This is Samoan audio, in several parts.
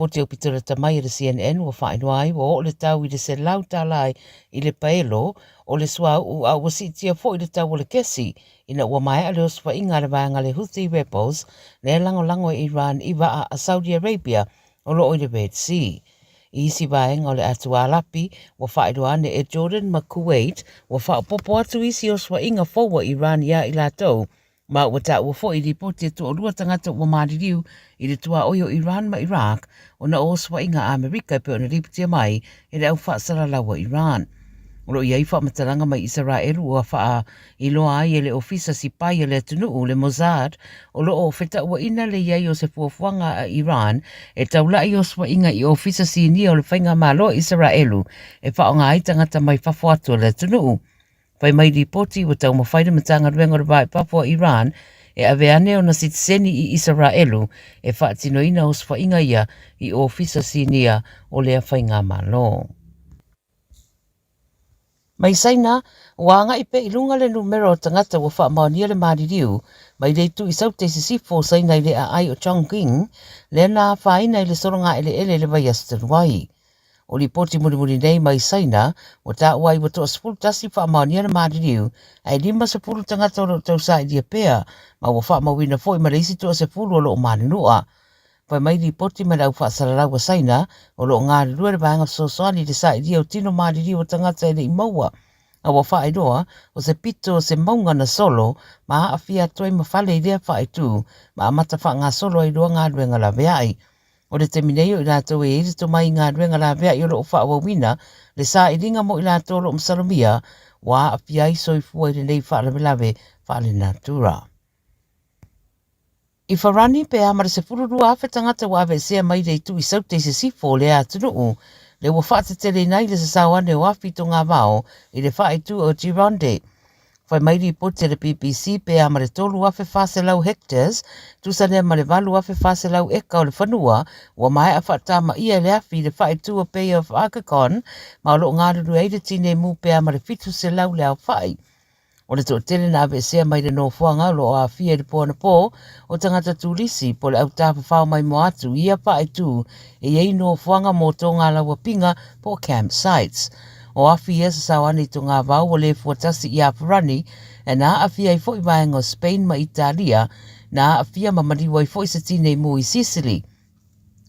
Lipoti aupito lata mai a le CNN ua faailoa ai ua oo le tau i le $100 i le paelo o le suauu a ua siitia foi le tau o le kesi ina ua maea le osofaiga a le vaega a le Houthi Rebels lea e lagolago e Iran i vaa a Saudi Arabia o lo o i le Red Sea. I isi vaega o le Atu Alapi, ua faailoa ane e Jordan ma Kuwait ua faaopoopo atu isi osofaiga fou a Iran iā i latou Ma ua taua foi i lipoti e toalua tagata ua maliliu i le tuaoi o Iran ma Iraq ona o osofaiga a Amerika e pei ona lipotia mai e le au faasalalau a Iran. O lo o i ai faamatalaga mai Isaraelu ua faailoa ai e le Ofisa Sipai a le atunuu, le Mossad, o lo o fetauaina le i ai o se fuafuaga a Iran e taula'i osofaiga i ofisa sinia o le faigamalo a Isaraelu e faaaoga ai tagata mai fafo atu o le atunuu. Fai mai lipoti ua taumafai le Matagaluega o le Va i Fafo a Iran e ave ane ona sitiseni i Isaraelu e faatinoina osofaiga ia i ofisa sinia o lea faigamalo. Mai Saina, ua agai pea i luga le numera o tagata ua faamaonia le maliliu mai le itu i Saute i sisifo o Saina i le aai o Chongqing, lea na afaina i le sologa eleele i le vaiaso talu ai. O lipoti mulimuli nei mai Saina, ua taua ai ua toa-11 faamaonia le maliliu, ae 50 tagata o lo o tausailia pea, ma ua faamauina foi ma le isi toa-10 o lo o manunua. Fai mai lipoti mai le au faasalalau a Saina, o lo o galulue le vaega fesoasoani i le sailia o tino maliliu o tagata e le i maua, a ua faailoa o se pito o se mauga na solo ma aafia atu ai ma fale i lea faaitu ma amata faagasolo ai loa galuega laveai. O le taimi nei o i latou e i ai le tomai i galuega laveai o lo o faaauauina le sailiga mo i latou o lo o masalomia ua aafia ai soifua i lenei faalavelave faalenatura. I Farani, pe a ma le 12,000 tagata ua aveesea mai le itu i Saute i sisifo o lea atunuu, lea ua faateteleina ai le sasao ane o afi togavao i le faaitu o Gironde. Fai mai lipoti a le BBC pe a ma le 3,400 hectares, tusa lea ma le 8,400 eka o le fanua, ua maea faatamaia e le afi i le faaitu o Bay of Arcachon, ma o lo o galulue ai le tinei mu pe a ma le 700 le aofai. O le toatele na aveesea mai le nofoaga o lo o aafia i le po anapō, o tagata turisi po o le au tāwhawhao maimoa atu i ia faaitu e i ai nofoaga mō tō ngā lauapinga po o camp sites. O afi ia sasao ane i to ngā vao ua lēfua tasi i Afarani, e na aafia ai foi vaega o Spain ma Italia, na aafia ma maliu ai foi se tinei mu i Sicily.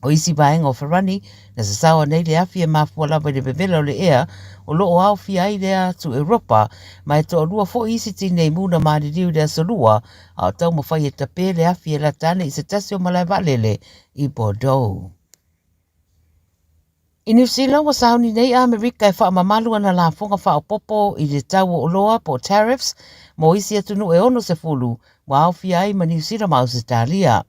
O isi vaega o Farani, na sasao nei le afi e mafua lava i le vevela o le ea o lo o aofia ai lea atu Europa, ma e toalua foi isi tinei mu na maliliu i le aso Lua, a o taumafai e tapē le afi e lata ane i se tasi o malae vaalele i Bordeaux. I Niu Sila, ua sauni nei a Amerika e faamamalu ana lafoga faaopoopo i le tau o oloa po o tariffs mo isi atunuu e 60 ua aofia ai ma Niu Sila ma Ausetalia.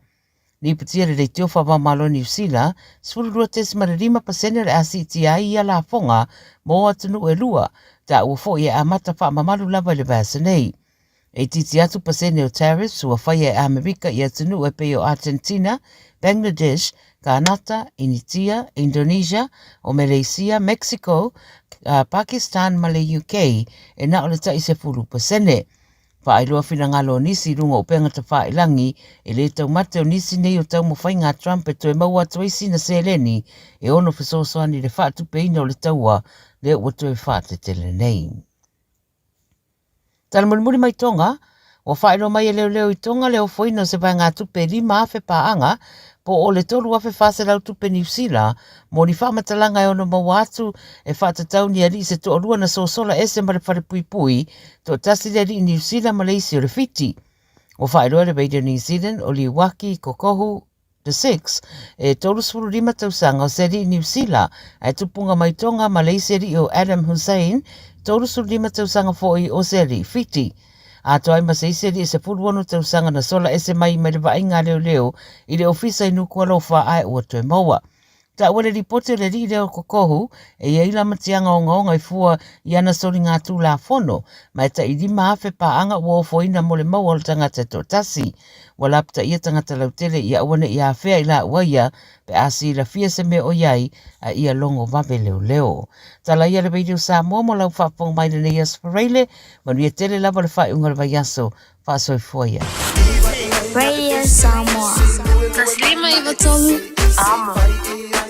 Lipotia le leitio faavaomalo Niu Sila, 12.5% o le a siitia ai ia lafoga mo atunuu e lua, taua foi e amata faamamalu lava i le vaiaso nei. E itiiti atu pasene o tariffs ua faia e Amerika i atunuu e pei o Argentina, Bangladesh, Kanata, Initia, Indonesia, o Meleisia, Mexico, Pakistan ma le UK e na o le tai 10%. Faailoa finagalo o nisi i luga o upega tafailangi e le taumate o nisi nei o taumafaiga a Trump e toe maua atu ai sina seleni e ono fesoasoani i le faatupeina o le taua lea ua toe faatetele nei. Tala mulimuli mai Tonga, Ua faailoa mai e leoleo i Tonga le ofoina o se vaegatupe e 5,000 paaga po o le 3,400 tupe Niu Sila mo ni faamatalaga e ono maua atu e faatatau ni alii se toalua na sosola ese ma le falepuipui, toatasi le alii Niu Sila ma le isi o le Fiti. Ua faailoa e le Radio New Zealand o Liuaki Kokohu The Six, e 35 tausaga o se alii Niu Sila, ae tupunga mai Tonga ma le isi alii o Adam Hussain, 35 tausaga foi o se alii Fiti. Atoa ai ma se isi alii e 16 tausaga na sola ese mai mai le vaaiga a leoleo i le ofisa i Nukualofa ae ua toe maua. Taua le lipoti o le alii lea o Kokohu e i ai lamatiaga ogaoga i fua i ana soligatulafono, ma e tai 5,000 paaga ua ofoina mo le maua o le tagata e toatasi. Ua lapataia tagata lautele ia aua ne i afea i laua ia pe a silafia se mea o i ai a ia logo vave leoleo. Tala ia le Radio Samoa mo lau faafofoga mai lenei aso Faraile, manuia tele lava le faaiuga o le vaiaso. Faasoifua ia. Radio Samoa. 1 5 9 3 Amo.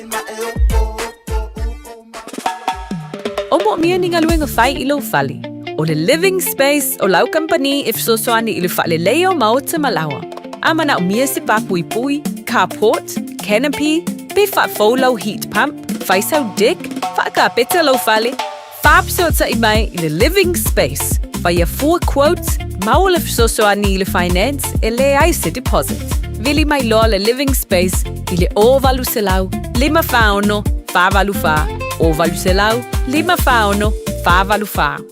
moomia ni galuega fai i lou fale, o le Living Space o lau kamupani e fesoasoani i le faaleleia o maota ma laoa. A manaomia se pā puipui, carport, canopy, pe faafou lau heat pump, fai sau deck, faakapeta lou fale, Faafesootai mai i le Living Space, faia fua quote, maua le fesoasoani i le finance e leai se deposit. Vili mai loa le Living Space i le 0800 546 484, 0800 546 484.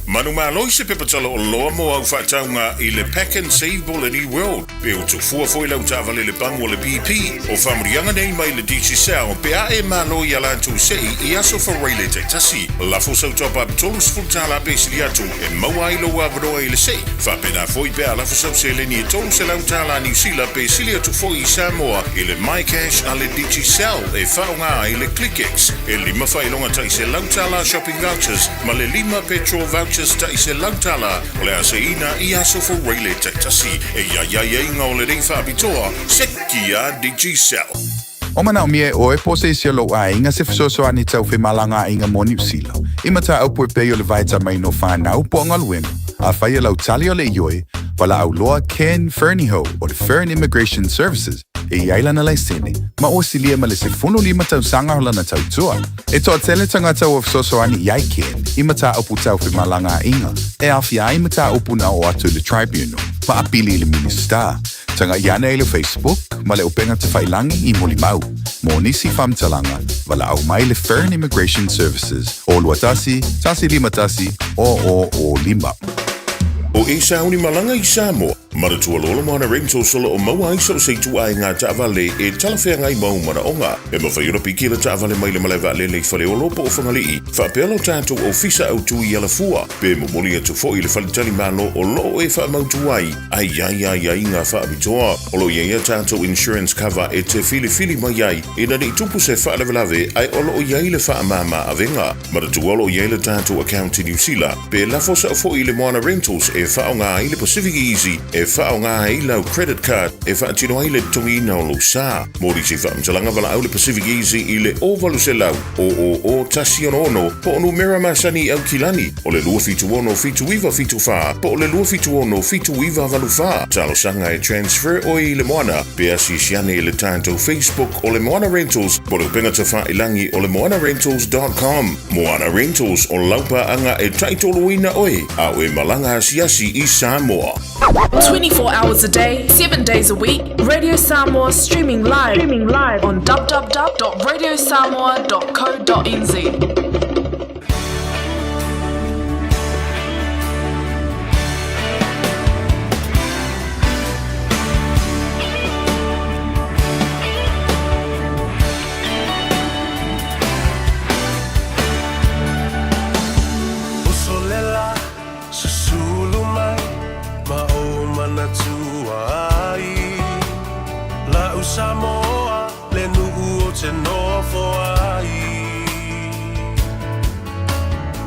Manumalo i se pepa tala oloa mo au faatauga i le Pack and Save mo le New World, pe o tofua foi lau taavale le pamu a le BP, o faamanuiaga nei mai le Digicel pe a e malo i a latou sei i aso Faraile taitasi. Lafo sau top up $30 pe sili atu e maua ai lou avanoa i le sei. Faapena foi pe a lafo sau seleni e $300 Niu Sila pe sili atu foi i Samoa i le MyCash a le Digicel e faaaoga ai le ClickX e lima faailoga tai $100 shopping vouchers ma le lima petrol vouchers tai $100 o le a seiina i aso Faraile taitasi. E i ai aiaiga o lenei faapitoa, seki a Digicel. O manaomia e ʻoe po o se isi o lou ʻaiga se fesoasoani tau femalagaaiga mo Niu Sila, i mataupu e pei o le vaetamaina o whanau po o galuega, afai e lau tali o le ioe, walaʻau loa Ken Fernihough o le Fern Immigration Services e i ai lana laisene, ma ua silia ma le 15 tausaga o lana tautua. E toatele tagata ua fesoasoani i ai Ken i mataupu tau femalagaaiga e aofia ai mataupu na oo atu i le Tribunal ma apili i le Minisita. Tagaʻi ane i le Facebook ma le upega tafailangi i Molimau. Mo nisi faamatalaga, valaau mai le Fern Immigration Services o 21 151 0005. O Esau ni malaga i Samoa, Manatua loa le Moana Rentals o lo o maua ai so o se ituaiga taavale e talafeagai ma ou manaoga. E mafai ona piki le taavale mai le malae vaalele i Faleolo po o Fagalii, faapea lo tatou ofisa autu i Alafua, pe momoli atu foi i le faletalimalo o lo o e faamautu ai a i ai aiaiga faapitoa. O lo o i ai a tatou insurance cover e te filifili mai ai ina ne i tupu se faalavelave ae o lo o i ai le faamama avega. Manatua o lo o i ai le tatou account i Niu Sila, pe lafo sao foi i le Moana Rentals e faaaoga ai le Pacific Easy e faaaoga ai lau credit card e faatino ai le totogiina o lou sa. Mo nisi faamatalaga valaau le Pacific Easy i le 0800 000 166 po o numera masani i Aukilani o le 276 7974 po o le 276 7984. Talosaga e transfer oe i le Moana pe asiasi ane i le tatou Facebook o le Moana Rentals po o le upega tafailangi o le moanarentals dot com. Moana Rentals, o lau paaga e taitoloina oe a o e malaga asiasi i Samoa. 24 hours a day, 7 days a week, Radio Samoa streaming live, streaming live on www.radiosamoa.co.nz. Uso le la, susulu mai ma ou manatua ai. La'u Samoa le nu'u o te nofo ai.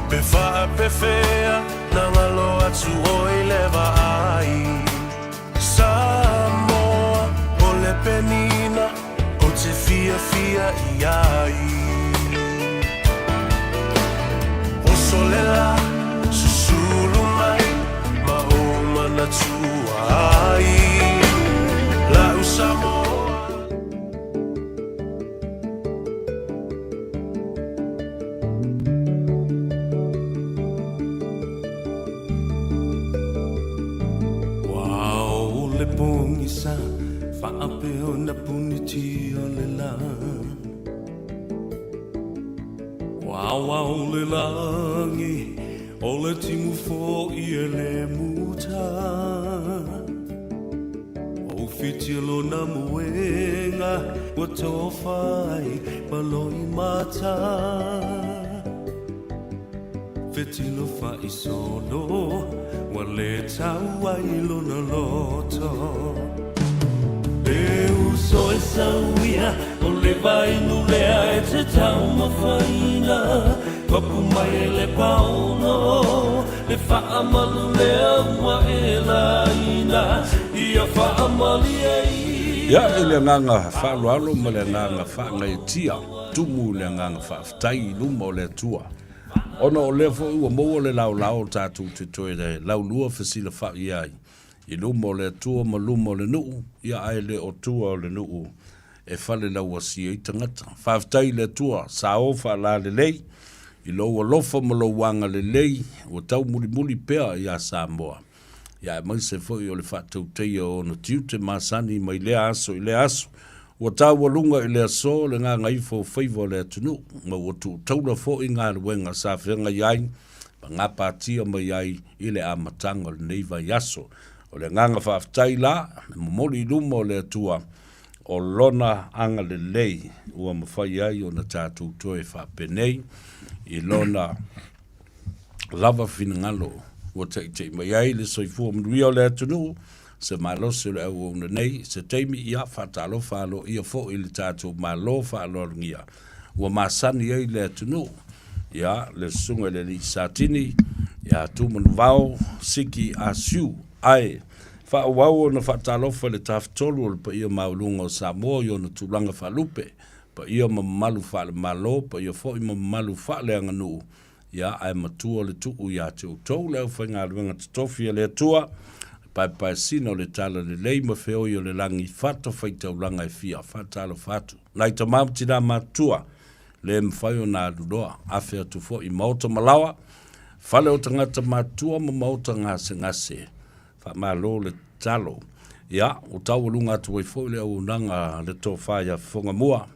Pe faapefea na ngalo atu oi le vaai. Samoa o le penina o te fiafia i ai. Oso le la, susulu mai ma ou manatua ai. La'u Samoa. Ua ao le pogisa faapea ona puniti o le la. Ua aoao le lagi o le timu foʻi e le muta. Ua ufiti lona moega ua tofa ai ma loimata. Fetilo faisolo ua le tau ai lona loto. E uso e sauia o le vainu lea e te taumafaina. Papu mai e le paono le faamalu lea ua e laina ia faamalie i. Ia, i le agaga faaaloalo ma le agaga faagaeetia, tumu i le agaga faafetai i luma o le Atua. Ona o lea foi ua maua le laolao o tatou te toe laulua fesilafai ai i luma o le Atua ma luma o le nuu, ia ae le o tua o le nuu e falelauasi ai tagata. Faafetai i le Atua, sao faalalelei i lou alofa ma lou agalelei ua taumulimuli pea iā Samoa, ia aemaise foi o le faatauteia o ona tiute masani mai lea aso i lea aso. Ua taualuga i le aso le gagaifo o faiva o le atunuu, ma ua tuutaula foi galuega sa feagai ai ma gapatia mai ai i le amataga o lenei vaiaso. O le agaga faafetai la, e momoli i luma o le Atua o Lona agalelei ua mafai ai ona tatou toe faapenei i Lona lava finagalo ua taita'i mai ai le soifua manuia o le atunuu, se malosi o le auauna nei, se taimi ia faatalofa aloaia foi i le tatou Malo faaaloalogia ua masani ai le atunuu, ia le Susuga i le Alii Satini ia Tumanuvao Siki Asiu, ae faaauau ona faatalofa i le Tafatolu o le paia maualuga o Samoa i ona tulaga faalupe, paia ma mamalu faale-Malo, paia foi ma mamalu faaleaganuu, ia ae matua le tuu ia te outou le aufaigaluega totofi a le Atua, le paepaesina o le talalelei ma feoi o le lagi fatafaitaulaga e fia faatalofa atu. Nai tama ma tinā matutua, le mafai ona aluloa, afe atu foi i maota ma laoa, fale o tagata matutua ma maota gasegase. Faamalo le tatalo. Ia, ua taualuga atu ai foi le auaunaga a le Tofa ia Fofogamua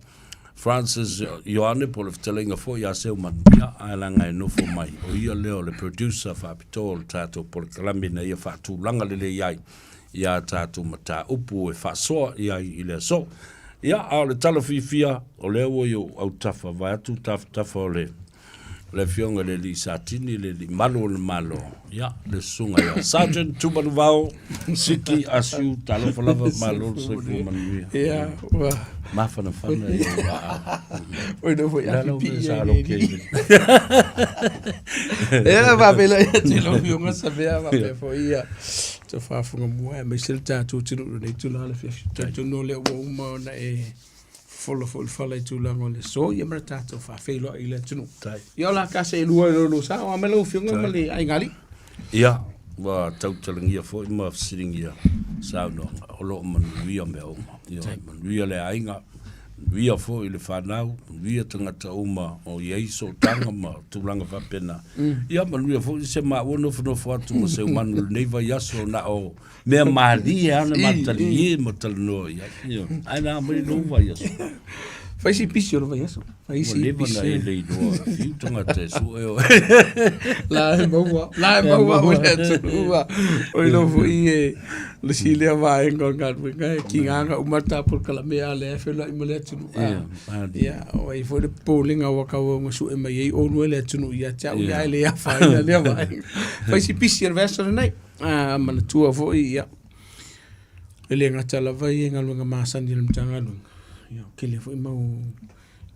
Francis Ioane po o le fetalaiga foi ia Seumanuia, ae leaga e nofo mai, o ia lea o le producer faapitoa o le tatou polokalame ina ia faatulaga lelei ai ia tatou mataupu e faasoa i ai i le aso. Ia, a o le tala fiafia, o lea ua i ou autafa, vaeatu tafatafa o le le Afioga i le Alii Satini, le Alii Malu o le Malo, ia, le Susuga ia Sergeant Tumanuvao Siki Asiu, talofa lava, malo le soifua manuia. Ia, ua mafanafana i lou aao. Oi no foi a pipi ia i Ia, faapela ia te lau afioga Savea, faapea foi ia te faafofoga mua aemaise le tatou atunuu i lenei itula o le afiafi. Talitonu o lea ua uma ona e fofola foi le fala i tulaga o le aso ia ma le tatou faafeiloai i le atunuu. Ia o la ka se lua i lo sa o ame lau afioga ma le aiga alii. Ia, ua tautalagia foi ma fesiligia saunoaga, o lo o manuia mea uma. Ia, manuia le aiga, manuia foi le fanau, manuia tagata uma o i ai sootaga ma tulaga faapena. Ia, manuia foi se maua nofonofo atu ma Seumanu i lenei vaiaso na o mea malie lava na mataliē ma talanoa i ai. Ioe. Ae na mai lou vaiaso. Fai si pisi o le vaiaso. Fai Ua si leva na pisi. e le iloa fiu tagata e sue oe. La e maua, la e maua o le atunuu a. O i lou foi e le si lea vaega o le galuega e kigaga uma le ta polokalame a lea e feiloai ma le atunuu. Ia, malie. Ia, o ai foi le popolega ua tau ona sue mai ai oulua le atunuu ia te au, ia e le afaina lea vaega. Fai si pisi o le vaiaso lenei. A manatua foi, ia, e le gata lava ia i galuega masani a le Matagaluega, ia, o tele foi mau,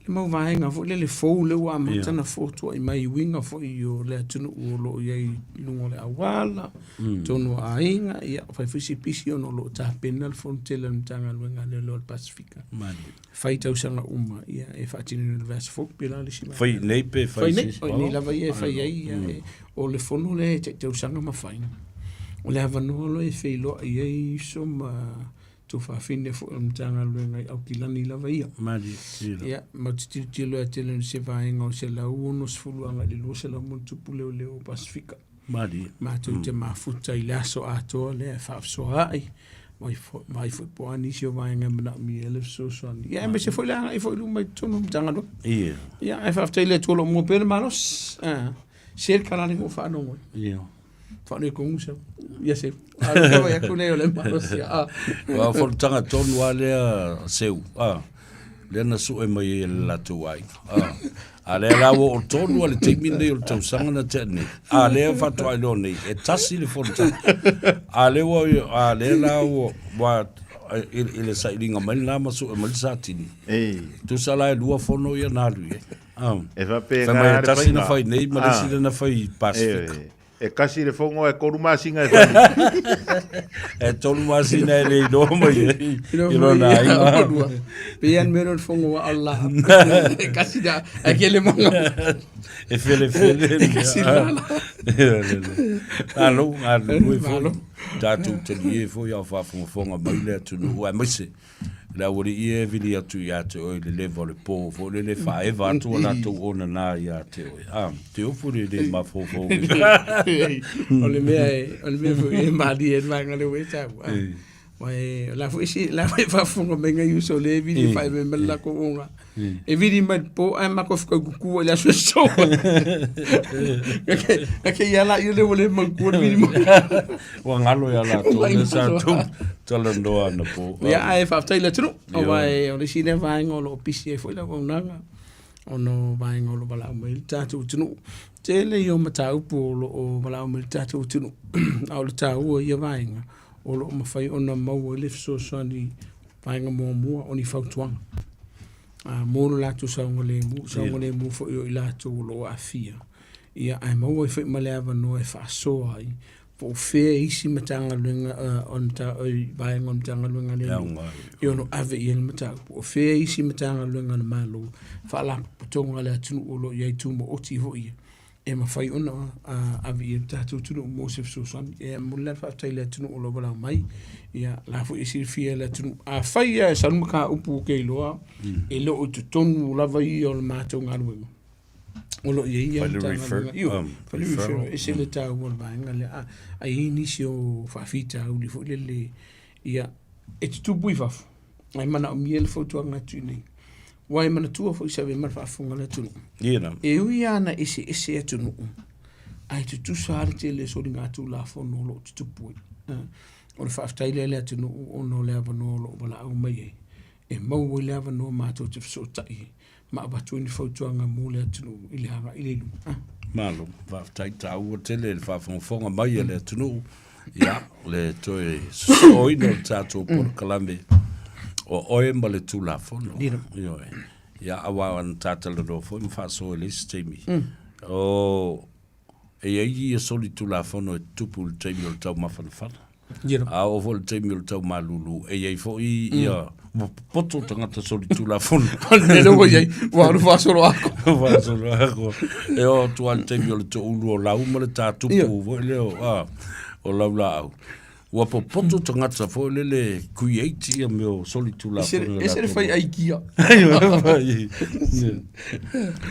le mau vaega foi lele fou lea ua amata ona fotuai mai i uiga foi o le atunuu o lo o i ai i luga o le auala, totonu o aiga, ia, fai foi si pisi ona o lo o tapena le fonotele a le Matagaluega a Leoleo a le Pasefika. Fai tausaga uma, ia, e faatinoina i le vaiaso fou, pēlā le isi vaega. Fai nei pe fai Fai nei, fai nei lava ia e fai ai, ia, e, o le fono lea e tai tausaga ma fai. O le avanoa loa e feiloai ai uso ma tuafafine foi o le Matagaluega i Aukilani lava ia. Malie, sila. Ia, ma te tilotilo ia tele o se vaega o 160 agai i le 200 ma ona tupu leoleo o Pasefika. Malie. Matou te mafuta i le aso atoa lea e faafesoaai, vaai foi po o a nisi o vaega e manaomia ai le fesoasoani. Ia, aemaise foi le agai foi i luma i totonu o le Matagaluega. Ia. Ia, ae faafetai i le Atua o lo o mua pea le malosi. Ah, se le kalale ua faanogo ai. Ia. Faanoe kogu sau. Ia seu. A le tau ai atu nei o le malosi. Ah. Ua fonotaga tonu lava lea Seu. Ah. Lea na sue mai ai e le latou aiga. Ah. A lea la ua oo tonu lava le taimi lenei o le tausaga na tea nei. A lea faatoa iloa nei, e tasi le fonotaga. A lea ua, a lea la ua, ua i, i le sailiga mai lena ma sue mai le Satini. Ei. Tusa la e lua fono ia na alu i ai. Ah. E faapena Fai mai e le tasi na faiga. fai nei ma le isi Ah. lea na fai i Pasefika. Ioe. E kasi le fogo e kolu masina e fai. E tolu masina e le iloa mai ai i lona aiga. Pe an mero le fogo wa Allah. E kasi da e ke le manga. E fele fele. E kasi la la. Alo, alo, e foi. Tātou talie foi au whaafongafonga mai le atunuu aemaise le aualii e vili atu ia te oe le leva o le pō foi lele faaeva atu o latou onana ia te oe. A, te ofu le le mafaufau. O le mea e, o le mea foi e malie e le vaega lea ua e taua. Aua e, o la foi si, la foi faafofoga mai ngai uso le vili faaeva mai le latou ona. E vili mai le pō ae matou fekaututua i le aso e soo. Ake ia la ia le ua le mautua le vili mai. Ua galo ia latou lea sa tou talanoa anapo. Ia ae faafetai i le atunuu. Aua o le isi lea vaega o lo o pisi ai foi le auaunaga ona o vaega o lo o valaau mai ai le tatou atunuu. Tele ia o mataupu o lo o valaau mai ai le tatou atunuu, a o le taua o ia vaega o lo o mafai ona maua ai le fesoasoani vaega muamua o ni fautuaga mo lo latou saogalemu, saogalemu foi o i latou o lo o aafia, ia ae maua ai foi ma le avanoa e faasoa ai po o fea isi Matagaluega o le vaega o le Matagaluega a le Alii e ono ave i ai le mataupu, o fea isi Matagaluega a le Malo, Faalapotopotoga a le atunuu o lo o i ai tumaoti foi ia e mafai ona ave i ai le tatou atunuu mo se fesoasoani. E momoli la le faafetai i le atunuu o lo o valaau mai, ia o la foi e silafia e le atunuu. Afai lava e sau le mataupu ou te iloa e le o i totonu lava ia o le matou galuega, o lo o i ai ia Matagaluega, ioe, fai le referral, e ese le taua o le vaega lea. A i ai nisi o faafitauli foi lele, ia, e tutupu i fafo, ae manaomia le fautuaga atu i inei. Aua e manatua foi se ave ma le faafofoga a le atunuu. E ui lava ina eseese atunuu, ae tutusa lava le tele o soligatulafono o lo o tutupu ai. O le faafetai lea i le atunuu ona o le avanoa o lo o valaau mai ai, e maua ai le avanoa matou te fesootai ma avatu ai ni fautuaga mo le atunuu i le agai i luma. Malo, faafetai taua tele le faafogafoga mai a le atunuu. Ia, le toe sosooina o le tatou polokalame o oe ma le Tulafono. Ioe. Ia, aua na ta talanoa foi ma faasoa i le isi taimi. O, e i ai ia solitulafono e tutupu i le taimi o le taumafanafana. A oo foi i le taimi o le taumalulu, e i ai foi ia ua popoto tagata solitulafono. O le mea lea ua i ai, ua alu faasolo ako. Faasolo ako. E oo atu lava i le taimi o le toulu o lau ma le tatupu foi lea o, a, o laulaau. Ua popoto tagata foi lele create ia mea o solitulafono. Ese le fai aikia.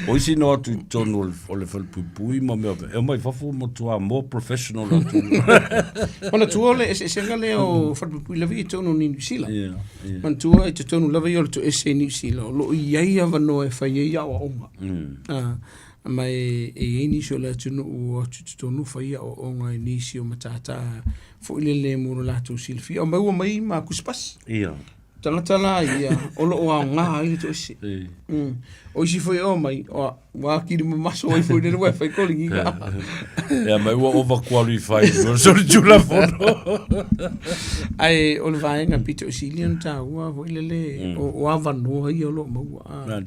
O isi na o atu i totonu o le falepuipui ma mea e omai fafo matua more professional atu. Manatua o le eseesega lea o falepuipui lava ia i totonu o Niu Sila. Manatua i totonu lava ia o le toese i Niu Sila o lo o i ai avanoa e fai ai aoaoga. Ma e i ai nisi o le atunuu o atu i totonu fai aoaoga i nisi o matata foi lele mo lo latou silafia. O mai ua mai ma tusipasi. Tagata la ia o lo o aoga ai le toese. O isi foi e omai, ua akili mamaso ai foi lele ua e fai koligiga. Ia mai ua overqualified mo le solitulafono. Ae o le vaega pito i sili ona taua foi lele o avanoa ia o lo o maua.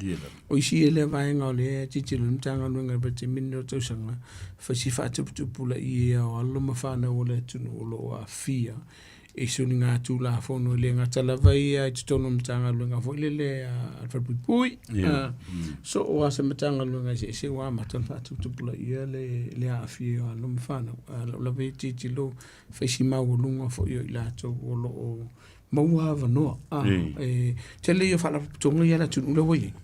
O isi ia lea vaega o lea e tilotilo i ai le Matagaluega i le vaitaimi lenei o le tausaga, fai si faatuputupulaia o alo ma fanau o le atunuu o lo o aafia i soligatulafono e le gata lava ia i totonu o le Matagaluega foi lele a le Falepuipui. So o lava se Matagaluega eseese ua amata ona faatuputupulaia le aafia o alo ma fanau. A o lau lava ia tilotilo, fai si maualuga foi o i latou o lo o maua avanoa. E tele ia o faalapotopotoga ia a le atunuu lea ua i ai,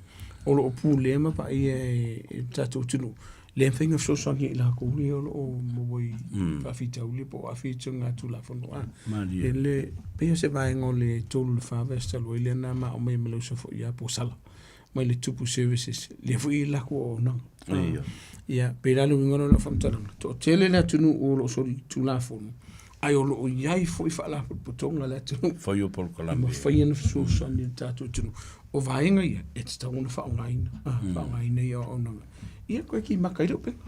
o lo o pulea ma vaaia e le tatou atunuu, le mafai ona fesoasoani ia i latou ia o lo o maua i faafitauli po o aafia i soligatulafono. E le, pei o se vaega o le 3 i le 4 vaiaso talu ai lea na ma aumai ma le uso foi ia Posala mai le Tupu Services, lea foi e i ai le latou auaunaga. Ia, pei la le uiga lea o lau faamatalaga, toatele le atunuu o lo o solitulafono, ae o lo o i ai foi faalapotopotoga a le atunuu. Fai o polokalame. E mafai ona fesoasoani i le tatou atunuu. O vaega ia, e tatau ona faaaogaina, faaaogaina ia auaunaga. Ia, koe kimaka ai le upega.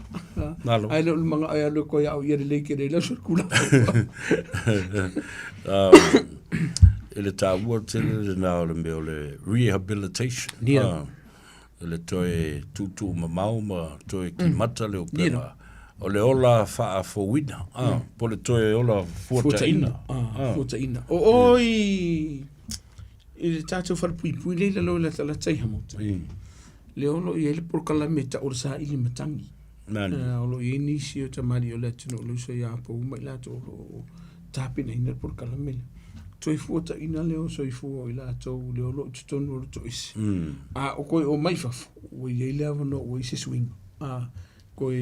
Malo. Ae le o le manao e alu e koe au ia lelei ke nei lau solitulafono. I le taua tele lena o le mea o le rehabilitation. Yeah. Le toe tuutuu mamao ma toe kimata le upega. O le ola faafouina, a, po o le toe ola fuataina. Fuataina. O o i, i le tatou falepuipui lea i lalo i Latalata i Hamilton, lea o lo o i ai le polokalame e tau o le saili matagi. Nani. O lo o i ai nisi o tamalii o le atunuu o le uso ia Apo uma i latou o lo o tapenaina le polokalame lea. Toe fuataina lea o soifua o i latou lea o lo o i totonu o le toese. A o koe omai i fafo, ua i ai le avanoa ua i ai se suiga. Koe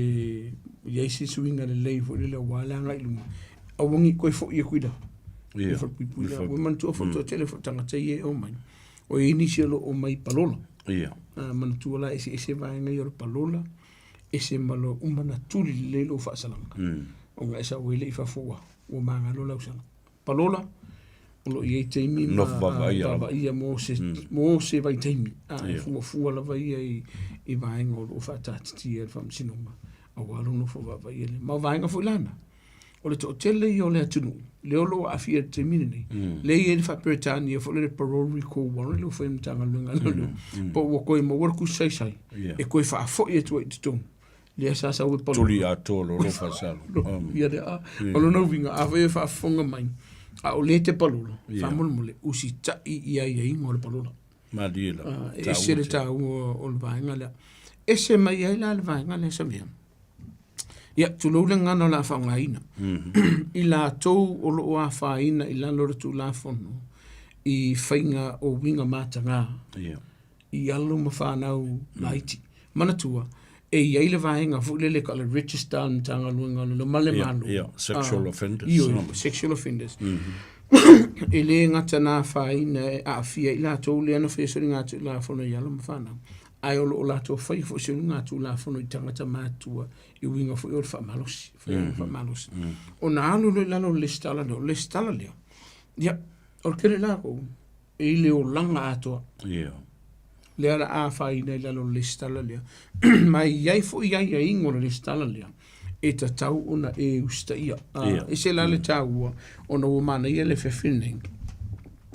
i ai se suiga lelei foi lele aua le agai i luma. Aua ne i toe foi atu i lalo. I le falepuipui lea. Ua manatua foi le toatele foi o tagata ia e omai, o i ai nisi o lo o omai palola. Manatua la e eseese vaega ia o le palola, ese ma lou uma ona tuli lelei lou faasalaga, ona e sau ai lea i fafo ua magalo lau sala. Palola, o lo o i ai taimi ma vaavaaia mo se, mo se vaitaimi, a e fuafua lava ia i vaega o lo o faataatitia e le Faamasinoga aua lou nofo vaavaaia lea. Ma o vaega foi la na, o le toatele ia o le atunuu lea o lo o aafia i le taimi lenei, lea e i ai le faa-Peretania foi lea le parole recall warrant lea ua fai e le Matagaluega a Leoleo, po ua toe maua le tusi saisai e toe faafoi atu ai i totonu lea sa sau e palola. Tuli atoa lo lofa salo. Ia lea, o lona uiga, afai e faafofoga mai, a o lea e te palola, faamolemole, usitai i aiaiga o le palola. Malie lava. E ese le taua o le vaega lea. Ese mai ai la le vaega lea Samia. Ia, tulou le gagana o le a faaaogaina. I latou o lo o afaina i lalo o le Tulafono i faiga o uiga mataga i alo ma fanau laiti. Manatua, e i ai le vaega foi lele ka le register a le Matagaluega o Leoleo ma le Malo. Sexual offenders. Ioe, sexual offenders. E le gata na afaina e aafia i latou lea na faia soligatulafono i alo ma fanau, ae o lo o latou faia foi soligatulafono i tagata matutua i uiga foi o le faamalosi, faia le faamalosi. Ona alu loa i lalo o le lesitala lea, o le lesitala lea, ia, o le tele latou e i le olaga atoa. Ia. Lea o le a afaina i lalo o le lesitala lea. Ma e i ai foi aiaiga o le lesitala lea e tatau ona e usitaia. Ia. E ese la le taua ona ua manaia le fefe lenei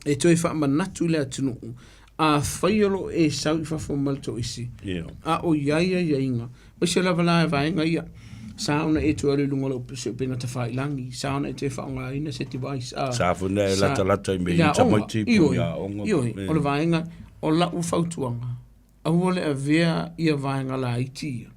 e toe faamanatu i le atunuu, afai o lo o e sau i fafo ma le toese, a o i ai aiaiga, aemaise lava la vaega ia, sa ona e toe alu i luga o lau se upega tafailagi, sa ona e toe faaaogaina se device. Sa foi ona e latalata i mea i tamaiti po o i aoga. Ioe, o le vaega, o lau fautuaga, aua le avea ia vaega laiti ia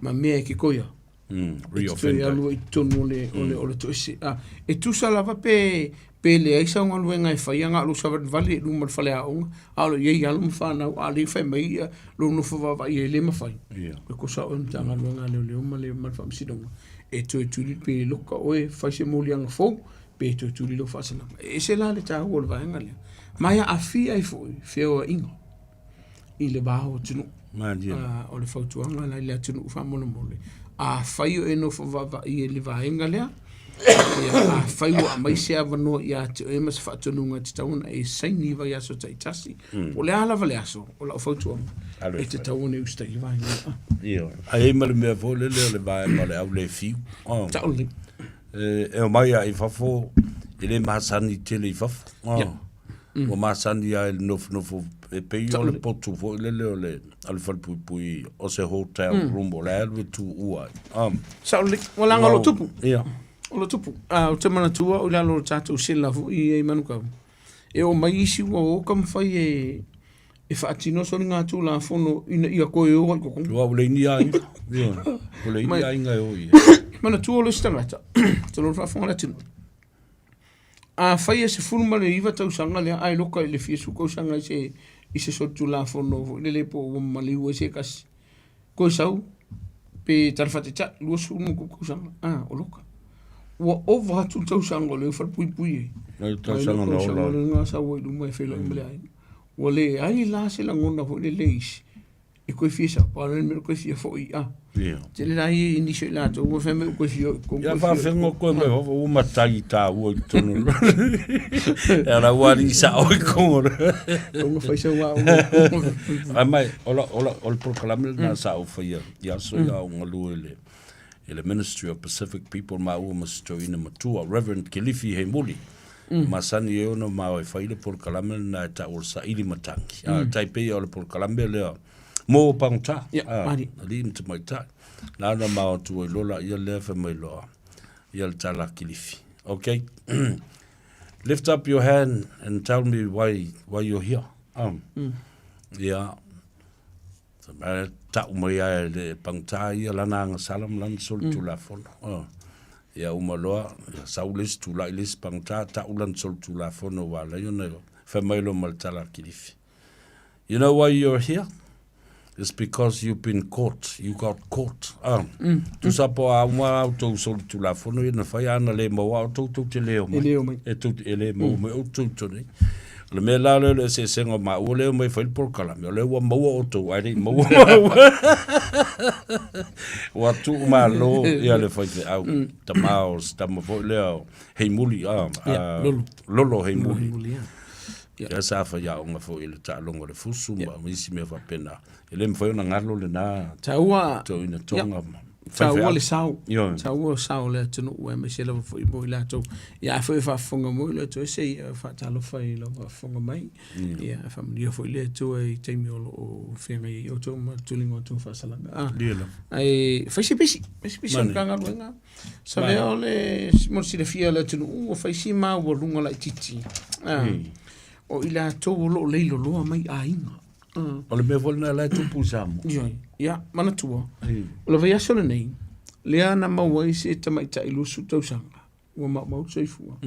ma mea e kikoia. E te toe alu ai i totonu o le, o le, o le toese. E tusa lava pe, pe leai sau galuega e faia, na o lou savalivali i luma o le faleaoga, a o lo o i ai alo ma fanau, a o lea e fai mai ia lou nofo vaavaai e le mafai. E kosa oe i le Matagaluega a Leoleo ma le, ma le Faamasinoga e toe tuli pe loka oe, fai se moliaga fou, pe toe tuli lou faasalaga. E ese la le taua o le vaega lea. Ma e aafia ai foi feoaiga. i le va o atunuu. Malie. O le fautuaga la i le atunuu faamolemole, afai o e nofo vaavaai i le vaega lea, ia afai ua aumai se avanoa ia te oe ma se faatonuga e tatau ona e saini i vaiaso taitasi, po o le a lava le aso, o lau fautuaga, e tatau ona e usitaia le vaega lea. Ioe. Ae i ai ma le mea foi lele o le vaega o le au le fiu. Sao lelei. E omai lava i fafo, e le masani tele i fafo. Ua masani lava i le nofonofo e pei o le potu foi lele o le o le falepuipui o se hotel room o le alu e tuua ai. Sao lelei, ua laga o lo tupu. Ia. O lo tupu. Ou te manatua o i lalo o le tatou sela foi i Manukau, e oo mai isi ua o taumafai e e faatino soligatulafono ina ia toe o ai i totonu. Ua le ini aiga. Ia. Ua le ini aiga e o i ai. Manatua o le isi tagata, tulou le faafofoga a le atunuu, Afai e 19 tausaga lea ae loka i le fia sefulu tausaga i se i se solitulafono foi lele po ua maliu ai se tasi, toe sau pe tala faataitai 20 ma ono tupu tausaga, a o loka. Ua ova atu le tausaga o lea e falepuipui ai. Nai tausaga na ola ai. Lea na sau ai i luma e feiloai ma le aiga. Ua leai la se lagona foi lele i isi e toe fia sau, pau le mea e toe fia foi, a. Ia. Tele la ia i nisi o i latou ua fai mai ua toe fia o i totonu. Ia faafeaga koe mai fafo ua matai taua i totonu. E ala ua alii sao i totonu o le. Ua fai sau aoga. Ae mai, o la, o la, o le polokalame lena sa ou faia i aso ia a o galue i le i le Ministry of Pacific People maua ma si toeaina matua, Reverend Kelifi Heimuli. Masani ai ona ma e fai le polokalame lena e tau o le saili matagi. A tai pei o le polokalame lea. Mo pagota. Ia, mari. Alii ma tamaitai. Na ona ma o atu ai loa laia lea fai mai loa ia le tala a Kilifi. Okay. Lift up your hand and tell me why why you're here. Ia. Fai mai tau mai lava e le pagota ia lana agasala ma lana solitulafono. Ia uma loa, ia sau le isi tulai le isi pagota tau lana solitulafono ua ala ai ona fai mai loa ma le tala a Kilifi. You know why you're here? It's because you've been caught. You got caught. Ah. Tusa po a uma a outou solitulafono ia na fai, a na le maua outou tou te le omai. E le omai. E tou e le maua mai outou i totonu. O le mea la lea o le eseesega o maua lea e omai e fai le polokalame, o lea ua maua outou ae le i maua maua. Ua tuumalo ia le faifeau, tama o se tama foi lea o Heimuli, ah, Ia, Lolo. Lolo Heimuli. Heimuli, ia. Ia sa faiaoga foi i le taaloga o le fusu ma isi mea faapena. E le mafai ona galo lena Taua toeaina toga ma taua faifeau. le sao. Ioe. Taua sao o le atunuu aemaise lava foi mo i latou. Ia a foi e faafofoga mai le Atua se i faatalofa i lau faafofoga mai. Ia faamanuia foi le Atua i taimi o lo o feagai ai outou ma le tuliga o outou faasalaga. Ah. Ia lava. Ae fai se pisi, fai se pisi o le Mani. Matagaluega. Savea o le mo le silafia e le atunuu ua fai si maualuga laitiiti. Ah. O i latou o lo o leiloloa mai aiga. O le mea foi lena la e tupu i Samoa. Ioe. Ia, manatua, o le vaiaso lenei, lea na maua ai se tamaitai 20 tausaga, ua maumau le soifua,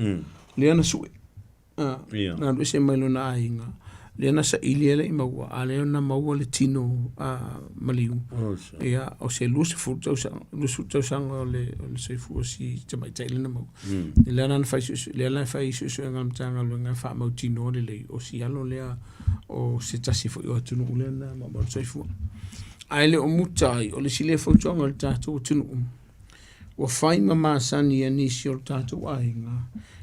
lea na sue, Ia. na alu ese mai lona aiga, lea na saili e le i maua, a lea na maua le tino maliu. Ia, o se 20 tausaga, 20 tausaga o le, o le soifua o si tamaitai lea na maua. Lea la na fai suesue, lea la e fai suesuega a le Matagaluega e faamautinoa lelei, o si alo lea o se tasi foi o atunuu lea na maumau le soifua. Ae le o muta ai, o le isi lea fautuaga i le tatou atunuu, ua fai ma masani e nisi o le tatou aiga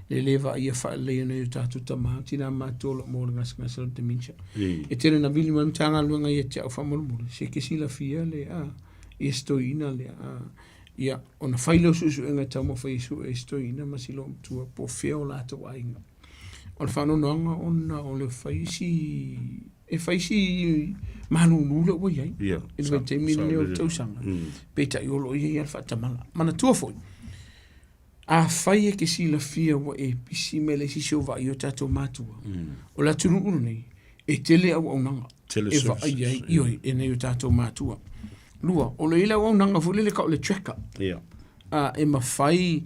le le vaaia faalelei o nai o tatou tama, tina matutua o lo o maua i le gasegase o le dementia. E tele na vili mai le Matagaluega ia te au faamolemole, se e te silafia le, a, ia se toeaina lea, a, ia, ona fai lea o suesuega e taumafai e sue ai se toeaina ma si loomatua po o fea o latou aiga. O le faanoanoaga ona o le fai si e fai si malulu lea ua i ai i le vaitaimi lenei o le tausaga, peitai o lo o i ai lava le faatamala. Manatua foi, afai e te silafia ua e pisi mai le isi si ou vaai o tatou matua, o le atunuu lenei, e tele auaunaga e vaai ai, ioe, e nai o tatou matua. Lua, o lo o i ai le auaunaga foi lele e tau o le tracker. E mafai,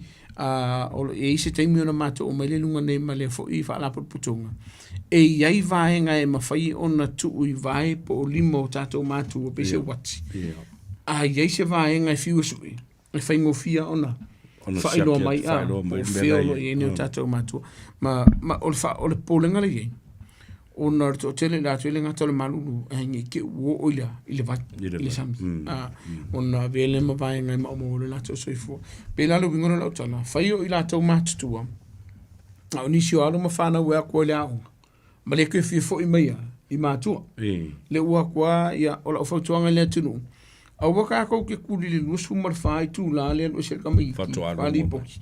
o lo o i ai se taimi ona matou oo mai lea i luga nei ma lea foi faalapotopotoga, e i ai vaega e mafai ona tuu i vae po o lima o tatou matua pei se uati. A i ai se vaega e fiu e sue, e faigofie ona faailoa mai, a, po o fea o lo o i ai nai o tatou matua. Ma, ma o le, o le popolega lea e i ai, ona o le toatele i latou e le gata o le malulu, ae ne i te i ua oo i le, i le vai, i le sami. A, ona avea lea ma vaega e maumau ai lo latou soifua. Pei la o le uiga lea o lau tala, fai o i latou matutua, a o nisi o alo ma fanau e o atu ai i le aoga, ma le toe fia foi mai lava i matua. Lea ua o atu lava, ia, o lau fautuaga i le atunuu, aua tatou te tuli i le 24 itula lea e alu ese ai le tamaitiiti Faatoa faalipoti.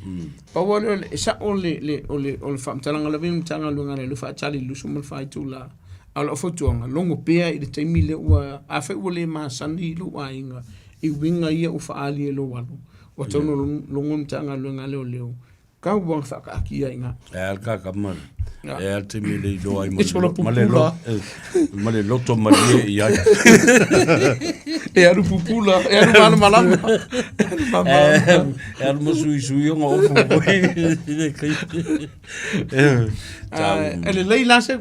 Pau lava lea, e sao le, le, o le, o le faamatalaga lava ia a le Matagaluega a Leoleo e faatali i le 24 itula. A o lau fautuaga, logo pea i le taimi lea ua, afai ua le masani lou aiga i uiga ia ua faaali e lou alo, ua tatau ona logo le Matagaluega a Leoleo Kau ua faakaatia i ina. E a ka ka ma. E a te me le iloa ai ma le ma le ma le loto malie i ai. E alu pupula, e alu malamalama. E alu malamalama. E alu masuisui o ngā ofu i le kai. E lelei la se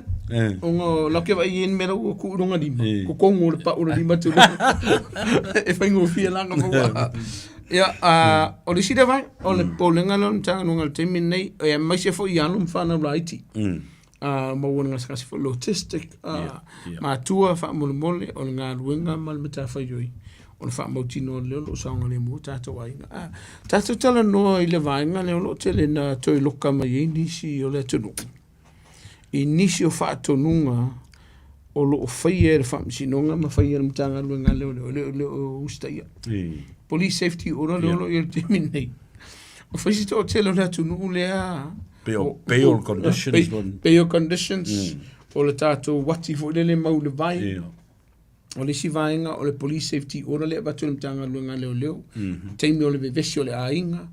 ona lau ke vaai i ni mea la ua tuu i lona lima, totogi o le pau o le lima atu e faigofie la ona maua. Ia, o le isi lea vaega, o le popolega lea o le Matagaluega i le taimi lenei, aemaise foi i alo ma fanau laiti, maua i le gasegase foi o le autistic, matua faamolemole, o le galuega ma le matafaioi o le faamautinoa lelei o lo o saogalemu o tatou aiga. Tatou talanoa i le vaega lea o lo o tele ina toe loka mai ai nisi o le atunuu i nisi o faatonuga o lo o faia e le Faamasinoga ma faia e le Matagaluega a Leoleo, e le o usitaia. Police Safety Order lea o lo o i ai i le taimi lenei. Ua fai si toatele o le atunuu lea. Bail conditions. Bail conditions. O le tatou uati foi lele mau i le vai. O le isi vaega o le Police Safety Order lea e avatu e le Matagaluega a Leoleo, taimi o le vevesi o le aiga,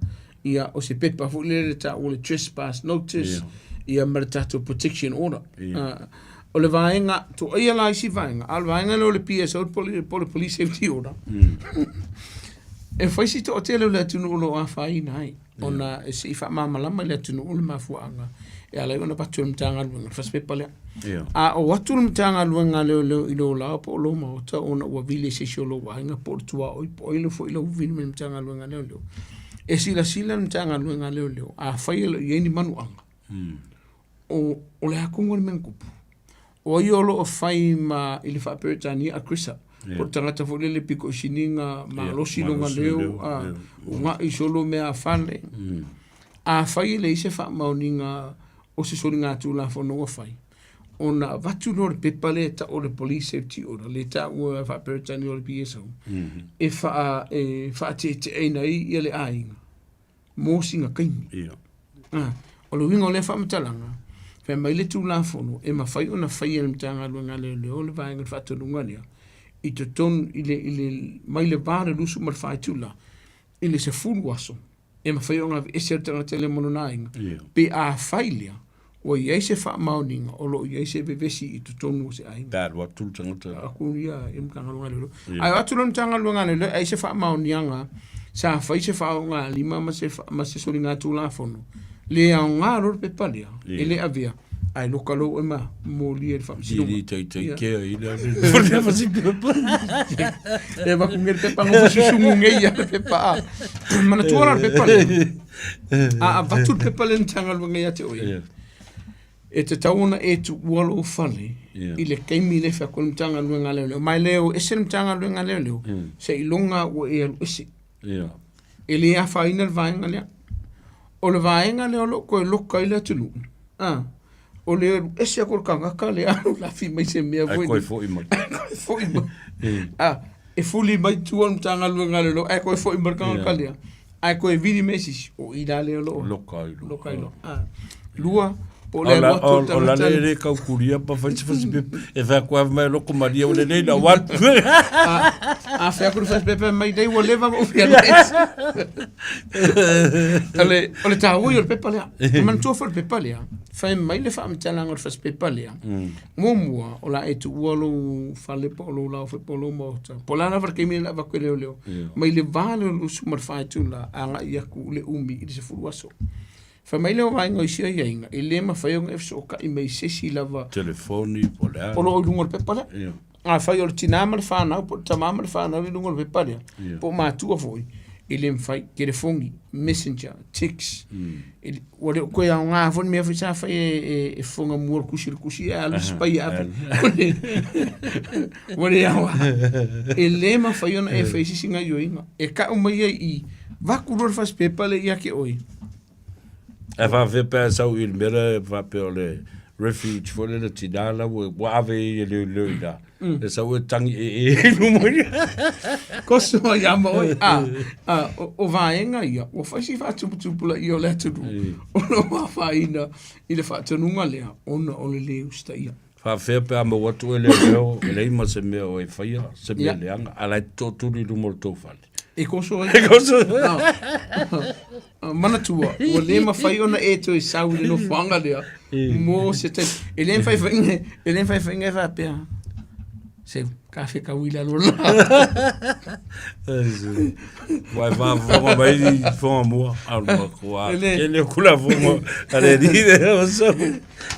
ia o se pepa foi lele le taua o le trespass notice, ia ma le tatou protection order. O le vaega, toaia la isi vaega, a o le vaega lea o le PSO po o le Police Safety Order, e fai si toatele o le atunuu o lo o afaina ai, ona e se i faamalamalama i le atunuu le mafuaaga e ala ai ona avatu e le Matagaluega le fasipepa lea. A o atu le Matagaluega a Leoleo i lou laoa po o lou maota ona ua vili e se isi o lou aiga po o le tuaoi po o ai foi lau vili mai le Matagaluega a Leoleo, e silasila le Matagaluega a Leoleo afai e le o i ai ni manuaga, o le a tonu le mea na tupu? O ai o lo o fai ma i le faa-Peretania aggressor, po o le tagata foi lele pito i sili ona malosi lona leo, una'i solo mea a fale. Afai e leai se faamaoniga o se soligatulafono ua fai, ona avatu lea o le pepa lea e tau o le Police Safety Order, lea e taua faa-Peretania o le PSO, e faateeteaina ai le aiga mo sina taimi. Ia. Ah, o le uiga o lea faamatalaga, fai mai le Tulafono e mafai ona faia e le Matagaluega a Leoleo le vaega o le faatonuga lea i totonu i le, i le, mai le va o le 24 itula i le 10 aso e mafai ona aveese le tagata lea ma lona aiga. Ia. Pe afai lea ua i ai se faamaoniga o lo o i ai se vevesi i totonu o se aiga. Pe alu atu le tagata. Aku ia i le Matagaluega a Leoleo. Ae o atu loa le Matagaluega a Leoleo ai se faamaoniaga sa fai se faaaogalima ma se ma se soligatulafono, le aoga loa le pepa lea, e le avea, ae loka loa ua e ma molia i le faamasinoga. Ili taitai kea i le E avatu nei le pepa nofo susugu nei ia le pepa a. Manatua la le pepa lea. A avatu le pepa lea i le Matagaluega ia te oe, e tatau ona e tuua lou fale i le taimi lea e fai atu ai le Matagaluega a Leoleo. Ma e le o ese le Matagaluega a Leoleo seiloga ua e alu ese. E le afaina le vaega lea. O le vaega lea o lo o toe loka ai le atunuu, o le alu ese atu o le tagata lea alu lafi mai se mea foi. Ae toe foi mai. Ae toe foi mai. E fuli mai tua le Matagaluega a Leoleo ae toe foi mai le tagata lea. Ae toe vili mai se isi, o i la lea o lo o loka ai loa. Loka ai loa. Lua, po o le alu atu o le tagata. O la le le kaukulia pa fai se fasi pepa. E fai atu ave mai loko malia ua lelei na o atu. A fai atu le fasi pepa mai nei ua leva ona ou fia alu ese. O le taua ia o le pepa lea. E manatua foi le pepa lea, fai mai le faamatalaga o le fasi pepa lea, Muamua, o le a e tuua lou fale po o lou laoa foi po o lou maota, po o le a lava le taimi lea o le a avatu e leoleo, mai le va lea o le 24 itula agai atu le umi i le 10 aso. Fai mai lea o vaega o isi aiaiga, e le mafai ona e fesootai mai i se isi lava Telefoni po o le a. o lo o i luga o le pepa lea. Afai o le tina ma le fanau po o le tama ma le fanau i luga o le pepa lea, po o matua foi, e le mafai, telefoni, messenger, text, ua le o toe aoga foi le mea foi sa fai e fofoga mua o le tusi i le tusi ae alu sipai e ave. Ua le aoga. E le mafai ona e fai se isi gaoioiga. E tau mai ai i i, vaku loa le fasipepa lea ia te oe. Ae faapefea pe a sau i le mea lea faapea o le refuge foi lele tina la ua ua ave ai e leoleo i ina. E sau e tangi ee i luma i Koso ai ia ma oe. A, a, o, o vaega ia, ua fai si faatuputupulaia o le atunuu, o lo o afaina i le faatonuga lea, ona o le lē usitaia. Faapefea pe a maua atu e leoleo, e leai ma se mea o e faia, se mea leaga, a o la e tootuli i luma o le tou fale. E koso ai. E koso. Ah, manatua, ua le mafai ona e toe sau i le nofoaga lea mo se taimi. E le mafai foi, e le mafai foi ona e faapea, seu, kafe kau i lalo la. Ua e faafofoga mai i fofoga mua, a lua kua. Kele o kula fofoga, a le ni le o sau.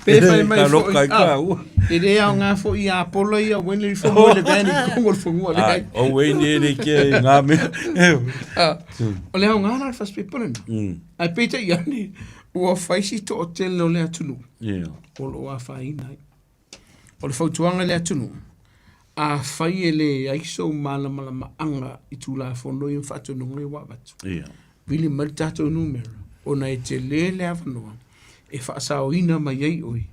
Pe fai mai Ka foi, loka i ah, ka ua. e le aoga foi ia Apollo ia wen le fonua le van i totonu o le fonua le ai. O wei ni le ke i ngā mea. Ah, o le aoga la le fasipepa lena. Ae peitai ane, ua fai si toatele o le atunuu o lo o afaina ai. O le fautuaga i le atunuu, afai e leai sou malamalamaaga i Tulafono ia ma faatonuga ia ua avatu, vili mai le tatou numera ona e tele le avanoa e faasaoina mai ai oe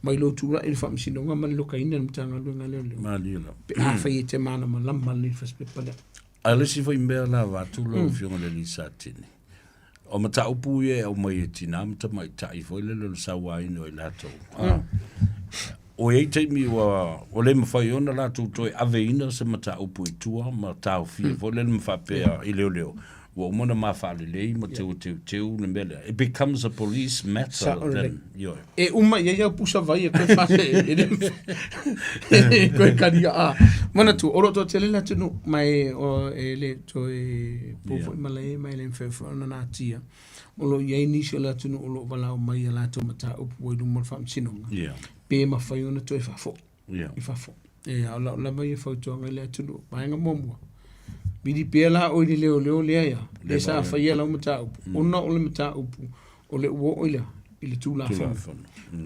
mai lou tulai i le Faamasinoga ma le lokaina i le Matagaluega a Leoleo pe afai e te malamalama lelei i le fasipepa lea. A o le isi foi mea la avatu lau Afioga i le alii Satini, o mataupu ia e aumai e tina ma tamaitai foi lele o le sauaina o i latou. O i ai taimi ua ua le mafai ona latou toe aveina se mataupu i tua ma taofia foi lele ma faapea i leoleo ua uma ona ma faalelei ma teu teuteu le mea lea. It becomes a police matter Sao lelei. then. Ioe. E uma i ai au pusa vai e toe faasee, e le e toe kalia. A, manatua, o lo o toatele le atunuu, ma e, o, e le toe po foi malae ma e le mafai foi ona natia. O lo o i ai nisi o le atunuu o lo o valaau mai i a latou mataupu ua i luma o le faamasinoga, pe mafai ona toe faafoi i fafo. E, a o lau lava ia fautuaga i le atunuu, vaega muamua, vili pea la oe i le leoleo lea ia, lea sa faia lau mataupu, ona o le mataupu o le ua oo i le, i le Tulafono.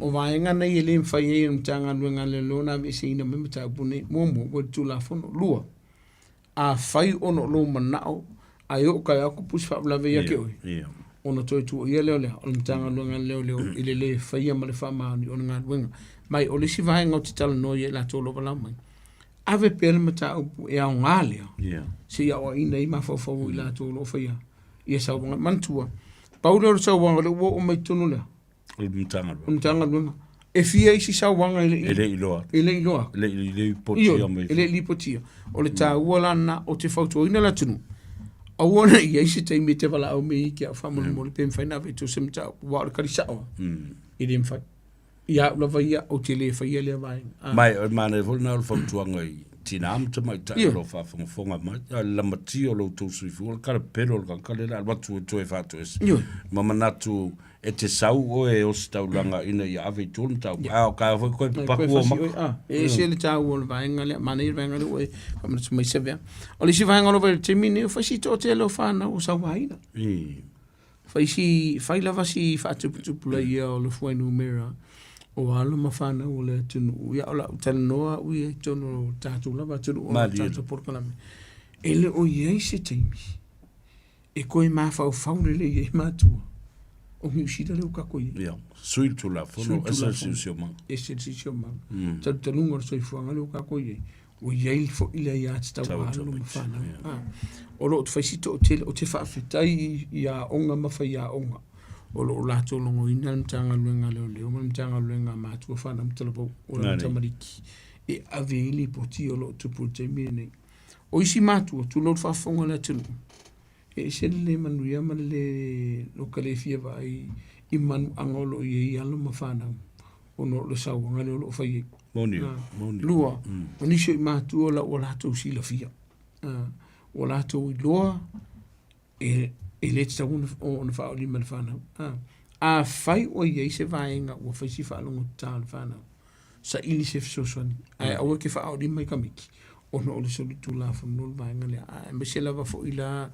O vaega nei e le mafai ai e le Matagaluega a Leoleo ona aveeseina mai mataupu nei, muamua, ua i le Tulafono, lua, Afai ona o lou manao ae oo taeao tupu se faalavelave ia te oe, ona toe tuuaia lea o le a? O le Matagaluega a le Leoleo i le le faia ma le faamaoni o le galuega. Ma o le isi vaega ou te talanoa i ai latou o lo o valaau mai, ave pea le mataupu e aoga lea se i aoaiina ai mafaufau o i latou o lo o faia ia sauaga. Manatua, pau lea o le sauaga o lea ua oo mai i totonu o le a? O le Matagaluega. O le Matagaluega. E fia isi sauaga e le i... E le i iloa. E le i iloa. E le i lipotia mai. E le i lipotia. O le taua la lena, ou te fautuaina le atunuu, aua ne i i ai se taimi e te valaau mai ai ki au faamolemole pe mafai ona ave i tua se mataupu, aua o le kali sao lava, e le mafai. Ia au lava ia, ou te le faia lea vaega. Ma e manaia foi lena o le fautuaga i tina ma tamaitai o lo o faafogafoga mai, a le lamatia o lo outou soifua, o le kalapelo o le tagata lea o le a alu atu e toe faatoese ma manatu E te sau oe e ositaulaga ina ia ave i tua le mataupu, a o ka foi koe papaku o maka. E ese le taua o le vaega lea, manaia le vaega lea ua e faamanatu mai Savea. O le isi vaega o lo o vaai i le taimi lenei, fai si toatele o fanau o sauaina. Fai si, fai lava si faatuputupulaia o le fuainumera o alo ma fanau o le atunuu. Ia o lau talanoa au ia i totonu o tatou lava atunuu o le tatou polokalame. E le o i ai se taimi e toe mafaufau lelei ai matua o Niu Sila lea ua tatou i ai. Ia, sui le Tulafono, ese le siosiomaga. Ese le siosiomaga. Talutaluga o le soifuaga lea ua tatou i ai, ua i ai foi le aiatatau a alo ma fanau. O lo o fai si toatele, ou te faafetai i aoga ma faiaoga o lo o latou logoina le Matagaluega a Leoleo ma le Matagaluega a Matua Fanau ma Talavou o le tamaliki e ave ai lipoti o lo o tupu i le taimi lenei. O isi matua, tulou le faafofoga a le atunuu, e ese le le manuia ma le le loka le fia vaai i manuaga o lo o i ai alo ma fanau ona o le sauaga lea o lo o fai ai. Moni, moni. Lua, o nisi o i matua la ua latou silafia, ua latou iloa e le tatau ona faaolima e le fanau. Afai ua i ai se vaega ua fai si faalogotata o le fanau, saili se fesoasoani, ae aua e te faaolima i tamaiti ona o le solitulafono le vaega lea. Aemaise lava foi la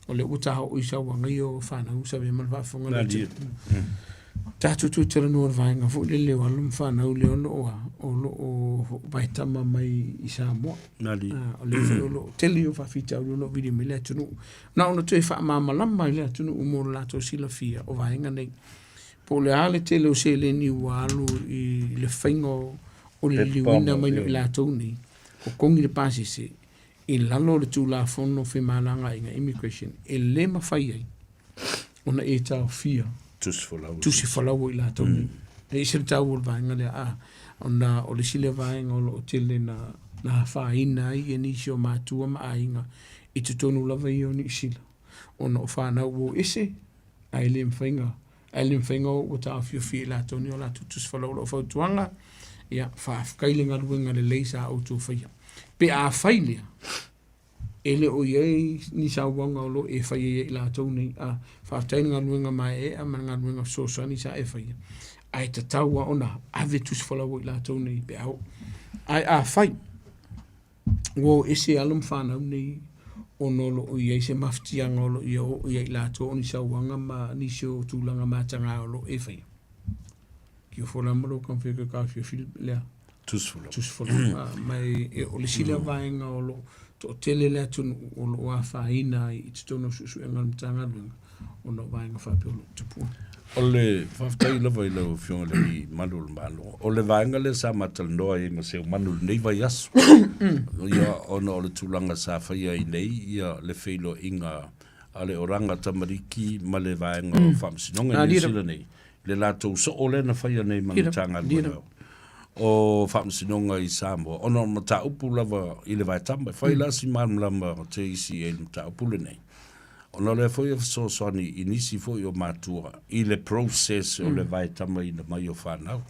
o lea ua ta oo i sauaga ia o fanau sa avea ma le faafofoga a le atunuu. Tatou toe talanoa i le vaega foi lele o alo ma fanau lea o lo o, o lo o vaetama mai i Samoa. O lea foi o lo o tele o faafitauli o lo o vili mai le atunuu. Na ona toe faamalamalama i le atunuu mo le latou silafia o vaega nei. Po o le a le tele o seleni ua alu i le faiga o le liliuina mai o i latou nei, totogi le pasese i lalo o le Tulafono o Femalagaaiga, Immigration, e le mafai ai ona e taofia tusi folau o i latou nei. E ese le taua o le vaega lea, a, ona o le isi lea vaega o lo o tele na, na afaina ai ia nisi o matua ma aiga i totonu lava ia o Niu Sila, ona o fanau ua o ese, ae le mafai ona, ae le mafai ona ua taofiofia e i latou nei o latou tusi folau. O lau fautuaga, ia, faafetai le galuega lelei sa outou faia. Pe a fai lea, e le o i ai ni sauaga o lo o e faia ia i latou nei, a faafetai i le galuega maeaea ma le galuega fesoasoani sa e faia, ae tatau lava ona ave tusi folau i latou nei pe a oo. Ae afai ua o ese alo ma fanau nei ona o lo o i ai se mafatiaga o lo o ia oo ia i latou o ni sauaga ma nisi o tulaga mataga o lo o e faia, Kia fola ma lou taumafai e toe taofiofi lea Tusi folau. Tusi folau. Ah, ma e, e, o le isi lea vaega o lo o toatele le atunuu o lo o afaina ai i totonu o suesuega a le Matagaluega ona o vaega faapea o lo o tupu ai. O le faafetai lava i lau Afioga i le Alii Malu o le Malo. O le vaega lea sa ma talanoa ai ma Seumanu i lenei vaiaso, ia, ona o le tulaga sa faia ai nei ia le feiloaiga a le Oranga Tamariki ma le vaega o Faamasinoga i Niu Sila nei, le latou soo lea na faia nei ma le Matagaluega. o Faamasinoga i Samoa, ona o mataupu lava i le vaetama. E fai la si malamalama o JCA i le mataupu lenei, ona o lea foi e fesoasoani i nisi foi o matua i le process o le vaetamaina mai o fanau.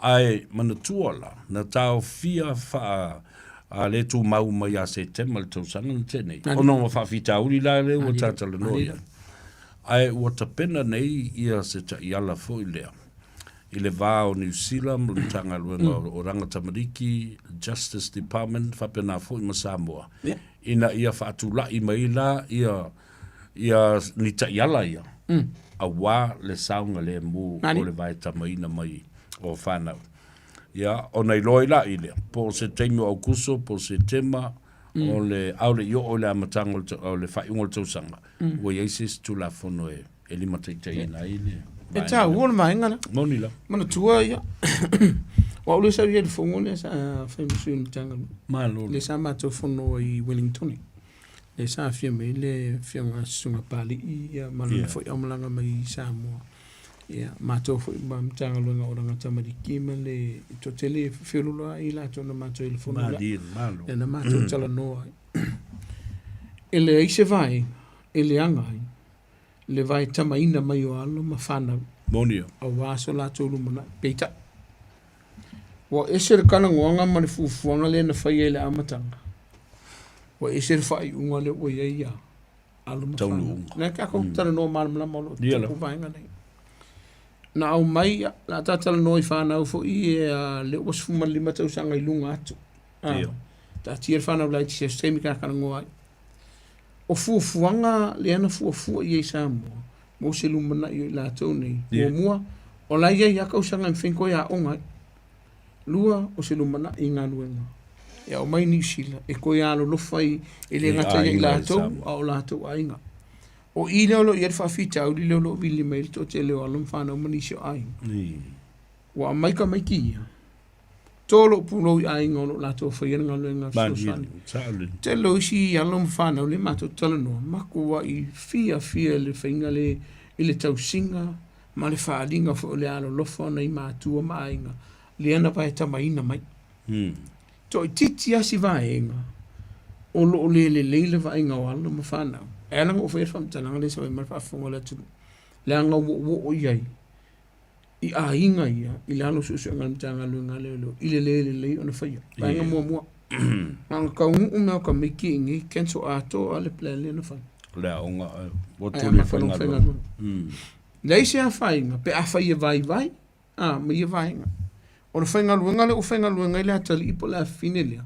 Ae manatua la, na taofia faa a le tumau mai ia Setema i le tausaga na tea nei, ona o faafitauli la lea ua ta talanoa i ai. Ae ua tapena nei ia se taiala foi lea i le va o Niu Sila ma le Matagaluega o Oranga Tamariki, Justice Department, faapena foi ma Samoa, ina ia faatulai mai la ia ia ni taiala ia, aua le saogalemu o le vaetamaina mai o fanau. Ia, ona iloa ai laʻi lea, po o se taimi o Aukuso, po o Setema, o le, ʻaʻole i oo i le amataga o le faaiuga o le tausaga, ua i ai se isi Tulafono e e limataitaiina ai le E taua le vaega lea. Moni la. Manatua ia, o au lea sa i ai i le fono lea sa fai ma sui o le Matagaluega. Malo. Lea sa matou fono ai i Wellington. Lea sa afio mai ai le afioga a Susuga Papalii ia ma lana foi aumalaga mai i Samoa. Ia, matou foi ma Matagaluega o Oranga Tamariki ma le toatele e feululuai latou na matou i le fono lea. Malie, malo. Lea na matou talanoa ai. E leai se vaega e leaga ai le vaetamaina mai o alo ma fanau. Moni ia. Aua so latou lumanai. Peitai, ua ese le talanoaga ma le fuafuaga lea na faia i le amataga, ua ese le faaiuga lea ua i ai ia alo ma fanau. Lea tatou te talanoa malamalama o lo o tupu vaega nei. Na aumai, o le a ta talanoa i fanau foi ia lea ua 15 tausaga i luga atu. Taatia le fanau laiti i se isi taimi ta talanoa ai. O fuafuaga lea na fuafua i ai Samoa mo se lumanai o i latou nei. Muamua, o la e i ai lava tausaga e mafai ona toe aoga ai. Lua, o se lumanai i galuega e aumai Niu Sila e toe alolofa ai, e le gata ia i latou, a o latou aiga. O i lea o lo o i ai le faafitauli lea o lo o vili mai ai le toatele o alo ma fanau ma nisi o aiga. Ua aumai tamaiti ia, To lou pulou i aiga o lo o latou faia le galuega fesoasoani. Tele o isi alo ma fanau lea matou te talanoa, matuai fiafia i le faiga le i le tausiga ma le faaaliga foi o le alolofa o nai matua ma aiga lea na vaetamaina mai. Toaitiiti lava si vaega o lo o le lelei le vaaiga o alo ma fanau. E ala ona ou faia le faamatalaga lea sa fai mai le faafofoga a le atunuu, leaga ua ou oo i ai i aiga ia i lalo o suesuega a le Matagaluega a Leoleo i le le lelei ona faia. Vaega muamua, na ona taunuu mea o tamaiti i inei, cancel atoa lava le plan lea na fai. O le aoga ua Ae tuli e amata loa ona faigaluega. faigaluega. Leai se afaina pe afai e vaivai a ma ia vaega. O le faigaluega lea ua faigaluega ai le atalii po o le afafine lea,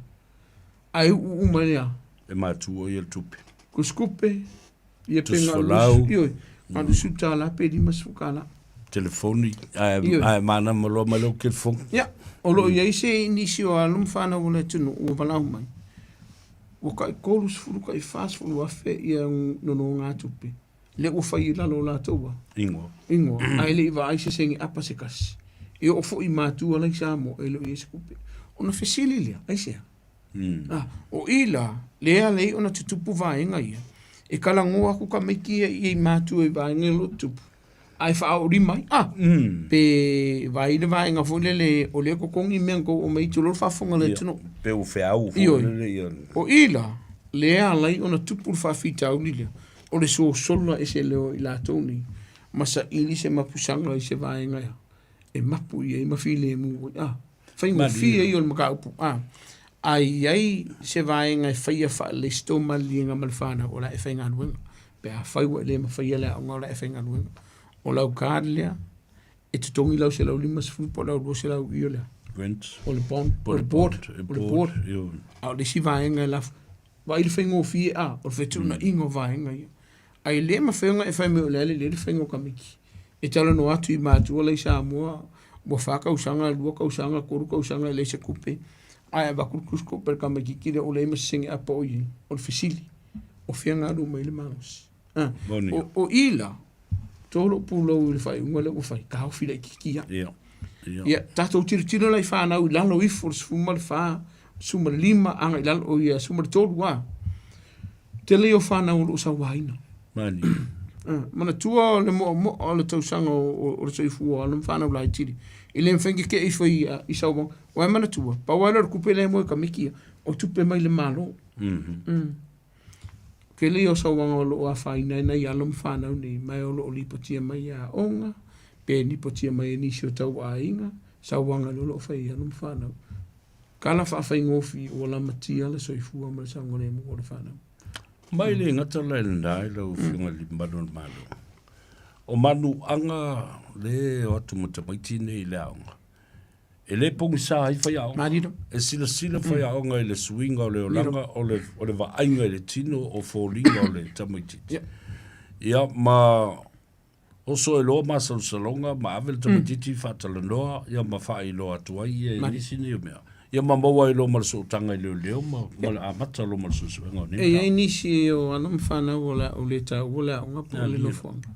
ae uu uma ai lava. E matua ia le tupe. Tusitupe, ia pe Tusi folau. Ioe, na o le $20 pe $50. Telefoni, ae, ae manama loa mai lau telefoni. Ia, o lo o i ai se nisi o alo ma fanau o le atunuu ua valaau mai, ua tai 30 tai 40 afe ia nonogatupe lea ua fai i lalo o latou a Ingoa. ingoa, ae le i vaai se sene apa se tasi. E oo foi i matua la i Samoa e le o i ai se tupe. Ona fesili lea, aisea? A, o i la, lea lei ona tutupu vaega ia, e talanoa atu tamaiti ia i matua i vaega ia o lo o tutupu, ae faaoolima ai. A, pe vaai le vaega foi lele o lea e totogi mea na tou aumai tulou le faafofoga a le atunuu. Pe ua feau foi Ioe. lele ia. O i la, lea alai ona tupu le faafitauli lea, o le sosola ese lea o i latou nei, ma saili se mapusaga i se vaega e mapu i ai ma filemu ai. A, faigofie ia o le mataupu. A, a i ai se vaega e faia faalelei se tou maliliega ma le fanau, o le a e faigaluega. Pe afai ua e le mafaia le aoga, o le a e faigaluega. O lau card lea, e totogi lau 150 po o lau 200 i o le a? Rent. O le bond, o le board, o le board. A o le isi vaega e lafo, Vaai le faigofie a, o le fetuunaiga o vaega ia. Ae le mafai ona e fai mai o le a lelei le faiga o Kamiki. E talanoa atu i matua la i Samoa, ua fa tausaga, lua tausaga, tolu tausaga e leai se tupe, ae avatu le tusitupe a le tamaititi lea ua leai ma se sene apa o i ai. O le fesili, o fea na alu mai ai le malosi? A, o i la, to lou pulou i le faaiuga lea ua fai, taofi laitiiti lava. Ia. Ia. Ia, tatou tilotilo la i fanau i lalo ifo o le 14, 15 agai i lalo, o ia 13 lava. Tele ia o fanau o lo o sauaina. Mani. Manatua o le moamoa o le tausaga o le soifua o alo ma fanau laitili, e le mafai ona keke'e ifo i sauaga. Aua e manatua, pau lava lea o le tupe lea e maua e tamaiti ia, o tupe mai le Malo. Tele ia o sauaga o lo o afaina ai nai alo ma fanau nei, ma o lo o lipotia mai e aoga, pe lipotia mai e nisi o tauaiga, sauaga o lo o fai e alo ma fanau. Tala faafaigofie ua lamatia le soifua ma le saogalemu o le fanau. Ma e le gata la i lena i lau Afioga i le Malu o le Malo. O manuaga le o atu ma tamaiti nei i le aoga, e le pogisa ai faiaoga. Malilo. E silasila faiaoga i le suiga o le olaga, o le, o le vaaiga i le tino o foliga o le tamaitiiti. Yeah. Ia, ma oso e loa masalosaloga ma ave le tamaitiiti faatalanoa, ia ma faailoa atu ai ia i nisi nei o mea. Ia ma maua ai loa ma le sootaga i leoleo ma, ma le amata loa ma le suesuega o nei E i ai nisi o alo ma fanau o le a ou le taua le aoga po o le nofoaga.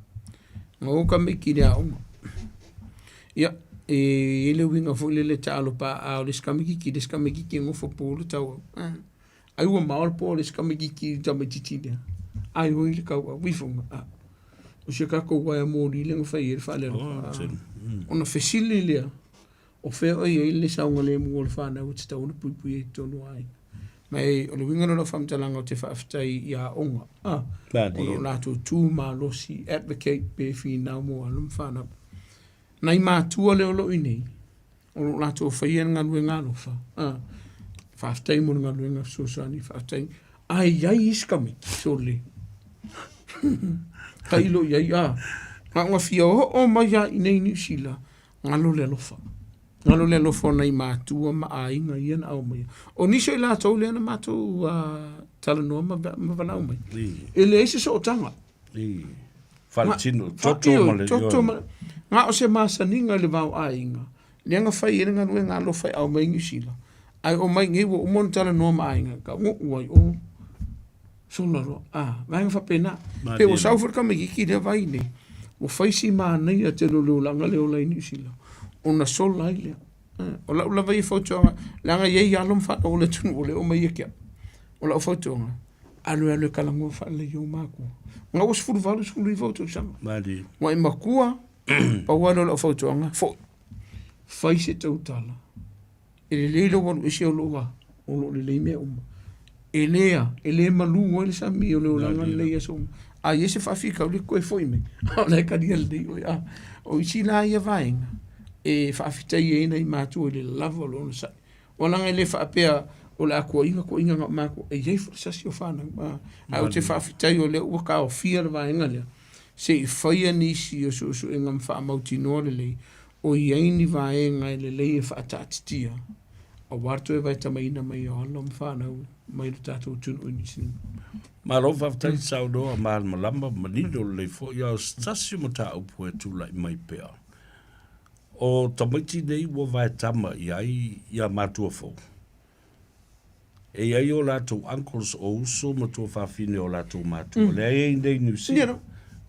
Na o tamaiti i le aoga. Ia, e i ai le uiga foi lele e taalo paa o le isi tamaitiiti, le isi tamaitiiti e nofo po le tauau. Ai ua mao le po o le isi tamaitiiti i le tamaitiiti lea. Ai oi le tauau ifoga. A. O si a tatou uaea moli lea na fai ai le faalealofa. Ona fesili lea, o fea o i ai le saogalemu o le fanau e tatau ona puipui ai i totonu o aiga. Ma e, o le uiga lena o lau faamatalaga ou te faafetai i aoga, a, o lo o latou tu malosi, advocate pe finau mo alo ma fanau. Nai matua lea o lo o i inei, o lo o latou faia le galuega alofa, a, faafetai mo le galuega fesoasoani, faafetai. Ae i ai isi tamaiti, sole, tailo i ai, a, na ona fia oo mai lava i inei i Niu Sila, Galo le alofa. Galo le alofa o nai matua ma aiga ia na aumaia. O nisi o i latou lea na matou talanoa ma, ma valaau mai. E leai se sootaga. Faletino, toto ma le... Toto ma... Na o se masaniga i le va o aiga, lea na fai ai le galuega alofa e aumai i Niu Sila. Ae omai nei ua uma ona talanoa ma aiga, ka uu ai o. Sola loa, a, vaega faapena. Pe ua sau foi le tamaitiiti lea vai nei, ua fai si manaia tele o le olaga lea e ola ai Niu Sila, ona sola ai lea. O lau lava ia fautuaga, leaga e i ai alo ma fanau o le atunuu o lea e omai ia te au. O lau fautuaga, alu e alu e talanoa faalelei i ou matua. Na ua 18, 19 ou tausaga. Ua e matua, pau lava lea o lau fautuaga, foi, fai se tautala. E lelei lou alu ese o lou a, o lo o lelei mea uma. E le a, e le malu ai le sami o le olaga lenei i aso uma. A i ai se faafitauli e toe foi mai, a o la e talia lelei oe. A o isi la ia vaega e faafetai ai nai matua i le lava o le onosai. Aua leaga e le faapea o le a tuuaiina tuuaiina na o matou, e i ai foi le sasi o fanau. A, ae ou te faafetai o lea ua taofia le vaega lea, se i faia nisi o suesuega ma faamautinoa lelei o i ai ni vaega e lelei e faataatitia aua le toe vaetamaina mai o alo ma fanau mai le tatou atunuu i Niu Sila. Malo faafetai saunoa malamalama manino lelei foi, a o se tasi o mataupu e tulai mai pea, o tamaiti nei ua vaetama i ai ia matua fou. E i ai o latou uncles o uso ma tuafafine o latou matua. Lea e i ai nei i Niu Sila.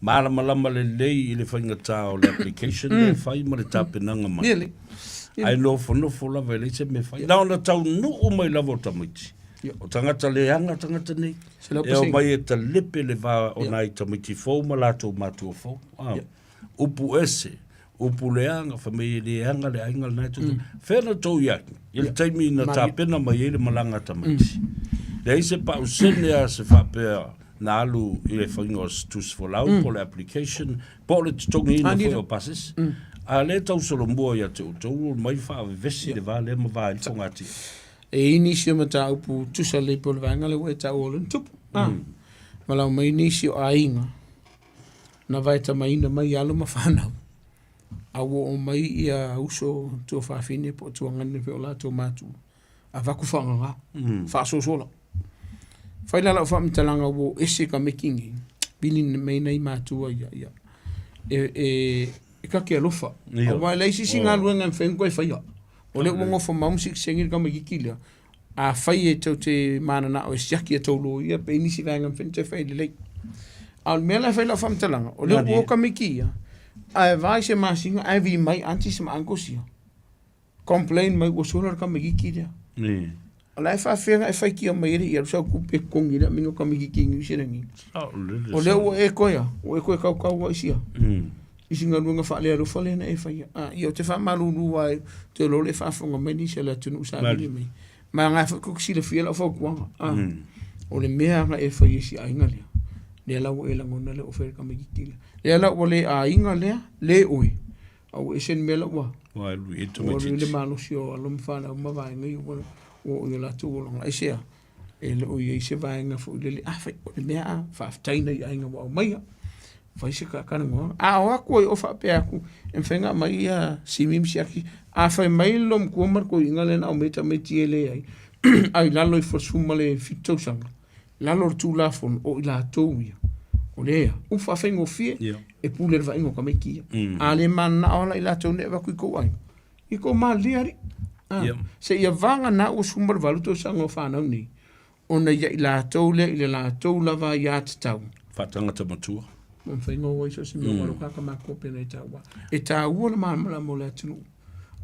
Malamalama lelei i le faigata o le application lea e fai ma le tapenaga mai. Ae nofonofo lava e leai se mea e fai. Na ona taunuu mai lava o tamaiti. O tagata leaga tagata nei. E omai e talepe le va o nai tamaiti fou ma latou matua fou. Upu ese, upu leaga, fai mai e leaga le aiga lena e tou mm. Fea na tou i ai, i le taimi na tapena mai ai le malaga a tamaiti. Leai se pausene a se faapea na alu i le faiga o se tusi folau po o le application, po o le totogiina foi o pasese. A lea e tau solomua ia te outou, omai faavevesi le va lea ma va ai le fogatia. E i ai nisi o mataupu tusa lelei po o le vaega lea ua e taua o lea na tupu. Valaau mai nisi o aiga na vaetamaina mai alo ma fanau, a ua oo mai ia uso tuafafine po o tuagane pei o latou matua, avatu faagaga, faasosola. Fai la lau faamatalaga ua oo ese tamaiti nei, vili mai nai matua ia, ia. E, e ta te alofa. Aua e leai se isi galuega e mafai ona toe faia. O lea ua nofo mau ma sikiseini le tamaitiiti lea, afai e tou te mananao e siaki a tou loia pe i ai nisi vaega e mafai ona toe fai lelei. A o le mea la e fai lau faamatalaga, o lea ua o tamaiti ia, ae va i se masina ae vi mai aunties ma uncles ia, complain mai ua sola le tamaitiiti lea. O la e faafefea ona e faitia mai ai le ia sau tupe e totogi i le aumaiga o tamaititi i Niu Silani. O lea ua e toe a, ua e toe tautau ai i sia, i si galuega faalealofa lea na e faia. A, ia ou te faamalulu lava ou te iloa o lea e faafofoga mai nisi o le atunuu sa vili mai. Ma o lena foi tou te silafia lau fautuaga, a, o le mea lava na e faia i si aiga lea, lea la ua e lagona lea ua fai e le tamaititi lea. Lea la ua le aiga lea, le oe, A ua ese le mea la ua Ua alu i ai ua alu i ai le malosi o alo ma fanau ma vaega ia ua oo i o latou olaga. Aisea? E le o i ai se vaega foi lele, afai o le mea a, faafetai nai aiga ua aumaia, fai se talanoaga. A o atu ai o faapea atu, e mafai ona aumai ia Simi ma Siaki, a fai mai le loomatua ma le toeaina lea na aumai tamaiti ia e leai, a i lalo ifo o le 17 tausaga, lalo o le Tulafono, o i latou ia, o lea ua faafaigofie e pule le vaaiga o tamaiti ia. A le mananao la i latou nei e avatu i tou aiga, ia tou malilie alii. Seia vagana ua 18 tausaga o fanau nei, ona ia i latou lea i le latou lava aiatatau. Faatagata matua. Ua mafai ona o ai so o se mea ua alofa ka matou pei ona e taua. E taua le malamalama o le atunuu,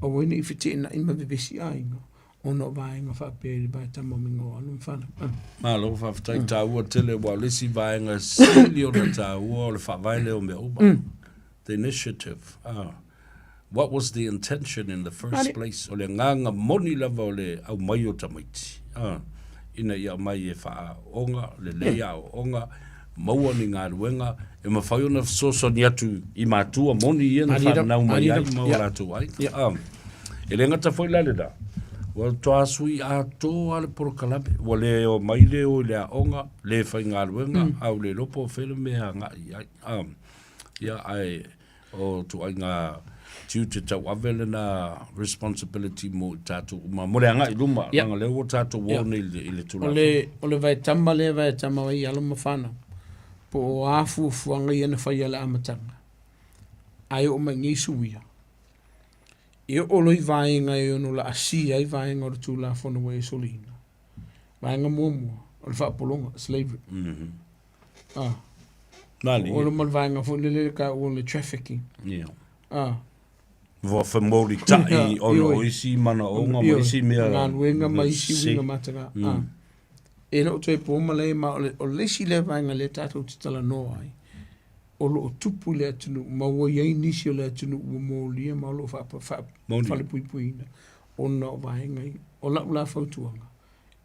aua ne i feteenai ma vevesi aiga ona o vaega faapea i le vaetama o mea o alo ma fanau. Malo faafetai, taua tele aua o le isi vaega sili ona taua o le faavae lea o mea uma. The initiative. What was the intention in the first place? O le agaga moni lava o le aumai o tamaiti ina ia aumai e faaaooga, lelei aoaoga, maua ni galuega e mafai ona fesoasoani atu i matua moni ia na fanau mai ai ma o latou aiga. E le gata foi la lena, ua toa sui atoa le polokalame, ua le omai le o i le aoga, le faigaluega, a ua le iloa po o fea le mea e agai i ai. Ia, ae o ituaiga tiute tauave lena responsibility mo i tatou uma, mo le agai i luma, leaga o lea ua tatou o nei i le Tulafono. O le vaetama lea e vaetama ai alo ma fanau, po o a fuafuaga ia na faia i le amataga, ae oo mai nei suia, e oo loa i vaega e ono laasia ai vaega o le Tulafono ua e soliina. Vaega muamua, o le faapologa, slavery. Ah. Malie. O le ma le vaega foi lele le taua o le trafficking. Yeah. Ah. Ua femolitai ona o isi manaoga ma isi mea. Galuega ma isi uiga mataga. Ah. E le o toe po malae ma o le isi lea vaega lea tatou te talanoa ai, o lo o tupu i le atunuu ma ua i ai nisi o le atunuu ua molia ma o lo o faalepuipuiina ona o vaega ia. O lau la fautuaga,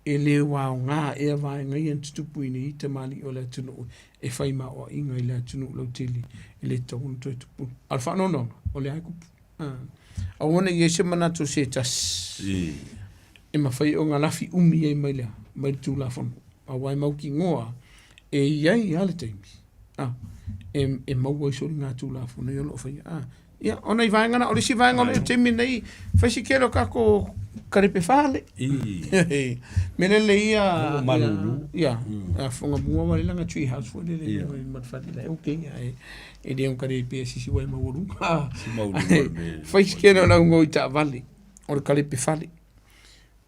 E le ua aoga ea vaega ia na tutupu i nei tamalii o le atunuu e fai maoaiga i le atunuu lautele e le tatau ona toe tupu. A o le faanoanoaga, o lea e tupu. Aua ne i i ai se manatu o se tasi e mafai ona lafi umi ai mai le, mai le Tulafono, aua e mautinoa e i ai lava le taimi e maua ai soligatulafono ia o lo o faia. Ia, o nai vaega na, o le isi vaega o le taimi nei, fai si tele o tatou kalepe fale. Mea lele ia, ia, a fonga mua wale langa tree house foi lele yeah. ma fale la okay ai e le on kalepe e sisi wai maualuga. Fai si tele o lau ngoi taavale o le kalepe fale.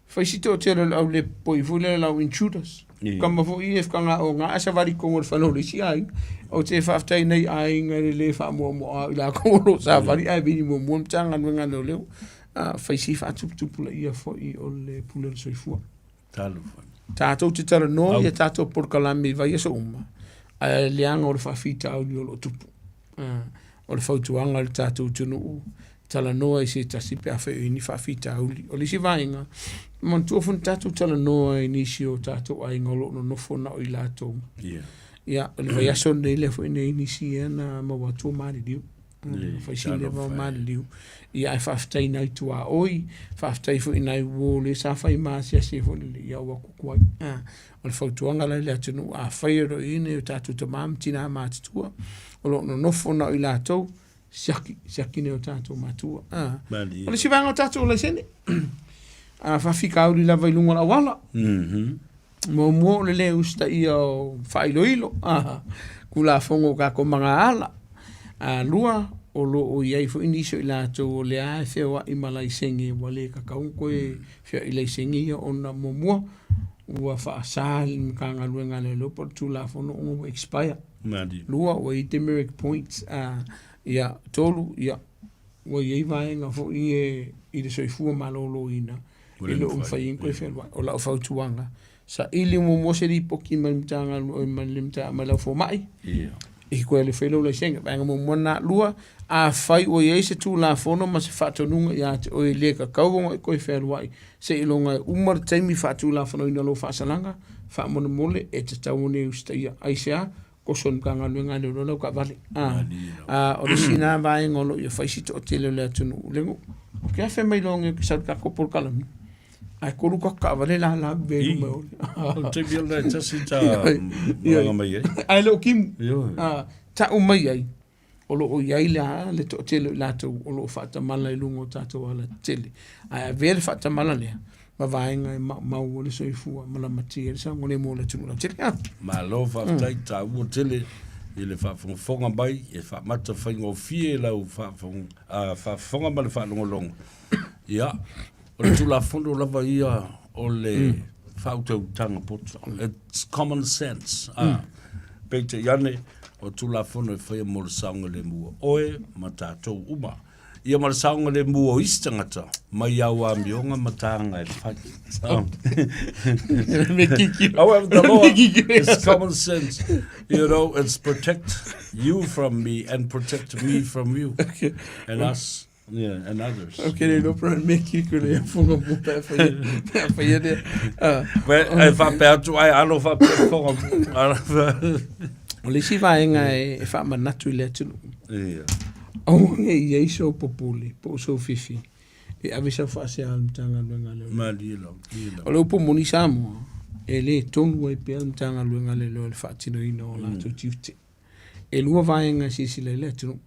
Fai si toatele o le au le poi foi lea lau intruders. Yeah. Kama foi e whakanga o ngā asa wari kongo le whanau le isi aiga. O te whaaftai nei aiga le le whaamoamoa au i la kongo lo sa wari ai vini mua mua mtanga nue ngā leo leo. Fai si whaatuputupu la ia foi o le pule le soifua. Talofa. Tātou te talanoa ia tātou polokalame i vaiaso uma, ae leaga o le faafitauli o lo o tupu. O le fautuaga i le tatou atunuu, talanoa i se tasi pe afai o i ai ni faafitauli. O le isi vaega, manatua foi na tatou talanoa i nisi o tatou aiga o lo o nonofo na o i latou. Ia, o le vaiaso lenei lea foi na i ai nisi ia na maua atu o maliliu. Fai si leva o maliliu. Ia, ae faafetai i nai tuaoi, faafetai foi i nai uo lea sa fai ma asiasi ai foi lele, ia ua kuku ai. O le fautuaga la i le atunuu, afai o lo o i ai nai o tatou tama ma tina matutua o lo o nonofo na o i latou, siaki, siaki nai o tatou matua. O le isi vaega o tatou laisene, faafitauli lava i luga o le auala. Muamua o le le usitaia o faailoilo, Tulafono o tatou magaala. Lua, o lo o i ai foi nisi o i latou o lea e feoai ma laisene ua le tatau ona toe feoai i laisene ia ona muamua ua faasa e le Matagaluega a Leoleo po o le Tulafono ona ua expire. Lua, ua i ai demerit points. Ia, tolu, ia, ua i ai vaega foi ia i le soifua maloloina. E le o mafai ona toe fealuai. O lau fautuaga, saili muamua se lipoti mai le Matagaluega mai le Matagaluega mai lau fomai. Ia. E toe alu e fai lou laisene. Vaega muamua lena. Lua, afai ua i ai se Tulafono ma se faatonuga ia te oe e le tatau ona e toe fealuai seiloga e uma le taimi faatulafonoina o lou faasalaga, faamolemole e tatau ona e usitaia. Aisea? Toso i le Matagaluega a Leoleo lau taavale. A, o le isi lena vaega o lo o ia fai si toatele o le atunuu, le nuu. Ou te afe mai loa nei ou te sau i le tatou polokalame, ae tolu tatou taavale la la ave i luma o le. O le taimi lena e tasi ta malaga mai ai. Ae le o timu. Tau mai ai, o lo o i ai la le toatele o i latou o lo o faatamala i luga o tatou alatetele. Ae avea le faatamala lea ma vaega e maumau ai le soifua ma lamatia ai le saogalemu o le atunuu lautele. Ah. Malo faafetai mm. taua tele i le faafogafoga mai e faamata faigofie lau faafofoga ma le faalogologo. Ia, o le Tulafono lava ia o le mm. faautautaga poto. It's common sense. Ah. Mm. Peitai ane, o Tulafono e faia mo le saogalemu o oe ma tatou uma. Ia ma le saogalemu o isi tagata mai au amioga ma tāga e fai. However, the law is common sense. You know, it's protect you from me and protect me from you okay. and us. Yeah, and others. Ok, le iloa pe mea kiko le fonga mo pe a whaia, pe a whaia le. Pe e whapea atu ai alo whapea fonga mo. O le isi vaega e faamanatu i le atunuu. Ia. Aua ne i ai sou popole po o sou fifi e ave sau faasea a le Matagaluega a Leoleo. Malie lava, malie lava. O le upu moni Samoa, e le tonu ai pea le Matagaluega a Leoleo i le faatinoina o latou tiute. E lua vaega e silasila i le atunuu.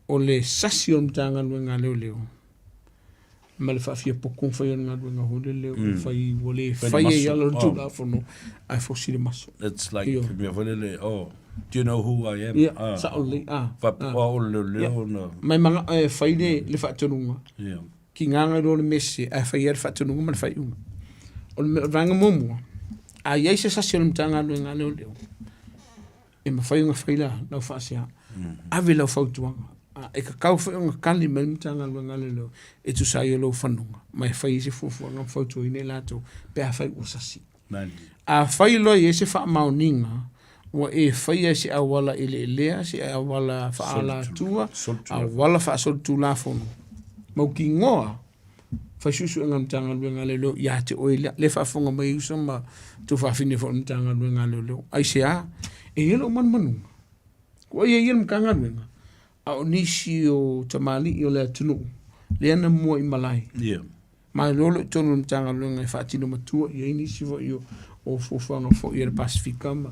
O le sasi o le Matagaluega a Leoleo ma le faafiapoto ona fai o le galuega foi lele ua mm. fai ua le fai ai ala o le Tulafono ae fosi le maso. It's like Io. mea foi lele, oh, do you know who I am? Yeah, ah, sao lelei. Ah, ah. o le leoleo na. Mai manga e fai le, le faatonuga. Yeah. Ki ngā loa le mese ae fai ai le faatonuga ma le faaiuga. O le vaega muamua, a i ai se sasi o le Matagaluega a Leoleo, e mafai ona fai la lau faasea, ave lau fautuaga. A, e tatau foi ona tali mai le Matagaluega a Leoleo e tusa ai o lou fanuga ma e fai ai se fuafuaga ma fautuaina i latou pe afai ua sasi. Afai loa e i ai se faamaoniga ua e faia i se auala eleelea, se auala faaalatua, auala faasolitulafono, mautinoa, fai suesuega a le Matagaluega a Leoleo ia te oe lea, lea e faafofoga mai uso ma tuafafine foi o le Matagaluega a Leoleo. Aisea? E i ai lou manumanuga, ua i ai ia le Matagaluega, a o nisi o tamalii o le atunuu lea na mua i malae. Yeah. Malo loa i totonu o le Matagaluega e faatino matua i ai nisi foi o, o fuafuaga foi a le Pasefika ma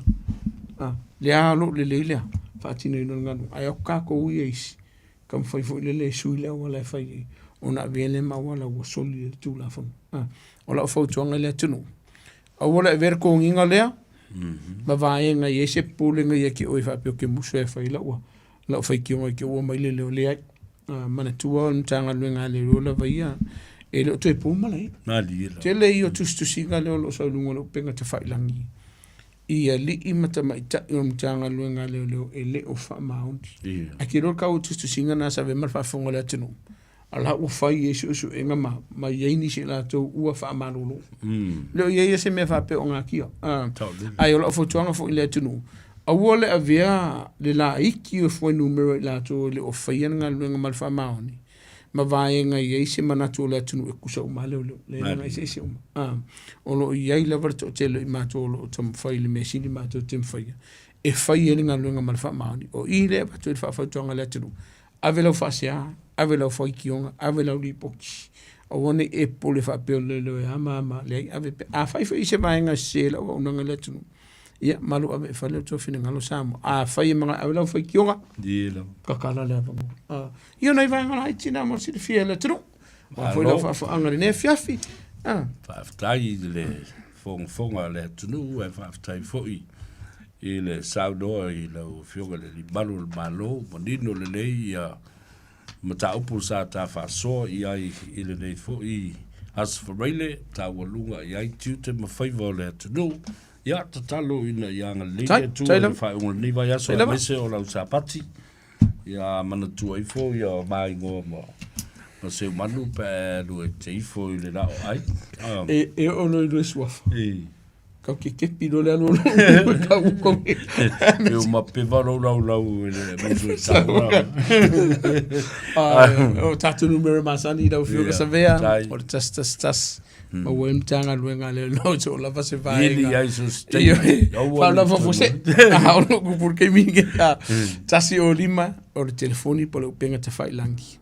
a, lea o lo o lelei lea faatinoina o le galuega. Ae o tatou ia isi, taumafai foi lele e sui le auala e fai ai ona avea lea ma auala ua soli ai le Tulafono. A, o lau fautuaga i le atunuu, aua le avea le toniga lea ma vaega e i ai se popolega ia te oe faapea ou te musu e fai lau lau faitioga i te ua mai le leo leai. Manatua o le Matagaluega a Leoleo lava ia, e le o toe po malae. Malie lava. Tele ia o tusitusiga lea o lo o sau i luga o le upega tafailagi i alii ma tamaitai o le Matagaluega a Leoleo e le o faamaoni. Ia. Ae te iloa le tau o tusitusiga na sa avea ma le faafofoga a le atunuu, a la ua fai ai suesuega ma, ma i ai nisi o latou ua faamalolo. Le o i ai se mea faapea o natia. Ae o lau fautuaga foi i le atunuu, aua le avea le laiti o fuainumera i latou e le o faia le galuega ma le faamaoni, ma vaega e i ai se manatu o le atunuu e tutusa uma lava leoleo. Leai leaga eseese uma. O lo o i ai lava le toatele o i matou o lo o taumafai i le mea sili matou te mafaia e fai ai le galuega ma le faamaoni. O i lea e avatu ai le faafautuaga i le atunuu, Ave lau faasea, ave lau faitioga, ave lau lipoti. Aua ne i e popole faapea o le leoleo e ama ama, leai, ave pea. Afai foi i se vaega sese i lau auaunaga i le atunuu, ia, malu ave i fale o tou finagalo Samoa. Afai e manao e ave lau faitioga, tatala le avanoa. Ia o nai vaega laiti na mo le silafia e le atunuu. Aua foi lau faafofooga i lenei afiafi. Faafetai i le fogafoga a le atunuu ae faafetai foi i le saunoa i lau Afioga i le Alii Malu o le Malo, manino lelei ia mataupu sa ta faasoa i ai i lenei foi Aso Faraile, taualuga i ai tiute ma faiva o le atunuu. Ia, tatalo ina ia agalelei le Atua i le faaiuga o lenei vaiaso aemaise o lau Sapati. Ia manatua ifo ia ma igoa ma Ma Seumanu pe a e alu e te ifo i le la'o ai. E e oo loa i lua suafa. Kau kekepi loa le alu o lou kau kau. E uma peva lou laulau i le musu i taua. O tātou numera masani i lau Afioga Savea, o le 111 maua ai le Matagaluega a Leoleo so o lava se vaega. Ili ai so se taimi. Faalavelave faafuasei. A o lou kupu i le taimi lenei, 105 o le telefoni po o le upega tafailagi.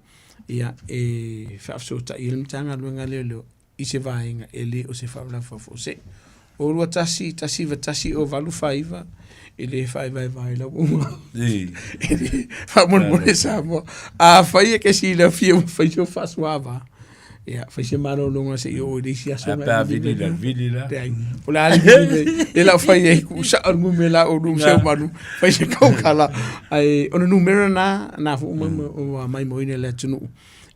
Ia, e faafesootai ai le Matagaluega a Leoleo i se vaega e le o se faalavelave faafuasei. O 21 191 o 849 e le faevaevae lau uma. E le faamolemole Samoa. Afai e ke silafia ua fai sou faasuaava, ia fai se malologa seia oo i le isi aso. Ae pe a vili la, vili la. Leai, o le a le vili nei. Lea la ua fai ai kuu sao le numera o lou seumanu, fai se kaukala. Ae o le numera na, na foi ua maimoaina e le atunuu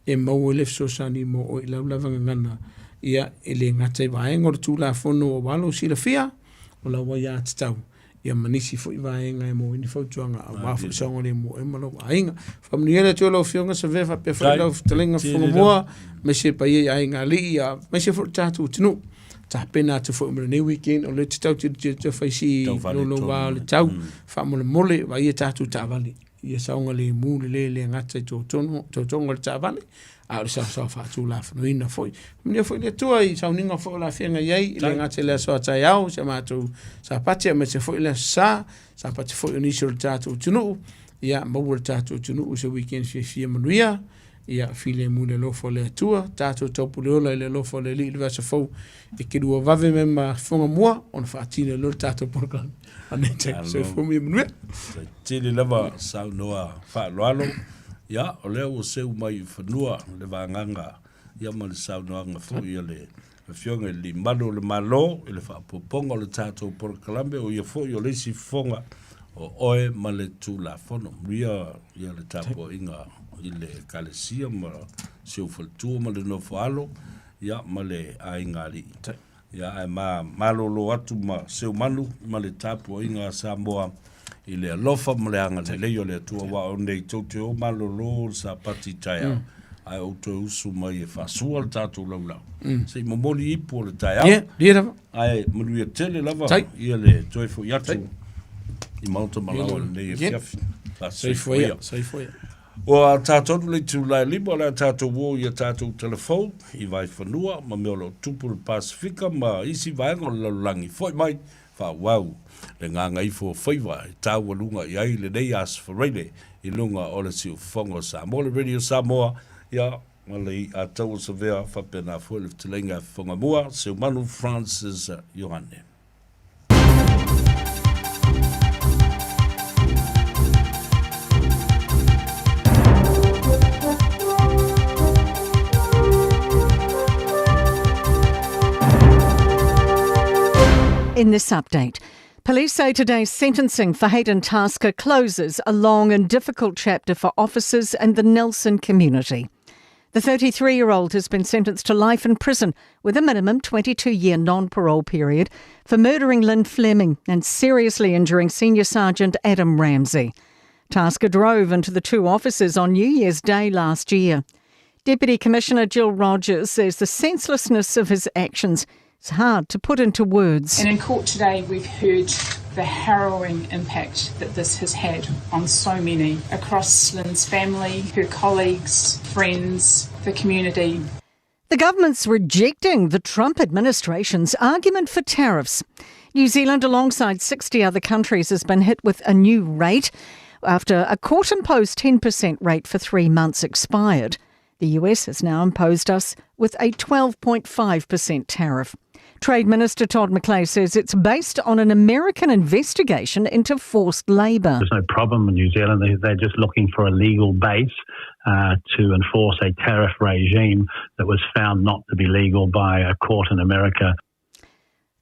e maua ai le fesoasoani mo oe i lau lava gagana. Ia, e le gata i vaega o le Tulafono aua lou silafia, o lau aiatatau, ia ma nisi foi vaega e maua ai ni fautuaga aua foi le saogalemu o oe ma lou aiga. Faamanuia le Atua i lau Afioga Savea faapea foi lau fetalaiga Fofogamua, aemaise le paia i aiga alii, aemaise foi le tatou atunuu. Tapena atu foi mo lenei weekend, o lea e te tau tilotilo atu e fai si louloua o le tau, faamolemole, vaaia tatou taavale. Ia saogalemu lelei e le gata i totonu o le taavale, a o le saosaoa faatulafonoina foi. Manuia foi le Atua i sauniga foi o le a feagai ai, e le gata i le aso a taeao, si a matou Sapati, aemaise foi le aso Sa, Sapati foi o nisi o le tatou atunuu. Ia maua le tatou atunuu i se weekend fiafia manuia. Ia filemu i le alofa o le Atua, tatou taupuleola i le alofa o le Alii i le vaiaso fou e kelua vave mai ma fofoga mua ona faatino ai loa le tatou polokalame. Anei te soifua ma ia manuia. Tele lava saunoa faaaloalo, ia o lea ua seu mai i fanua le vagaga ia ma le saunoaga foi a le Afioga i le Alii Malu o le Malo i le faaopoopoga o le tatou polokalame, o ia foi o le isi fofoga o oe ma le Tulafono. Manuia ia le tapuaiga i le Ekalesia ma si ou faletua ma le nofo alo, ia ma le aiga alii. Ia ae ma malolo atu ma Seumanu ma le tapuaiga a Samoa i le alofa ma le agalelei o le Atua, aua o nei tou te o malolo le Sapati taeao, ae ou toe usu mai e faasua le tatou laulau. Se i momoli ipu o le taeao. Ia, ia lava. Ae manuia tele lava ia le toe foi atu i Maota Malawa lenei afiafi. Soifua ia, soifua ia. Ua tatou le itula e lima o le a tatou o i a tatou telefon i Vaifanua ma mea o lo o tupu i le Pasefika ma isi vaega o le lalolagi. Foi mai, faaauau le gagaifo o faiva e taualuga i ai lenei Aso Faraile i luga o le Siufofoga o Samoa, le Radio Samoa, ia, ma le i'a taua savea faapena foi le fetalaiga e fofoga mua, Seumanu Francis Ioane. In this update, police say today's sentencing for Hayden Tasker closes a long and difficult chapter for officers and the Nelson community. The 33 year old has been sentenced to life in prison with a minimum 22 year non parole period for murdering Lynn Fleming and seriously injuring Senior Sergeant Adam Ramsey. Tasker drove into the two officers on New Year's Day last year. Deputy Commissioner Jill Rogers says the senselessness of his actions is hard to put into words. And in court today, we've heard the harrowing impact that this has had on so many across Lynn's family, her colleagues, friends, the community. The government's rejecting the Trump administration's argument for tariffs. New Zealand, alongside 60 other countries, has been hit with a new rate after a court imposed 10% rate for three months expired. The US has now imposed us with a 12.5% tariff. Trade Minister Todd McClay says it's based on an American investigation into forced labour. There's no problem in New Zealand. They're just looking for a legal base uh, to enforce a tariff regime that was found not to be legal by a court in America.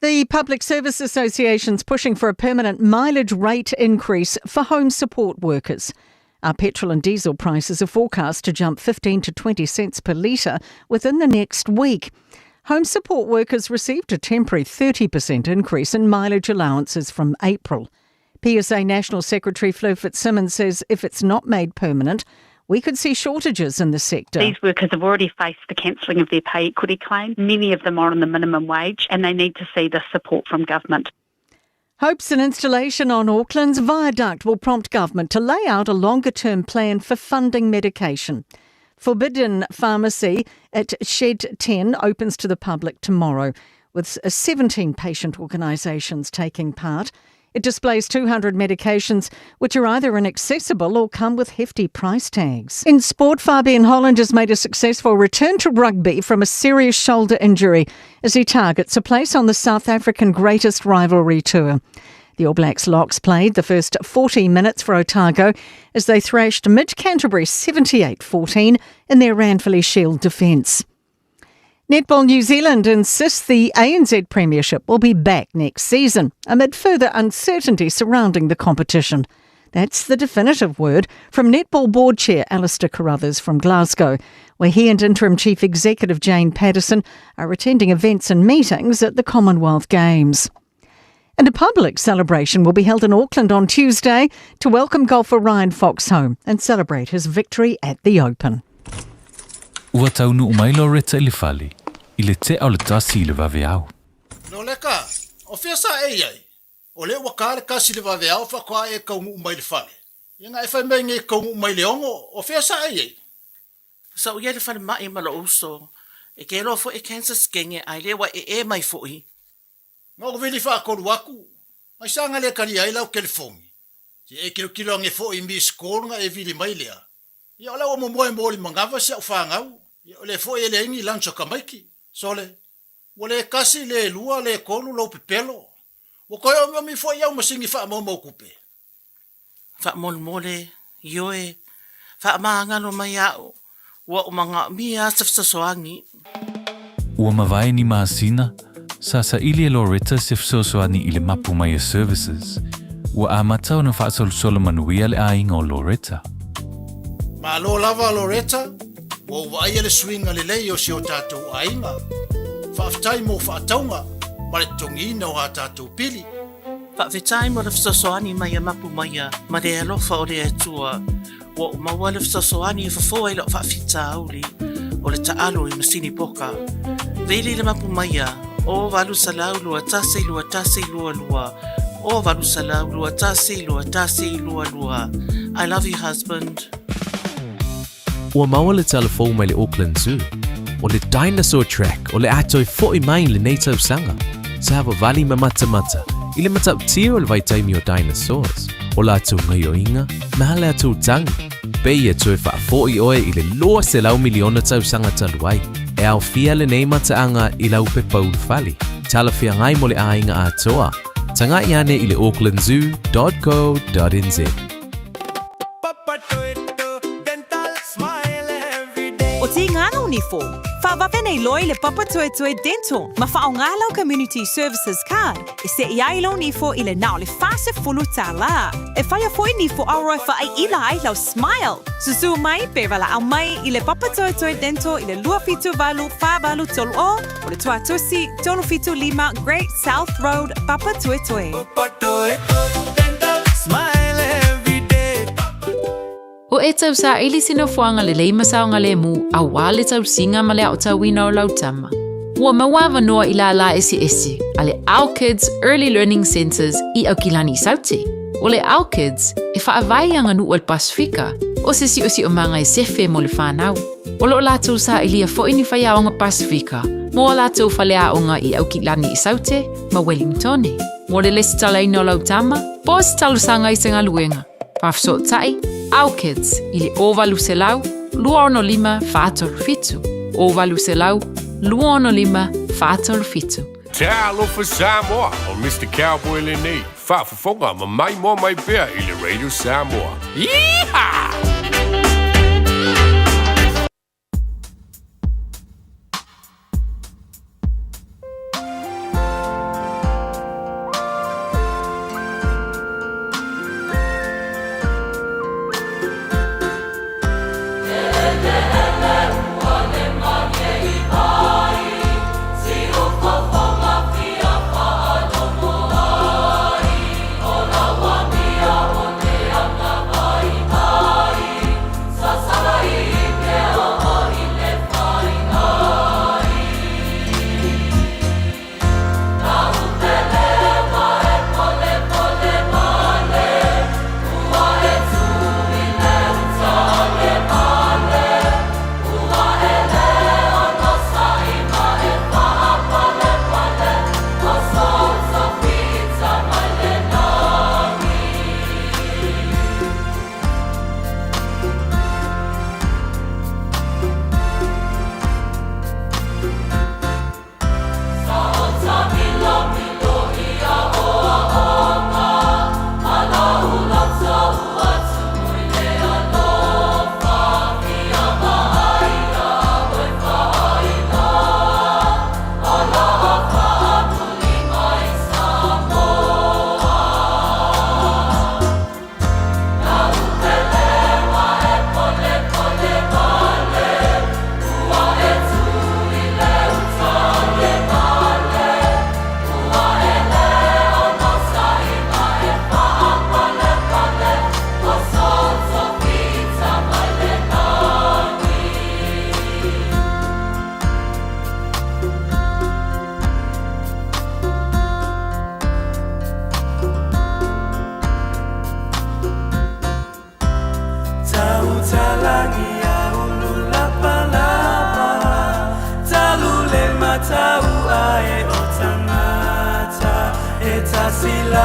The Public Service Association's pushing for a permanent mileage rate increase for home support workers. Our petrol and diesel prices are forecast to jump 15 to 20 cents per litre within the next week. Home support workers received a temporary 30% increase in mileage allowances from April. PSA National Secretary Flo Fitzsimmons says if it's not made permanent, We could see shortages in the sector. These workers have already faced the cancelling of their pay equity claim. Many of them are on the minimum wage and they need to see the support from government. Hopes an installation on Auckland's viaduct will prompt government to lay out a longer term plan for funding medication. Forbidden Pharmacy at Shed 10 opens to the public tomorrow, with 17 patient organisations taking part. It displays 200 medications which are either inaccessible or come with hefty price tags. In sport, Fabian Holland has made a successful return to rugby from a serious shoulder injury as he targets a place on the South African Greatest Rivalry Tour. The All Blacks locks played the first 40 minutes for Otago as they thrashed Mid Canterbury 78 14 in their Ranfurly Shield defence. Netball New Zealand insists the ANZ Premiership will be back next season amid further uncertainty surrounding the competition. That's the definitive word from Netball Board Chair Alistair Carruthers from Glasgow, where he and Interim Chief Executive Jane Patterson are attending events and meetings at the Commonwealth Games. And a public celebration will be held in Auckland on Tuesday to welcome golfer Ryan Fox home and celebrate his victory at the Open. Ua taunuu mai Loretta i le fale i le tea o le tasi i le vaveao. Loleka, o fea sa e i ai? O lea ua ka le kasi i le vaveao faatoa e kaunuu mai le fale. Ia na e fai mai nei kaunuu mai le ono, o fea sa e i ai? Sa ou i ai i le falemai ma lou uso, e ke loa foi e cancer skenge ae le ua ee mai foi. Na ou vili faatolu atu, ai sa na le talia ai lau telefoni. Se e tilotilo ane foi i miss call na e vili mai lea. Ia o la ua momoe mo le manava si au fanau, ia o lea foi e leai ni lunch a tamaiti. Sole, ua le tasi, le lua, le tolu lou pepelo. Ua toe omiomi foi au masini faamaumau tupe. Faamolemole, ioe, faamagalo mai a'u, ua ou manaomia se fesoasoani. Ua mavae ni masina, sa saili e Loretta se fesoasoani i le Mapu Maia Services. Ua amata ona faasolosolo manuia le aiga o Loretta. Malo lava Loretta, ua ou vaaia le suiga lelei o si o tatou aiga. Faafetai mo faatauga ma le totogiina o a tatou pili. Faafetai mo le fesoasoani mai a Mapu Maia ma le alofa o le Atua. Ua ou maua le fesoasoani e fofo ai lau faafitauli o le taalo i masini poka. Vili le Mapu Maia, o 800 21 21 22, o 800 21 21 22. I love you husband. Ua maua le tala fou mai le Auckland Zoo, o le Dinosaur Track o le a toe fo'i mai i lenei tausaga. Savavali ma matamata i le matautia o le vaitaimi o dinosaurs, o latou gaioiga ma latou tagi. Pei e toe faafo'i oe i le 200 miliona tausaga talu ai. E aofia lenei mataaga i lau pepa ulufale, talafeagai mo le aiga atoa. Tagai ane i le aucklandzoo.co.nz. O Tīngana o Nifo, whawawe nei loa i le Papatoetoe Dental ma whaonga lau Community Services Card e se'i ai lou nifo i le na o le 40 tālā. E whaia foi nifo aroa e whaaila ai lau smile. Susu mai pe walaau mai i le Papatoetoe Dental i le 278 483 o o le Tuatusi 375 Great South Road, Papatoetoe. O e tausaili se nofoaga lelei ma saogalemu aua le tausiga ma le aotauina o lau tama. Ua maua avanoa i lālā eseese a le Our Kids Early Learning Centres i Aukilani i Saute. O le Our Kids, e faavae i aganuu a le Pasefika, o se siosiomaga e sefe mo le fanau. O lo o latou sailia foi ni faiaoga Pasefika mo a latou faleaoga i Aukilani i Saute ma Wellingtone. Mo le lesitalaina o lau tama, po o se talosaga i se galuega, faafesootai, Our Kids i le 0800 265 437, 0800 265 437. Talofa Samoa, o Mister Cowboy lenei, faafofoga ma maimoa mai pea i le Radio Samoa. Yeehaw!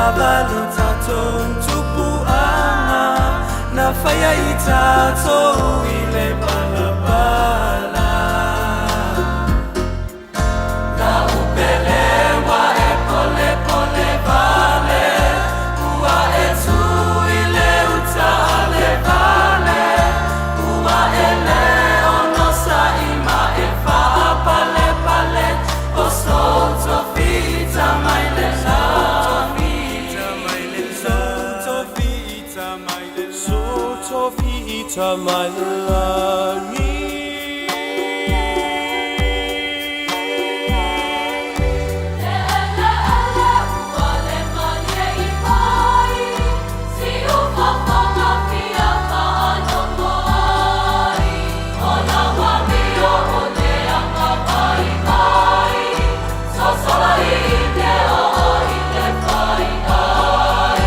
lava lo tatou tupuaga na faia i tatou i le palapala. Lau pele ua e polepole vale, ua e tu i le uta a le vale, ua e le onosai ma e faapalepale o sou tofi ita mai le lagi. Sou tofi ita mai le lagi. Le eleele ua le malie i vai, siufofoga fia faalogo ai, o lau amio o le aga vaivai, sosola i te oo i te fai ai.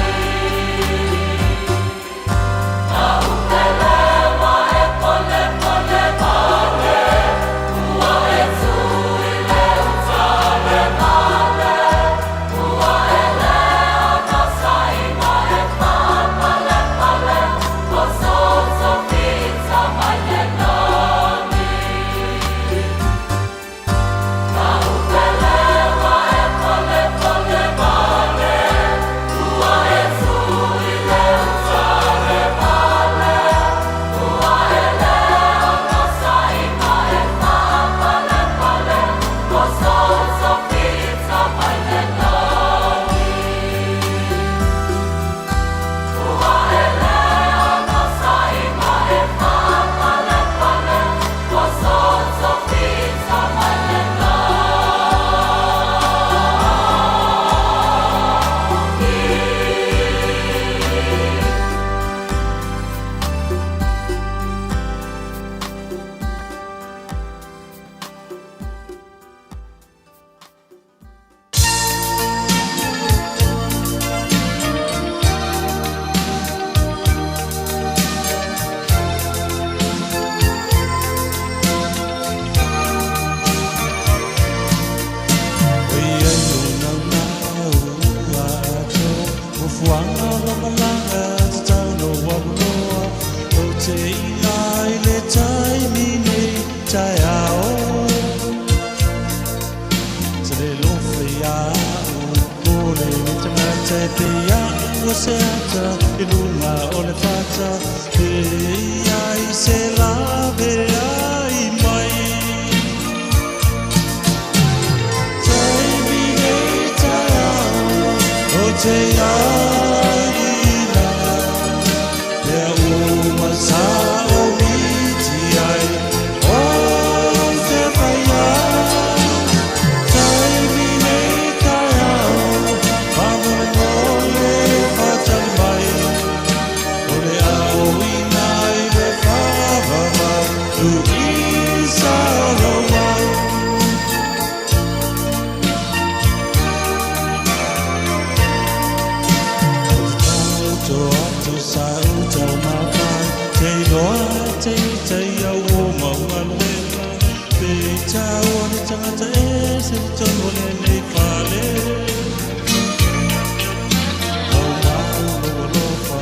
Lau pele ua e polepole vale, ua e tu i le uta a le vale, ua e le onosai ma e faapalepale, o sou tofi ita mai le lagi. Lau pele ua e polepole vale, ua e tu i le uta a le vale, ua e le onosai ma e faapalepale, o sou tofi ita mai le lagi. Ua e le onosai ma e faapalepale, o sou tofi ita mai le lagi. Oi ai lo naunau ua ato, Nofoaga o lau malaga tatau ona ou alu loa, Ou te iloa i le taimi nei taeao. Te le lofa ia au, o lenei tagata e pei au ua se ata i luga o le fata, e i ai se laveai mai. Taimi nei taeao, ou te aina, mea uma sa ou miti ai, ou te faia. Taimi nei taeao, faamolemole faatali mai, o le aoina i le faavavau, tuuisa o lou au. Ou te taoto atu sa ou taumafai, te iloa te ita i au o mau galuega, pe i taua le tagata ese i totonu o lenei fale. Maumau lou alofa,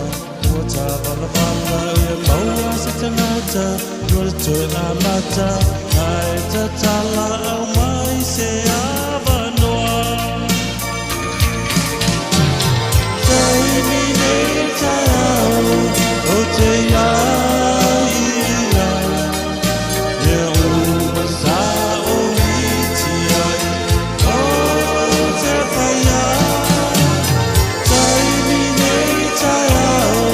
ua tavalavala ia maua se tagata, ua le toe amata, ae tatala aumai se avanoa. Taimi nei taeao, ou te aina, mea uma sa ou miti ai, ou te faia. Taimi nei taeao,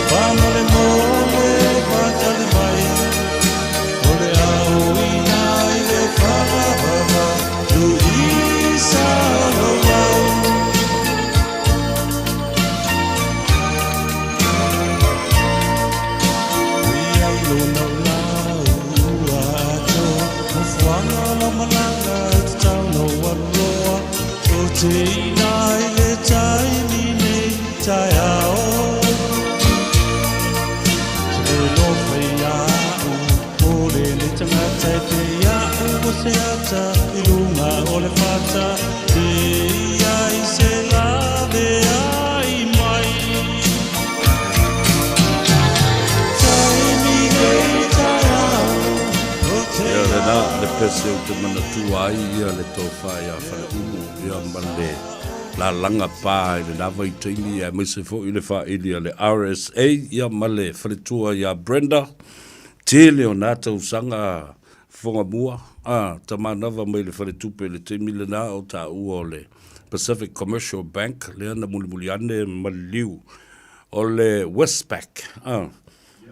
faamolemole faatali mai, o le aoina i le faavavau, tuuisa o lou au. Ui ai lo naunau ua ato, Nofoaga o lau malaga tatau ona ou alu loa, Ou te iloa i le taimi nei taeao. Te le lofa ia au, o lenei tagata e pei au ua se ata i luga o le fata, e i ai se laveai. pese ou te manatua ai ia le tofa ia Faleulu ia ma le lalaga pa i lena vaitaimi aemaise foi le faaili a le RSA ia ma le faletua ia Brenda. Tele o na tausaga fofoga mua, a, tamanava mai le faletupe i le taimi lena o taua o le Pacific Commercial Bank lea na mulimuli ane ma liliu o le Westpac, a.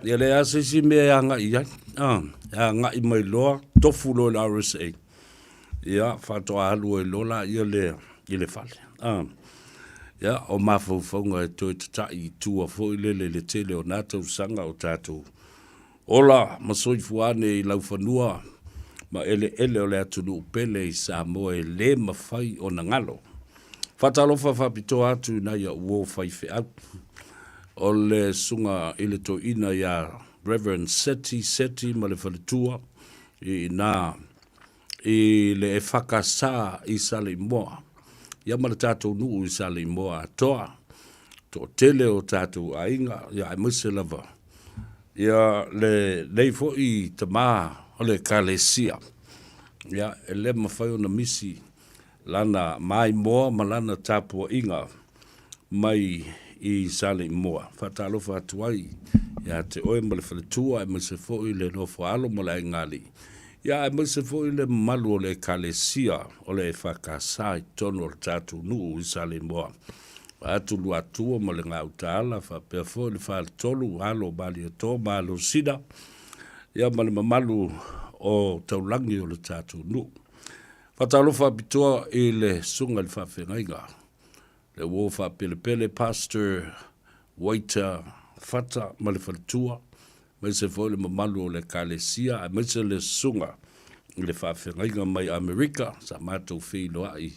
Ia leai lava se isi mea e agai i ai, a, e agai mai loa, tofu loa i le RSA, ia, faatoa alu ai loa laia lea i le fale, a. Ia, o mafaufauga e toe tatai i tua foi lele i le tele o na tausaga o tatou ola ma soifua ane i laufanua ma eleele o le atunuu pele i Samoa e le mafai ona galo. Faatalofa faapitoa atu i nai a'u uo faifeau, o le Susuga i le Toeaina ia Rev. Seti Seti ma le faletua i ina i le EFKS i Saleimoa, ia ma le tatou nuu i Saleimoa atoa, toatele o tatou aiga, ia aemaise lava ia lenei foi tama o le Ekalesia, ia e le mafai ona misi lana maimoa ma lana tapuaiga mai i Saleimoa. Faatalofa atu ai ia te oe ma le faletua aemaise foi le nofo a alo ma le aigaalii, ia aemaise foi le mamalu o le Ekalesia o le EFKS i totonu o le tatou nuu i Saleimoa. Vaeatu Luatua ma le Gautaala faapea foi le Faletolu, alo o Malietoa ma Alosina, ia ma le mamalu o taulagi o le tatou nuu. Faatalofa faapitoa i le Susuga i le Faafeagaiga, le uo faapelepele Pastor Waiter Fata ma le faletua, aemaise foi le mamalu o le Ekalesia, aemaise le Susuga i le Faafeagaiga mai Amerika sa matou feiloai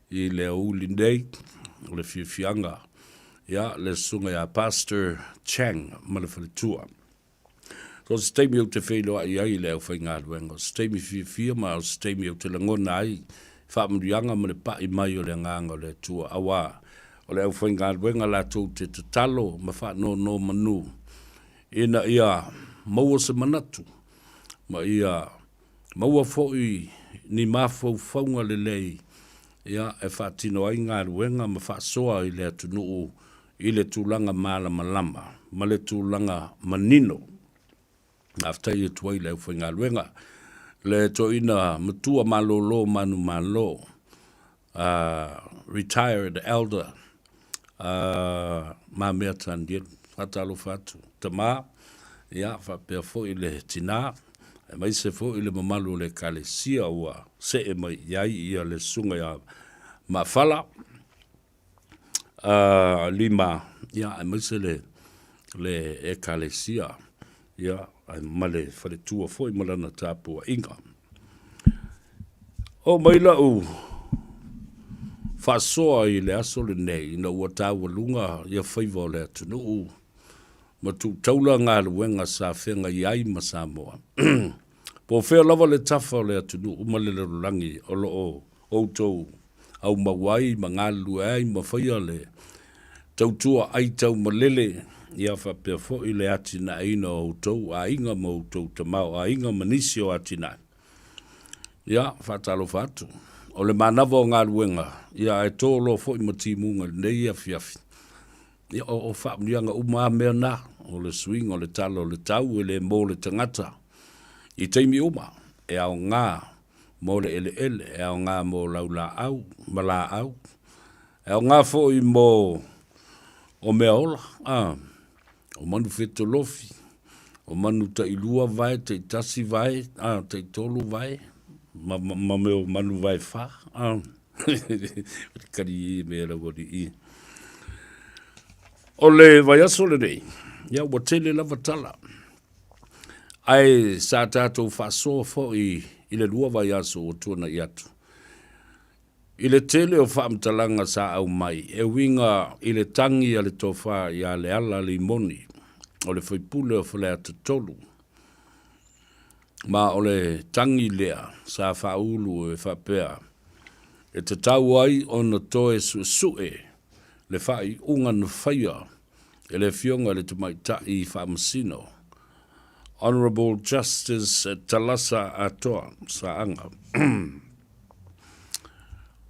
i le aoauli nei o le fiafiaga, ia, le Susuga ia Pastor Chang ma le faletua. So o se taimi ou te feiloai ai i le aufaigaluega, o se taimi fiafia ma o se taimi ou te lagona ai faamanuiaga ma le pai mai o le Agaga o le Atua, auā o le aufaigaluega latou te tatalo ma faanonomanu ina ia maua se manatu ma ia maua foi ni mafaufauga lelei ia e faatino ai galuega ma faasoa i le atunuu i le tulaga malamalama ma le tulaga manino. Faafetai atu ai i le aufaigaluega, le toeaina matua malolo manumalo, retired elder Mamea Tanielu. Faatalofa atu tama, ia faapea foi le tina, aemaise foi le mamalu o le Ekalesia ua see mai i ai ia le Susuga ia Maafala. Lima, ia, aemaise le, le Ekalesia, ia, ma le faletua foi ma lana tapuaiga. Oo mai la'u faasoa i le aso lenei ina ua taualuga ia faiva o le atunuu ma tuutaula galuega sa feagai ai ma Samoa. Po o fea lava le tafa o le atunuu ma le lalolagi o lo o outou aumau ai ma galulue ai ma faia le tautua aitaumalele, ia faapea foi le atinaeina o outou aiga ma outou tamaoaiga ma nisi o atinae. Ia, faatalofa atu. O le manava o galuega, ia ae to loa foi ma timuga i lenei afiafi. Ia, o faamanuiaga uma lava mea na, o le suiga o le tala o le tau e le mo le tagata i taimi uma, e aoga mo le eleele, e aoga mo laulaau ma laau, e aoga foi mo o mea ola, a, o manu fetolofi, o manu tailua vae, taitasi vae, a, taitolu vae, ma, ma, ma mea o manu vae fa, a. Kali i mea lau alii. O le vaiaso lenei, ia ua tele lava tala. Ae sa tatou faasoa foi i le 2 vaiaso ua tuanai atu. I le tele o faamatalaga sa aumai e uiga i le tagi a le tofa ia Leala Limoni o le faipule o Faleata 3, ma o le tagi lea sa faaulu e faapea e tatau ai ona toe suesue le faaiuga na faia e le Afioga i le Tamaitai Faamasino. Honourable Justice Talasa Atoa Saaga.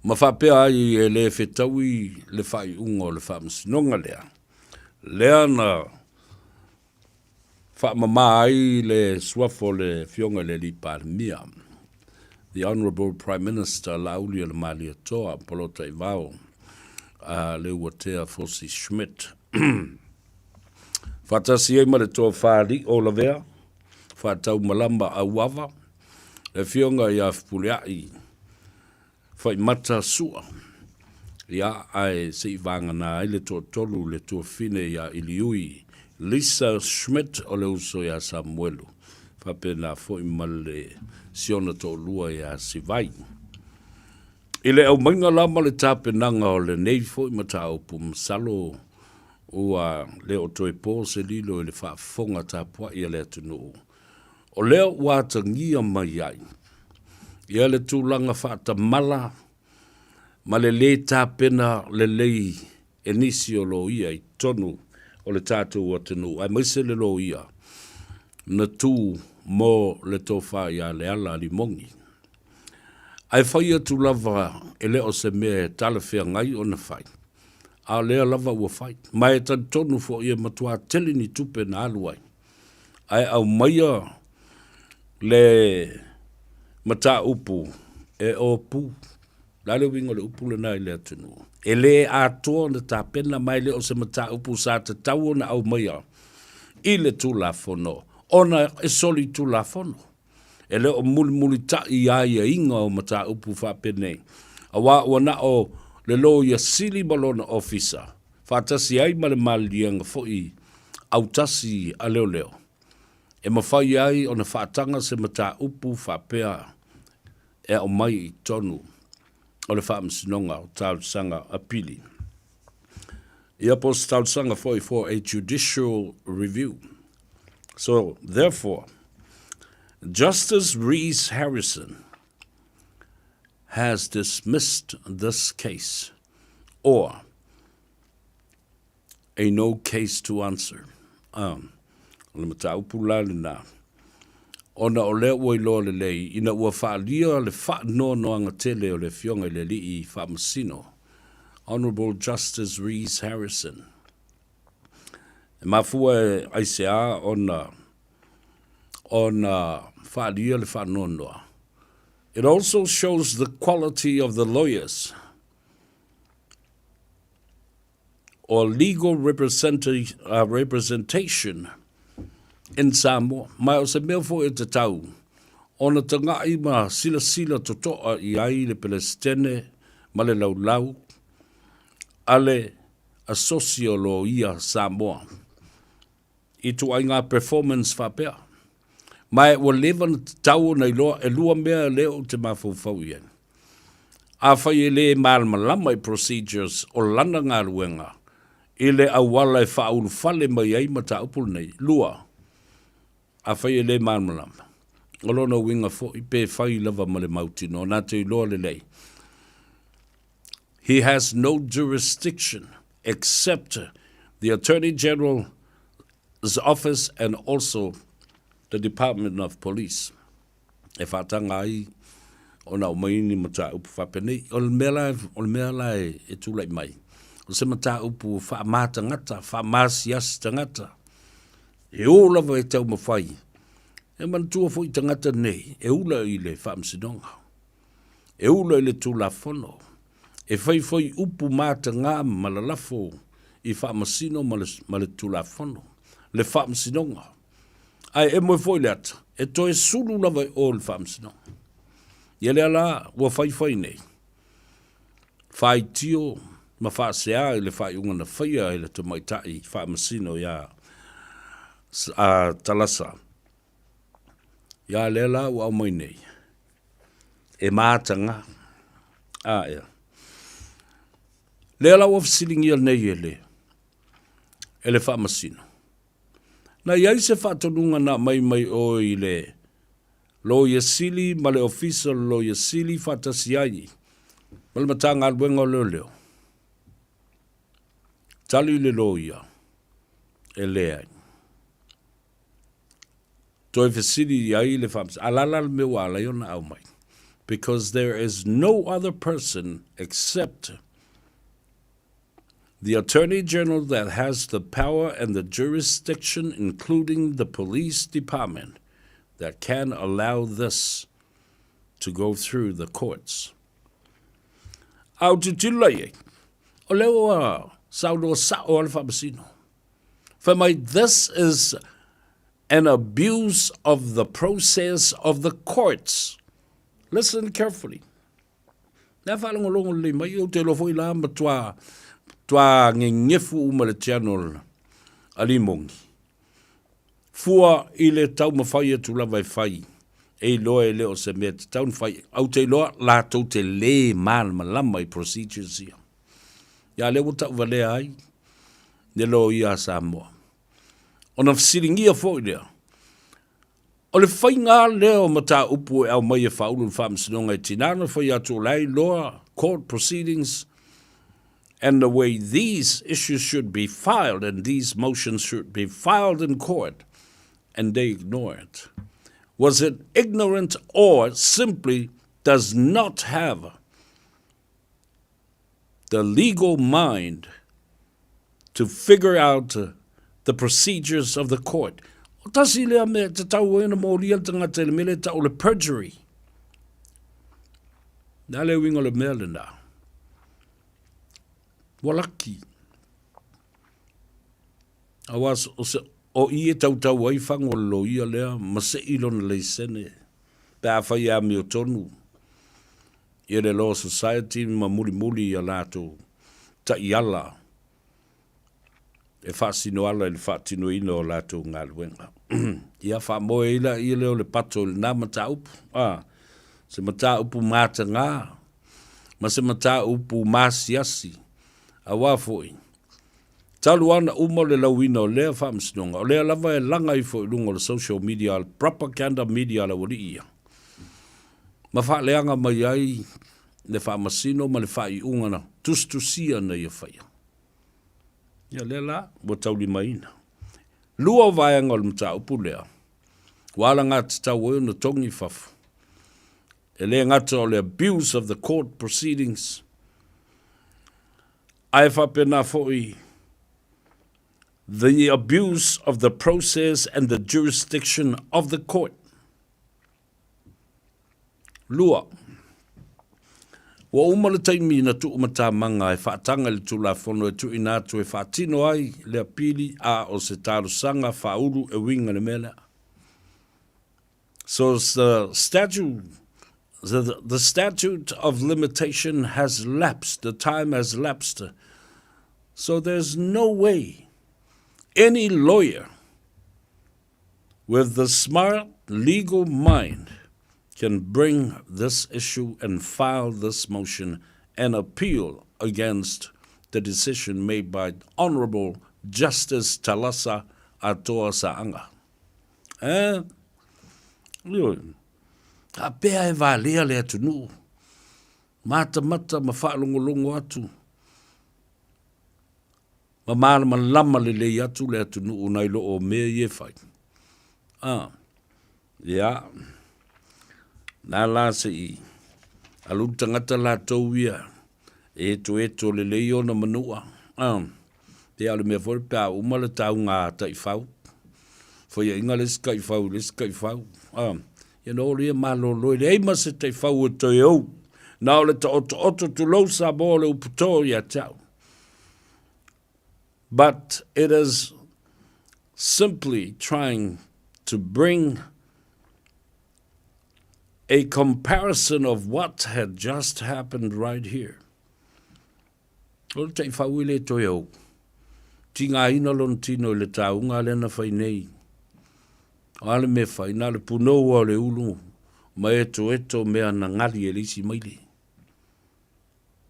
Ma faapea ai e le fetaui le faaiuga o le Faamasinoga lea, lea na faamama ai le suafa o le Afioga i le Alii Palemia, The Honourable Prime Minister Laaulialemalietoa Polataivao Leuatea Fosi Schmidt. Faatasi ai ma le tofa Alii o Lavea, Faataumalama Auava, le Afioga ia Fepuleai Faimata Sua, ia, ae se i vagana ai le toatolu le tuafine ia Iliui Lisa Schmidt o le uso ia Samuelu, faapena foi ma le siona toalua ia Sivai. I le aumaiga la ma le tapenaga o lenei foi mataupu, masalo ua le o toe po se lilo i le faafofoga tapuai a le atunuu, o lea ua atagia mai ai ia le tulaga faatamala ma le lē tapena lelei e nisi o loia i totonu o le tatou atunuu, aemaise le loia na tu mo le tofa ia Leala Limogi. Ae fai atu lava e le o se mea e talafeagai ona fai, a o lea lava ua fai. Ma e talitonu foi e matuā tele ni tupe na alu ai, ae aumaia le mataupu e opu. O le a le uiga o le upu lena i le atunuu? E le atoa ona tapena ma e le o se mataupu sa tatau ona aumaia i le Tulafono ona e solitulafono. E le o mulimulitai aiaiga o mataupu faapenei, aua ua na o le Loia Sili ma lona Ofisa, faatasi ai ma le maliliega foi autasi a leoleo, e mafai ai ona faataga se mataupu faapea e aumai i totonu o le Faamasinoga o Talosaga Apili. Ia po o se talosaga foi for a judicial review. So, therefore, Justice Rees Harrison has dismissed this case or a no case to answer. Um, o le mataupu la lena. Ona o lea ua iloa lelei, ina ua faaalia le faanoanoaga tele o le Afioga i le Alii Faamasino, Honourable Justice Rees Harrison. E mafua e aisea ona ona faaalia le faanoanoa. It also shows the quality of the lawyers or legal representation in Samoa. Ma o se mea foi e tatau ona taga'i ma silasila toto'a i ai le Pelesitene ma le laulau a le Asosi o Loia Samoa ituaiga performance faapea. Ma e ua leva ona tatau ona iloa elua mea lea ou te mafaufau i ai. Afai e le malamalama i procedures o lana galuega i le auala e faaulufale mai ai mataupu lenei. 2, afai e le malamalama, o lona uiga foi pe fai lava ma le mautinoa, na te iloa lelei, he has no jurisdiction except the Attorney General's Office and also the Department of Police. E faataga ai ona aumai ni mataupu faapenei. O le mea la, o le mea la e, e tulai mai, o se mataupu faamā tagata, faamasiasi tagata, e ō lava e taumafai. E manatua foi tagata nei, e ula i le faamasinoga, e ula i le Tulafono, e fai foi upu matagā ma lalafo i faamasino ma le, ma le Tulafono, le faamasinoga. Ae emo ai foi le ata, e toe sulu lava i o i le faamasinoga. Ia lea la ua faifai nei, faitio ma faasea i le faaiuga na faia e le tamaitai faamasino ia a Talasa. Ia lea la ua aumai nei, e mataga. A ea. Lea la ua fesiligia nei e le, e le faamasino. Na i ai se faatonuga na aumai mai oe i le Loia Sili ma le Ofisa o le Loia Sili faatasi ai ma le Matagaluega o Leoleo? Tali le loia, E leai. Toe fesili i ai le Faamasino, a la la le mea ua ala ai ona aumai? Because there is no other person except the Attorney General that has the power and the jurisdiction, including the police department, that can allow this to go through the courts. A ou tilotilo la i ai, o lea ua saunoa sa'o lava le Faamasino. Fai mai, this is an abuse of the process of the courts. Listen carefully. Lea faalogologo lelei mai, ou te iloa foi la matua matua gegefu uma le channel a Limogi. Fua i le taumafai atu lava e fai, e iloa e le o se mea tatau ona fai. Ou te iloa latou te le malamalama i procedures ia. Ia lea ua tauvalea ai le loia a Samoa. Ona fesiligia foi lea, o le faiga lea o mataupu e aumai e faaulu i le Faamasinoga e tiga ona fai atu o la e iloa court proceedings and the way these issues should be filed and these motions should be filed in court and they ignore it. Was it ignorant or simply does not have the legal mind to figure out the procedures of the court. O tasi lea mea e tatau ai ona molia le tangata i le mea lea e tau o le perjury. Le a le uiga o le mea lena? Ua laki. Aua o, se, o i e tautau ai fagu o le loia lea ma sei lona leisene pe a fai e amiotonu ia le Law Society ma mulimuli i a latou taiala e faasino ala i le faatinoina o latou galuega. Ia faamoe ai laia lea o le pato i lena mataupu, a, se mataupu mataga ma se mataupu masiasi, aua foi, talu lava ona uma le lauina o lea faamasinoga, o lea lava e laga ifo i luga o le social media, propaganda media a le aualii ia. ma faaleaga mai ai le faamasino ma le faaiuga na tusitusia na ia faia. Ia lea la ua taulimaina. Lua o vaega o le mataupu lea, ua alagatatau ai ona togi i fafo. E le gata o le abuse of the court proceedings, ae faapena foi the abuse of the process and the jurisdiction of the court. 2. Ua uma le taimi na tuumatamaga e faataga i le Tulafono e tuuina atu e faatino ai le apili a o se talosaga faaulu e uiga i le mea lea. So the statute, the, the statute of limitation has lapsed, the time has lapsed. So there's no way any lawyer with the smart legal mind can bring this issue and file this motion and appeal against the decision made by Honourable Justice Talasa Atoa Sa'anga. Eh? Ioe. A pea e valea le atunuu. Matamata ma faalogologo atu. Ma malamalama lelei atu le atunuu nai lo o mea ia e fai. A, ia, na la se i alu le tagata latou ia e etoeto lelei ona manua. A, pei a o le mea foi pe a uma le tauga a taifau, faiainga le isi taifau i le isi taifau. A, ia na oo lea malolo e leai ma se taifau e toe ou. Na o le taotooto tulou Samoa o le upu to ia te au. But it is simply trying to bring a comparison of what had just happened right here. O le taifau e le toe ou. Tigaina lona tino i le tauga lea na fai nei. O a le mea fai, na o le punoua o le ulu ma etoeto mea na gali e le isi maile.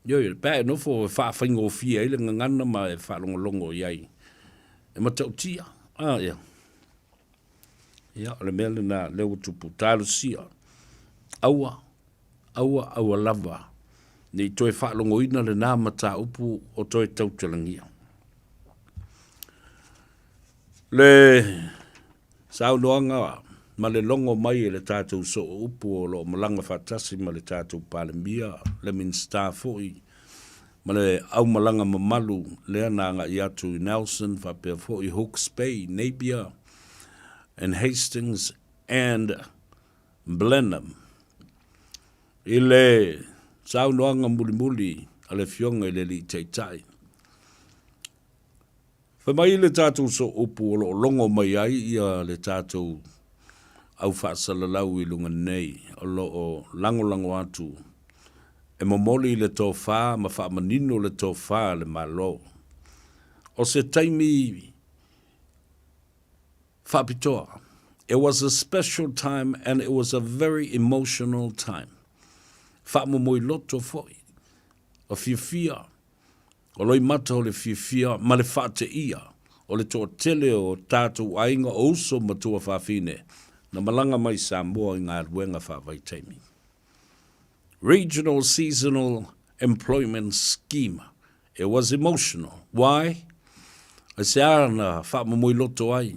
Ioe, pe a e nofo e faafaigofie ai le gagana ma e faalogologo i ai e matautia. A, ia. Ia, o le mea lena lea ua tupu. Talosia, aua, aua, aua lava ne i toe faalogoina lena mataupu o toe tautalagia. Le saunoaga ma le logo mai e le tatou sooupu o lo o malaga faatasi ma le tatou Palemia, le Minisita foi ma le aumalaga mamalu lea na agai atu i Nelson faapea foi Hawke's Bay, Napier and Hastings and Blenheim. I le saunoaga mulimuli a le Afioga i le Alii Taitai, fai mai le tatou sooupu o lo o logo mai ai ia le tatou au faasalalau i luga nei o lo o lagolago atu e momoli le tofa ma faamanino le tofa a le Malo. O se taimi faapitoa. It was a special time and it was a very emotional time. Faamomoe loto foi, o fiafia, o loimata o le fiafia ma le faateia o le toatele o tatou aiga o uso ma tuafafine na malaga mai Samoa i galuega faavaitaimi. Regional Seasonal Employment Scheme. It was emotional. Why? Aisea na faamomoiloto ai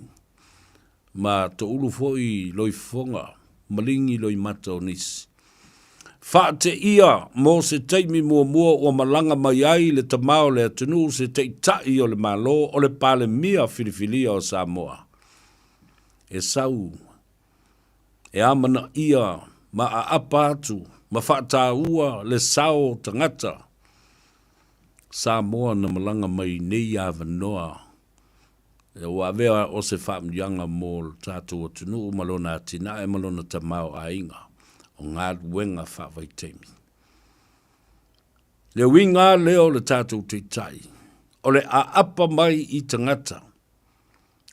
ma toulu foi loifofoga maligi loimata o nisi. Faateia mo se taimi muamua ua malaga mai ai le tama o le atunuu se taitai o le Malo o le Palemia filifilia o Samoa e sau e amanaia ma aapa atu ma faataua le sao o tagata Samoa na malaga mai nei avanoa ua avea o se faamanuiaga mo lo tatou atunuu ma lona atinae ma lona tamaoaiga o galuega faavaitaimi. Le uiga lea o le tatou Taitai, o le aapa mai i tagata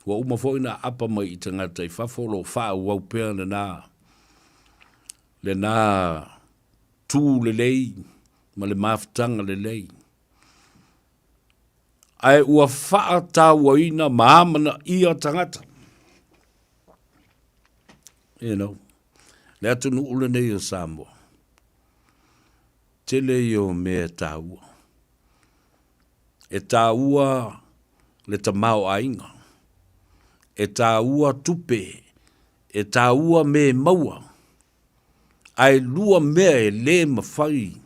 Ua uma foi ona aapa mai i tagata i fafo o lo o faaauau pea lena, lena tu lelei ma le mafutaga lelei. Ae ua faatauaina ma amanaia tagata. You know, le atunuu lenei o Samoa, tele ia o mea e taua. E taua le tamaoaiga, e taua tupe, e taua me maua, ae lua mea e le mafai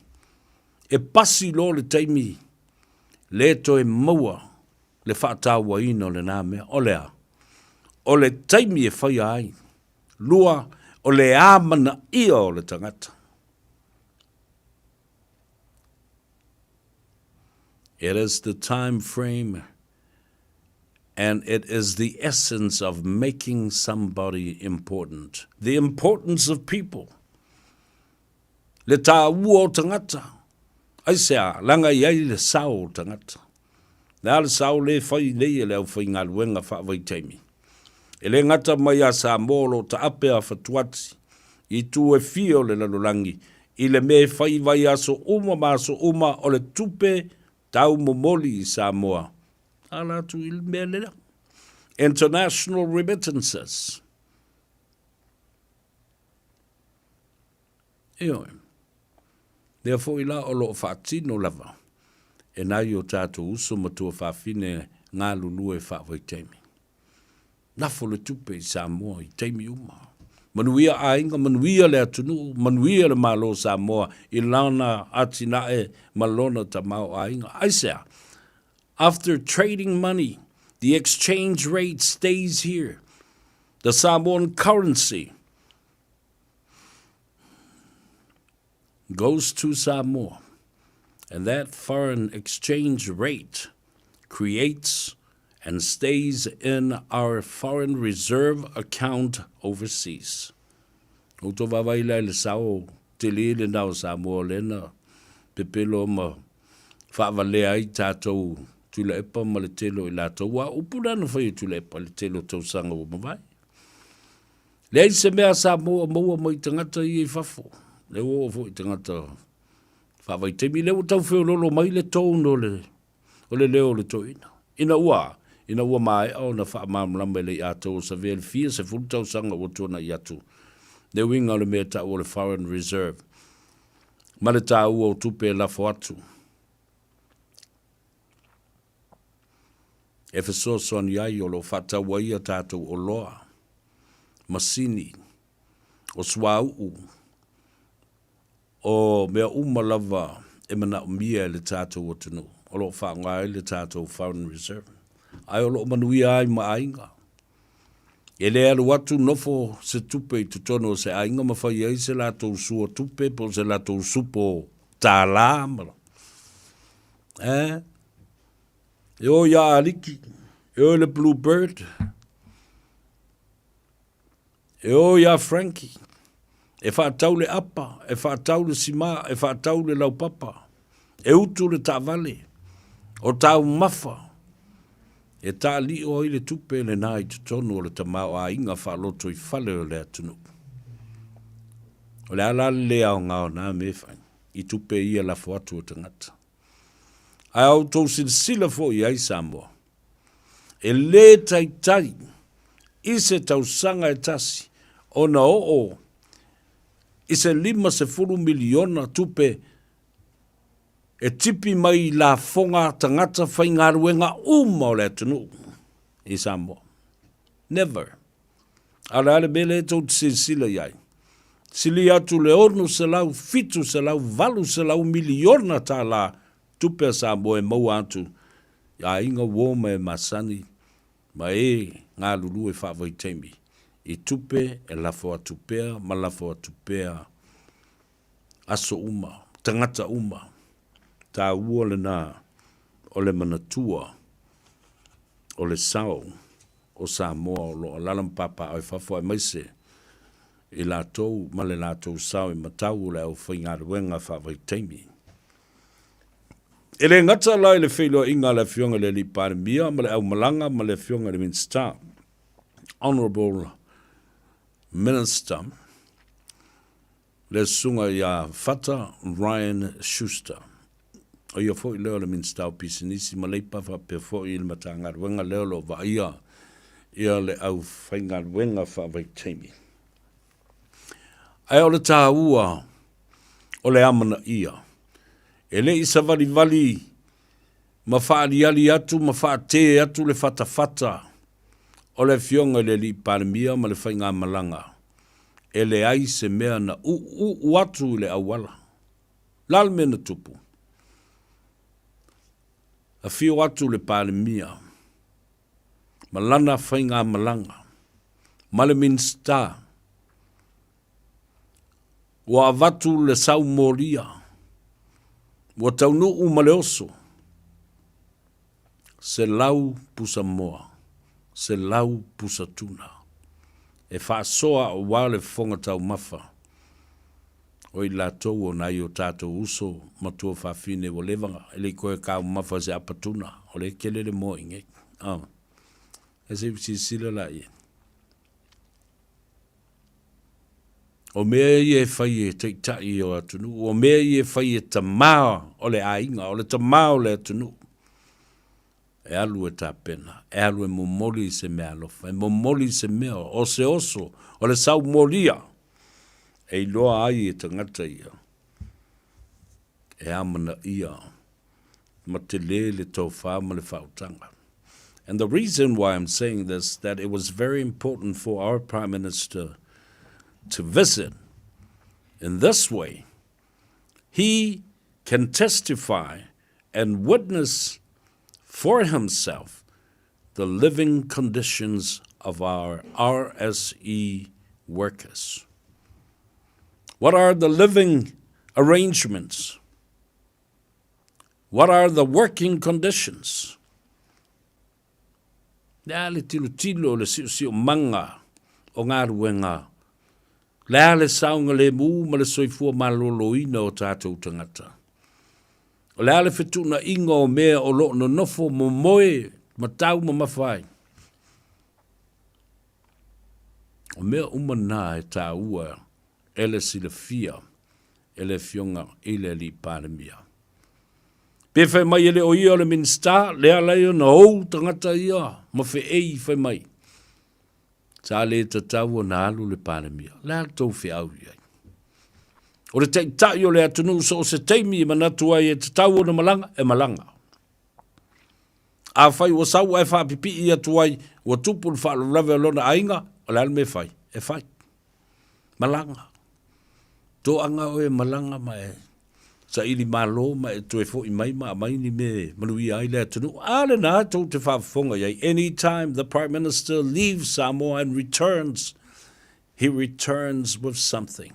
e pasi loa le taimi le toe maua le faatauaina o lena mea. O le a? O le taimi e faia ai. Lua, o le amanaia o le tagata. It is the time frame and it is the essence of making somebody important. The importance of people. Le tāua o tagata. Aisea, leaga i ai le sao o tagata. Le a le sao le fai nei e le aufaigaluega faavaitaimi. E le gata mai iā Samoa o lo o taape a fatuati i itu e fia o le lalolagi i le mea e fai i vaiaso uma ma aso uma o le tupe tau momoli i Samoa ala atu i le mea lea. International remittances. Ioe. Lea foi la o lo o faatino lava e nai o tatou uso ma tuafafine galulue faavaitaimi. Nafo le tupe i Samoa i taimi uma. Manuia aiga, manuia le atunuu, manuia le Malo o Samoa i lana atinae ma lona tamaoaiga. Aisea? After trading money, the exchange rate stays here. The Samoan currency goes to Samoa. And that foreign exchange rate creates and stays in our foreign reserve account overseas. O to vaavaai la i le sao tele lena o Samoa lea na pepelo ma faavalea ai tatou Tuilaepa ma le tele o i latou. Aua o upu na na fai e Tuilaepa i le tele o tausaga ua mavae. Leai se mea a Samoa o maua mai tagata ia i fafo. Lea ua oo foi i tagata faavaitaimi. Lea ua tau feololo mai le tone o le, o le leo o le toeaina. Ina ua, ina ua maea ona faamalamalama e Lei'atou o Savea i le fia sefulu tausaga ua tuana'i atu le uiga o le mea e ta'u o le foreign reserve ma le tāua o tupe e lafo atu. E fesoasoani ai o lo o faatau ai a tatou oloa. masini, o suauu, o mea uma lava e manaomia e le tatou atunuu, o lo o faaaoga ai le tatou foreign reserve. Ae o lo o manuia ai ma aiga. E le alu atu nofo se tupe i totonu o se aiga ma fai ai se latou sua tupe po o se latou supo tālā ma eh? E o iā Aliki, e o i le Blue Bird, E o iā Frankie, e faatau le apa, e faatau le simā, e faatau le laupapa, e utu le taavale, o taumafa, e taalio ai le tupe lenā i totonu o le tamaoaiga faalotoifale o le atunuu. O le a la le le aoga o na mea e fai i tupe ia lafo atu e tagata? Ae a outou silasila foi i ai Samoa, e lē taitai i se tausaga e tasi ona oo i se 50 miliona tupe e tipi mai i lafoga a tagata faigaluega uma o le atunuu i Samoa. Never. A o le a le mea lea tou te silasila i ai? Silia atu le 600, 700, 800 miliona tālā tupe a Samoa e maua atu i aiga uo ma e masani ma e galulue faavaitaimi i tupe e lafo atu pea ma lafo atu pea aso uma, tagata uma. Taua lena o le manatua o le sao o Samoa o lo o alaala ma papaaao i fafo aemaise i latou ma le latou sao i matau o le aufaigaluega faavaitaimi. E le gata la i le feiloaiga a le Afioga i le Alii Palemia ma le aumalaga ma le Afioga i le Minisita, Honourable Minister, le Susuga ia Fata Ryan Schuster. O ia foi lea o le Minisita o Pisinisi ma Leipa faapea foi i le Matagaluega lea o lo o vaaia ia le aufaigaluega faavaitaimi. Ae o le taua o le amanaia, e le i savalivali ma faaliali atu ma faatē atu le fatafata o le Afioga i le Alii Palemia ma le faigamalaga, e leai se mea na uuuu atu i le auala. Le a le mea na tupu? Afio atu le Palemia ma lana faigamalaga ma le Minisita, Ua avatu le sau molia, ua taunuu ma le oso, 100 pusamoa, 100 pusa tuna, e faasoa aua le fofoga taumafa o i latou o nai o tatou uso ma tuafafine ua leva e le i toe taumafa i se apa tuna, o lea e tele le moa i inei. E se i silasila la i ai. O mea ia e fai e taitai o atunuu, o mea ia e fai e tamā o le aiga, o le tamā o le atunuu. E alu e tapena, e alu e momoli i se meaalofa, e momoli i se mea, o se oso, o le saumolia, e iloa ai e tagata ia, e amanaia ma tele le tofa ma le faautaga. And the reason why I'm saying this, that it was very important for our Prime Minister to visit in this way, he can testify and witness for himself the living conditions of our RSE workers. What are the living arrangements? What are the working conditions? Le a le tilotilo o le siosiomaga o galuega, le a le saogalemu ma le soifua maloloina o tatou tagata. O le a le fetuunaiga o mea o lo o nonofo momoe ma taumamafa ai. O mea uma na e taua e le silafia e le Afioga i le Alii Palemia. Pe fai mai e le o ia o le Minisita, lea la ia na ou tagata ia ma feei fai mai. Sa le tatau ona alu le Palemia. Le a le tou feau i ai? O le taitai o le atunuu so o se taimi e manatu ai e tatau ona malaga, e malaga. Afai ua sau ae faapipii atu ai, ua tupu le faalavelave o lona aiga, o le a le mea e fai? e fai. Malaga. Toaga oe e malaga ma e saili malo ma e toe foi mai ma aumai ni mea e manuia ai le atunuu. A lena tou te faafofoga i ai, any time the Prime Minister leaves Samoa and returns, he returns with something.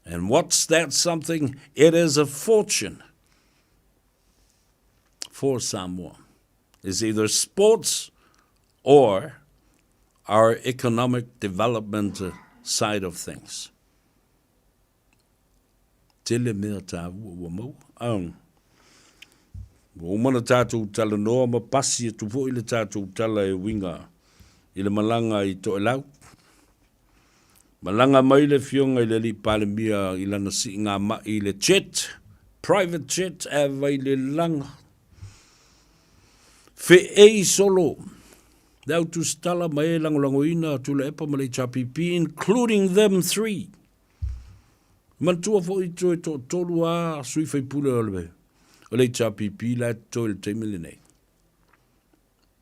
And what's that something? It is a fortune for Samoa. It's either sports or our economic development side of things. Tele mea tāua ua maua. Um, ua uma na tātou talanoa ma pasi atu foi le tātou tala e winga i le malaga i Toelau. Malaga mai le Afioga i le Alii Palemia i lana siigamai i le jet, private jet, ae vai le laga. Feei solo le au tusitala ma e lagolagoina a Tuilaepa ma le HRPP, including them three. Manatua foi toe toatolu a sui faipule o le, o le HRPP la e totoe i le taimi lenei.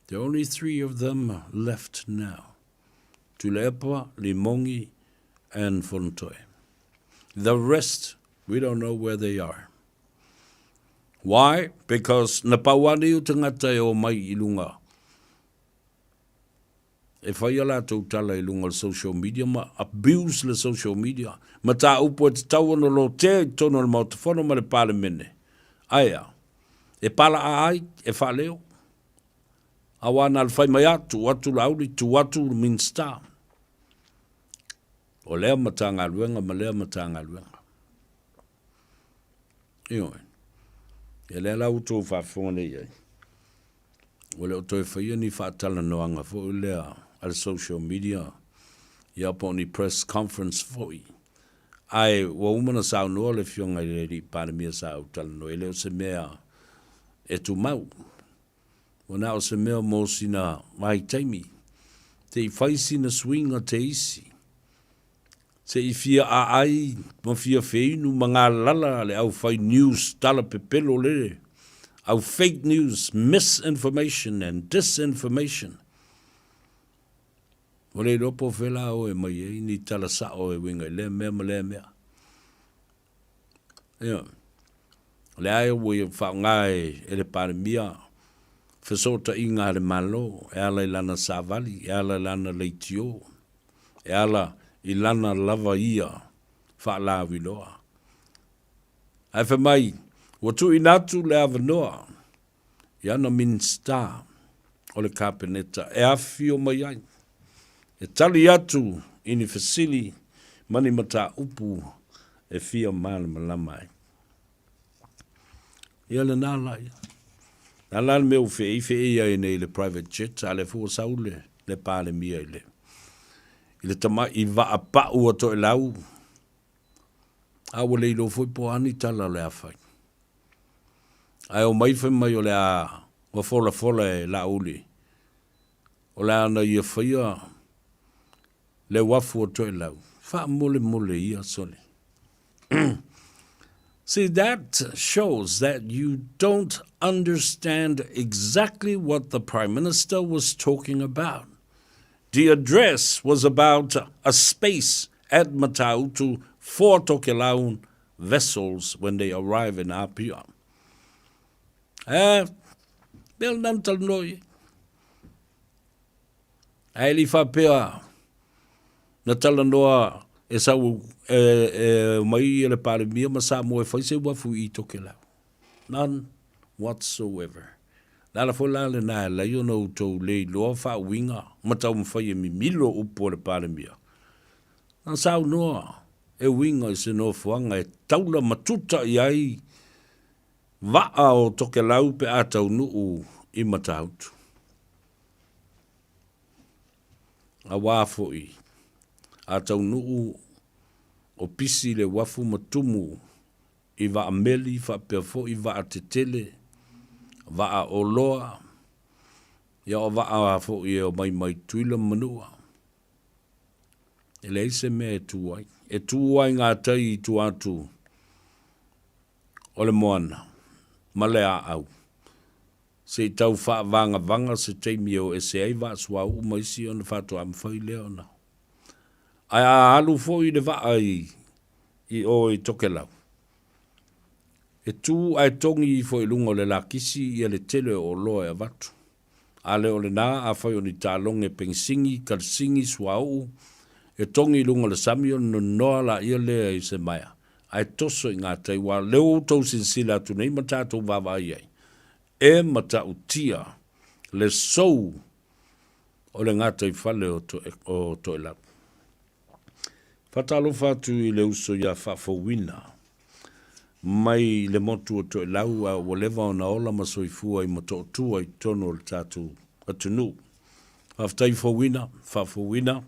There are only three of them left now. Tuilaepa, Limogi and Fonotoe. The rest, we don't know where they are. Why? Because na pau ane o tangata e o mai i lunga. E whai a lātou tala i lunga o social media ma abuse le social media. Ma tā upu e te tau ona lo te i tonu o le Maota Fono ma le Palemene. Aea, e pala a ai, e whaaleo. Aua na le fai mai a, tuu atu Laauli, tuu atu le Minista o lea Matagaluega ma lea Matagaluega. Ioe. Ia lea la ua outou faafofoga nei i ai, ua le o toe faia ni faatalanoaga foi lea a le social media, ia po o ni press conference foi. Ae ua uma ona saunoa le Afioga i le Alii Palemia sa ou talanoa, e le o se mea e tumau. Ua na o se mea mo sina vaitaimi, te i fai sina suiga te isi, se i fia aai ma fia feinu ma galala le au fai news tala pepelo le au fake news, misinformation and disinformation. Ua le iloa po o fea la oe e mai ai ni tala sao e uiga i lea mea ma lea mea. Ioe. O lea e ua ia faaaoga e le Palemia fesootaiga a le Malo e ala i lana savali, e ala i lana leitio, e ala i lana lava ia faalauiloa. Ae fai mai, ua tuuina atu le avanoa i ana Minisita o le Kapeneta e afifio mai ai, e tali atu i ni fesili ma ni mataupu e fia malamalama ai. Ia lena la ia. Na la le mea ua feei feei ai nei le private jet, a lea foi ua sau le, le Palemia i le, i le tamai vaa pau a Toelau, a ua le iloa foi po o a ni tala o le a fai. Ae omai fai mai o le a ua folafola e Laauli, o le a na ia faia le uafu o Toelau. Faamolemole ia sole. See, that shows that you don't understand exactly what the Prime Minister was talking about. The address was about a space at Matautu for Tokelau vessels when they arrive in Apia. Eh, mea lena na talanoa i ai. Ae le i faapea na talanoa e sau e, e mai e le Palemia ma Samoa e fai se uafu i Tokelau. None whatsoever. Le ala foi la lena e alai ona outou le iloa faauiga ma taumafai e mimilo upu a le Palemia. Na saunoa e uiga i se nofoaga e taula ma tuta i ai vaa o Tokelau pe a taunuu i Matautu. Auā foi, a taunuu o pisi le uafu ma tumu i vaa meli faapea foi vaa tetele, vaa oloa, ia o vaa foi e omai mai Tutuila ma Manua. E leai se mea e tu ai. E tu ai ngā tai i tua atu o le moana ma le aau. Se i tau faavagavaga se taimi e o ese ai vaa suauu ma isi ona faatoa mafai lea ona. Ae a alu foi le vaa i i o i Tokelau, e tu ae togi ifo i luga o le lakisi ia le tele o oloa e avatu. A le o lena, afai o ni taaloge pegisigi, kalisigi, suauu, e togi i luga o le sami ona nonoa laia lea i se maea, ae toso i gatai, aua o lea ua outou silasila atu nei ma tatou vaavaai ai, e matautia le sou o le gataifale o Toelau. Faatalofa atu i le uso ia Faafouina mai le motu o Toelau a ua leva ona ola ma soifua i Motootua i totonu o le tatou atunuu. Faafetai Fouina, Faafouina.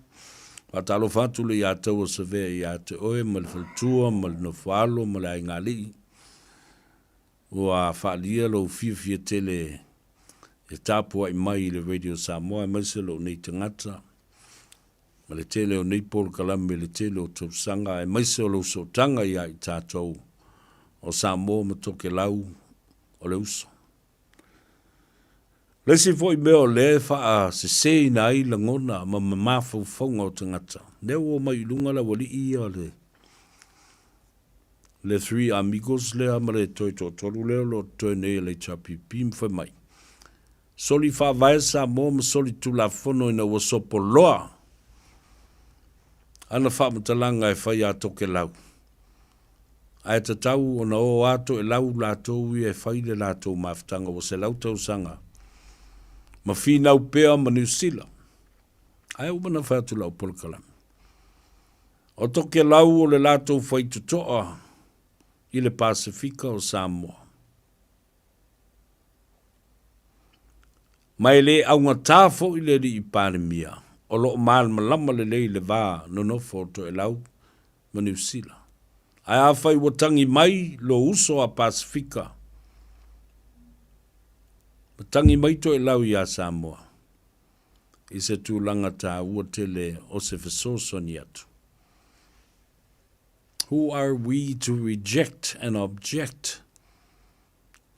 Faatalofa atu le ia Taua Savea ia te oe ma le faletua ma le nofoalo ma le aigaalii. Ua faaalia lou fiafia tele e tapuai mai i le Radio Samoa aemaise lou nei tagata ma le tele o nei polokalame i le tele o tausaga aemaise o lou sootaga ia i tatou o Samoa ma Tokelau o le uso. O le isi foi mea o lea e faaseseina ai lagona ma mafaufauga o tagata, lea ua omai i luga le aualii ia o le le Three Amigos lea ma le toe toatolu lea o lo o totoe nei o le HRPP ma fai mai, soli faavae Samoa ma soli tulafono ina ua sopoloa ana faamatalaga e fai a Tokelau. Ae tatau ona o a Toelau latou ia e fai le latou mafutaga ua 100 tausaga ma finau pea ma Niu Sila. Ae ua mana fai atu lau polokalame. O Tokelau o le latou faitotoa i le Pasefika o Samoa. Ma e le augatā foi le Alii Palemia o lo o malamalama lelei i le va nonofo o Toelau ma Niu Sila. Ae afai ua tagi mai lo uso a Pasefika, ma tagi mai Toelau iā Samoa, i se tulaga tāua tele o se fesoasoani atu. Who are we to reject and object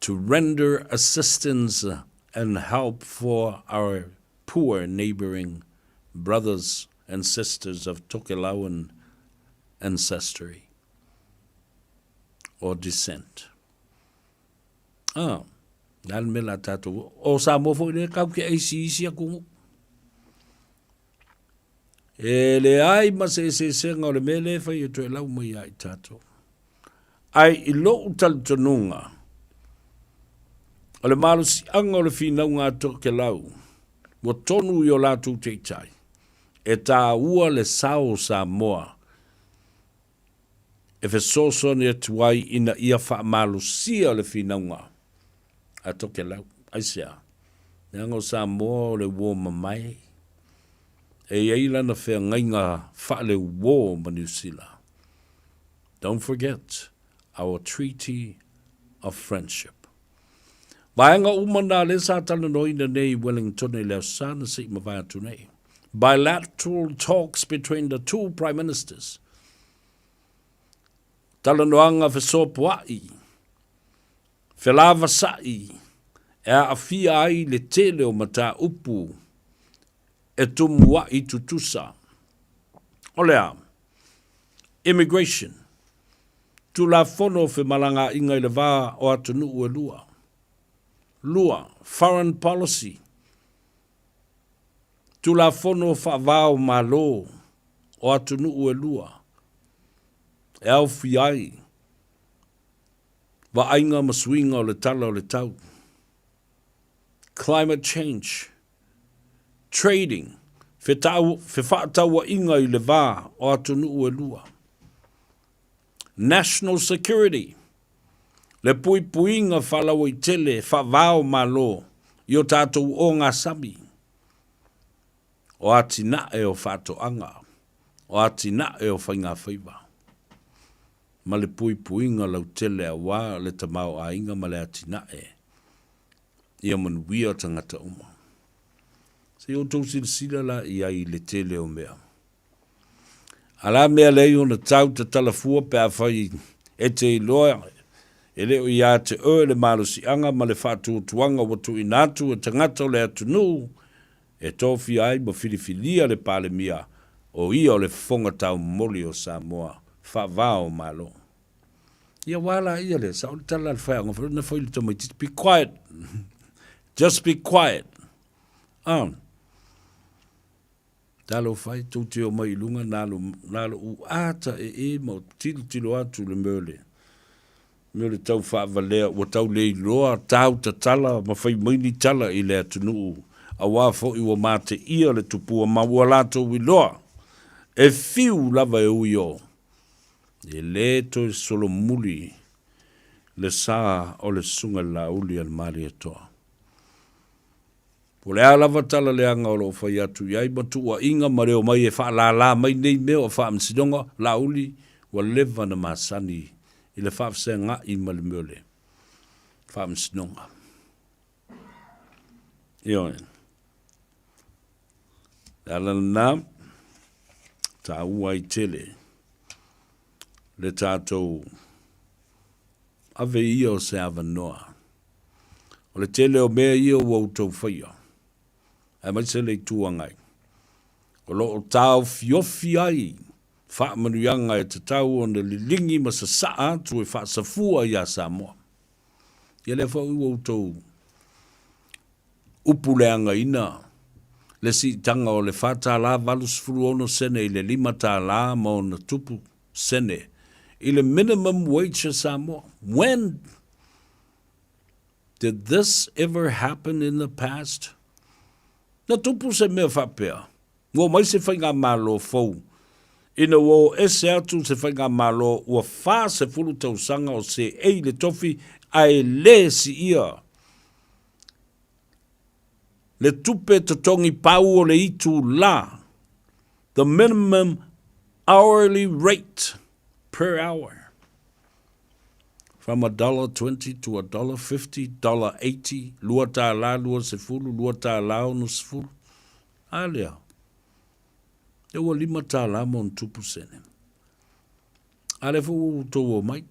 to render assistance and help for our poor neighbouring brothers and sisters of Tokelauan ancestry or descent? Ah, le a le mea la tatou, o Samoa foi lea kau ke aisi isi atunuu. E leai ma se eseesega o le mea lea e fai e Toelau mai ia i tatou. Ae i lou talitonuga, o le malosiaga o le finauga a Tokelau, ua tonu i o latou taitai, e taua le sao o Samoa e fesoasoani atu ai ina ia faamalosia le finauga a Tokelau. Aisea? Leaga o Samoa o le uo mamae, e i ai lana feagaiga faale-uo ma Niu Sila. Don't forget our treaty of friendship. Vaega uma nā lea sa talanoaina nei i Wellington i le Aso Sa na se i mavae atu nei. Bilateral talks between the two Prime Ministers. Talanoaga fesopoa'i, felavasa'i e aafia ai le tele o mataupu e tumua'i tutusa. O le a? Immigration, Tulafono o femalagaaiga i le va o atunuu e lua. 2, Foreign Policy, Tulafono faava o Malo o atunuu e lua e aofia ai vaaiga ma suiga o le tala o le tau, climate change, trading, fefaatauaiga i le va o atunuu e lua, national security, le puipuiga faalauaitele faava o Malo i o tatou ogasami, o atinae o faatoaga, o atinae o faigafaiva, ma le puipuiga lautele aua le tamaoaiga ma le atinae ia manuia tagata uma. Se i outou silasila la i ai i le tele o mea. A la mea leai ona tau tatala fua pe afai e te iloa. E le o ia te oe le malosiaga ma le faatuatuaga ua tuuina atu e tagata o le atunuu e tofia ai ma filifilia le Palemia o ia o le Fofoga Taumoli o Samoa faava o Malo. Ia ua la ia lea, sao le tala a le faiaoga foi na fai i le tamaitiiti, be quiet, just be quiet. Ah. Talofa e, tou te omai i luga na lo, na lo u ata e e ma o tilotilo atu le mea o le, mea o le tau faavalea ua tau le iloa tau tatala ma fai mai ni tala i le atunuu auā foi ua mateia le tupua ma ua latou iloa e fiu lava e ui o e le toe solomuli le sa o le Susuga i le Laauli a le Malietoa. Po o le a lava tala leaga o lo o fai atu i ai ma tuuaiga ma le omai e faalala mai nei mea o faamasinoga, Laauli, ua leva na masani i le faafesagai ma le mea o le faamasinoga. Ioe. Le ala lena, taua ai tele le tatou ave ia o se avanoa. O le tele o mea ia ua outou faia, aemaise le Itu Agai, o lo o taofiofi ai faamanuiaga e tatau ona liligi ma sasaa atu e faasafua iā Samoa. Ia lea foi ua outou upu leagaina le siitaga o le $4.86 sene i le $5 ma ona tupu sene i le minimum wage a Samoa. When did this ever happen in the past? Na tupu se mea faapea? Ua omai se faigamalo fou ina ua o ese atu se faigamalo ua 40 tausaga o seei le tofi ae le siia le tupe totogi pau o le itula, the minimum hourly rate per hour, from a dollar 20 to a dollar 50, dollar 80, $2.20, $2.60. A lea, lea ua $5 ma ona tupu sene. A lea foi ua outou omai,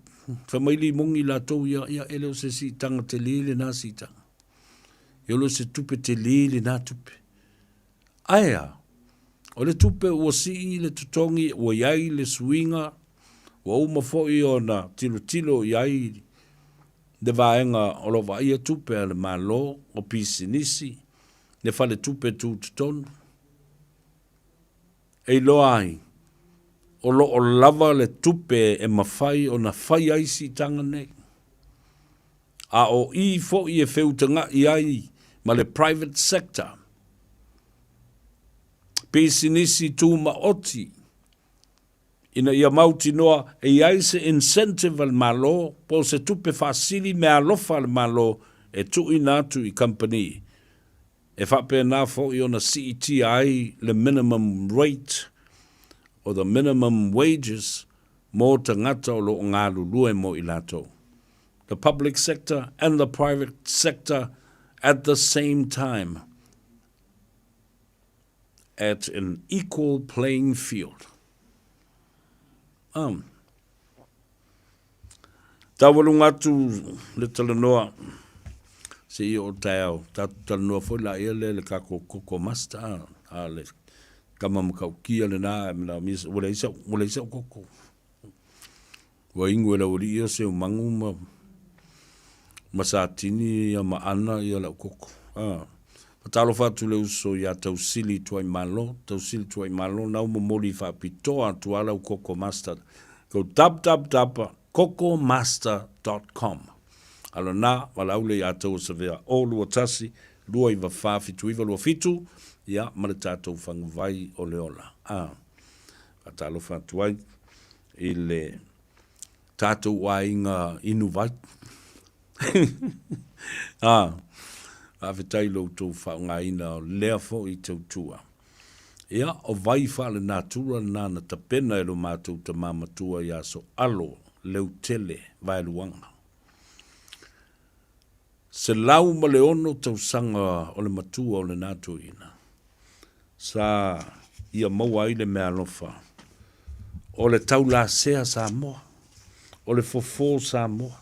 fai mai limogi latou ia, ia e le o se siitaga tele lena siitaga. E le o se tupe tele lena tupe. Ae a, o le tupe ua sii le totogi, ua i ai le suiga, ua uma foi ona tilotilo i ai le vaega o lo o vaaia tupe a le Malo, o pisinisi, le faletupe tutotonu. E iloa ai, o lo o lava le tupe e mafai ona fai ai siitaga nei. A o i foi e feutaga'i ai ma le private sector, pisinisi tumaoti, ina ia mautinoa e i ai se incentive a le Malo po o se tupe faasili meaalofa a le Malo e tuuina atu i kamupani e faapena foi ona siitia ai le minimum rate or the minimum wages mo tagata o lo o galulue mo i latou. The public sector and the private sector at the same time at an equal playing field. Um, Taualuga atu le talanoa seia oo taeao. Tatou talanoa foi laia lea i le tatou koko master a, a le tama matautia lena e manaomia se, ua leai sau, ua leai sau koko. Ua inu e le aualii ia seumagu ma, ma satini ia ma ana ia lau koko. A. Faatalofa atu i le uso ia Tausili Tuaimalo, Tausili Tuaimalo, nau momoli faapitoa atu a lau koko master. Go www.kokomaster.com. Alo na, valaau le ia tou o Savea o 21 294 7927, ia ma le tatou faguvai o le ola. A. Faatalofa atu ai i le tatou aiga inuvai. A, faafetai i lo outou faaaogaina o lea foi tautua. Ia, o vai faalenatura lena na tapena e lo matou tama matua ia Soalo Leutele Vaeluaga. 106 tausaga o le matua o lena toeaina sa ia maua ai le meaalofa o le taulasea Samoa, o le fofo Samoa.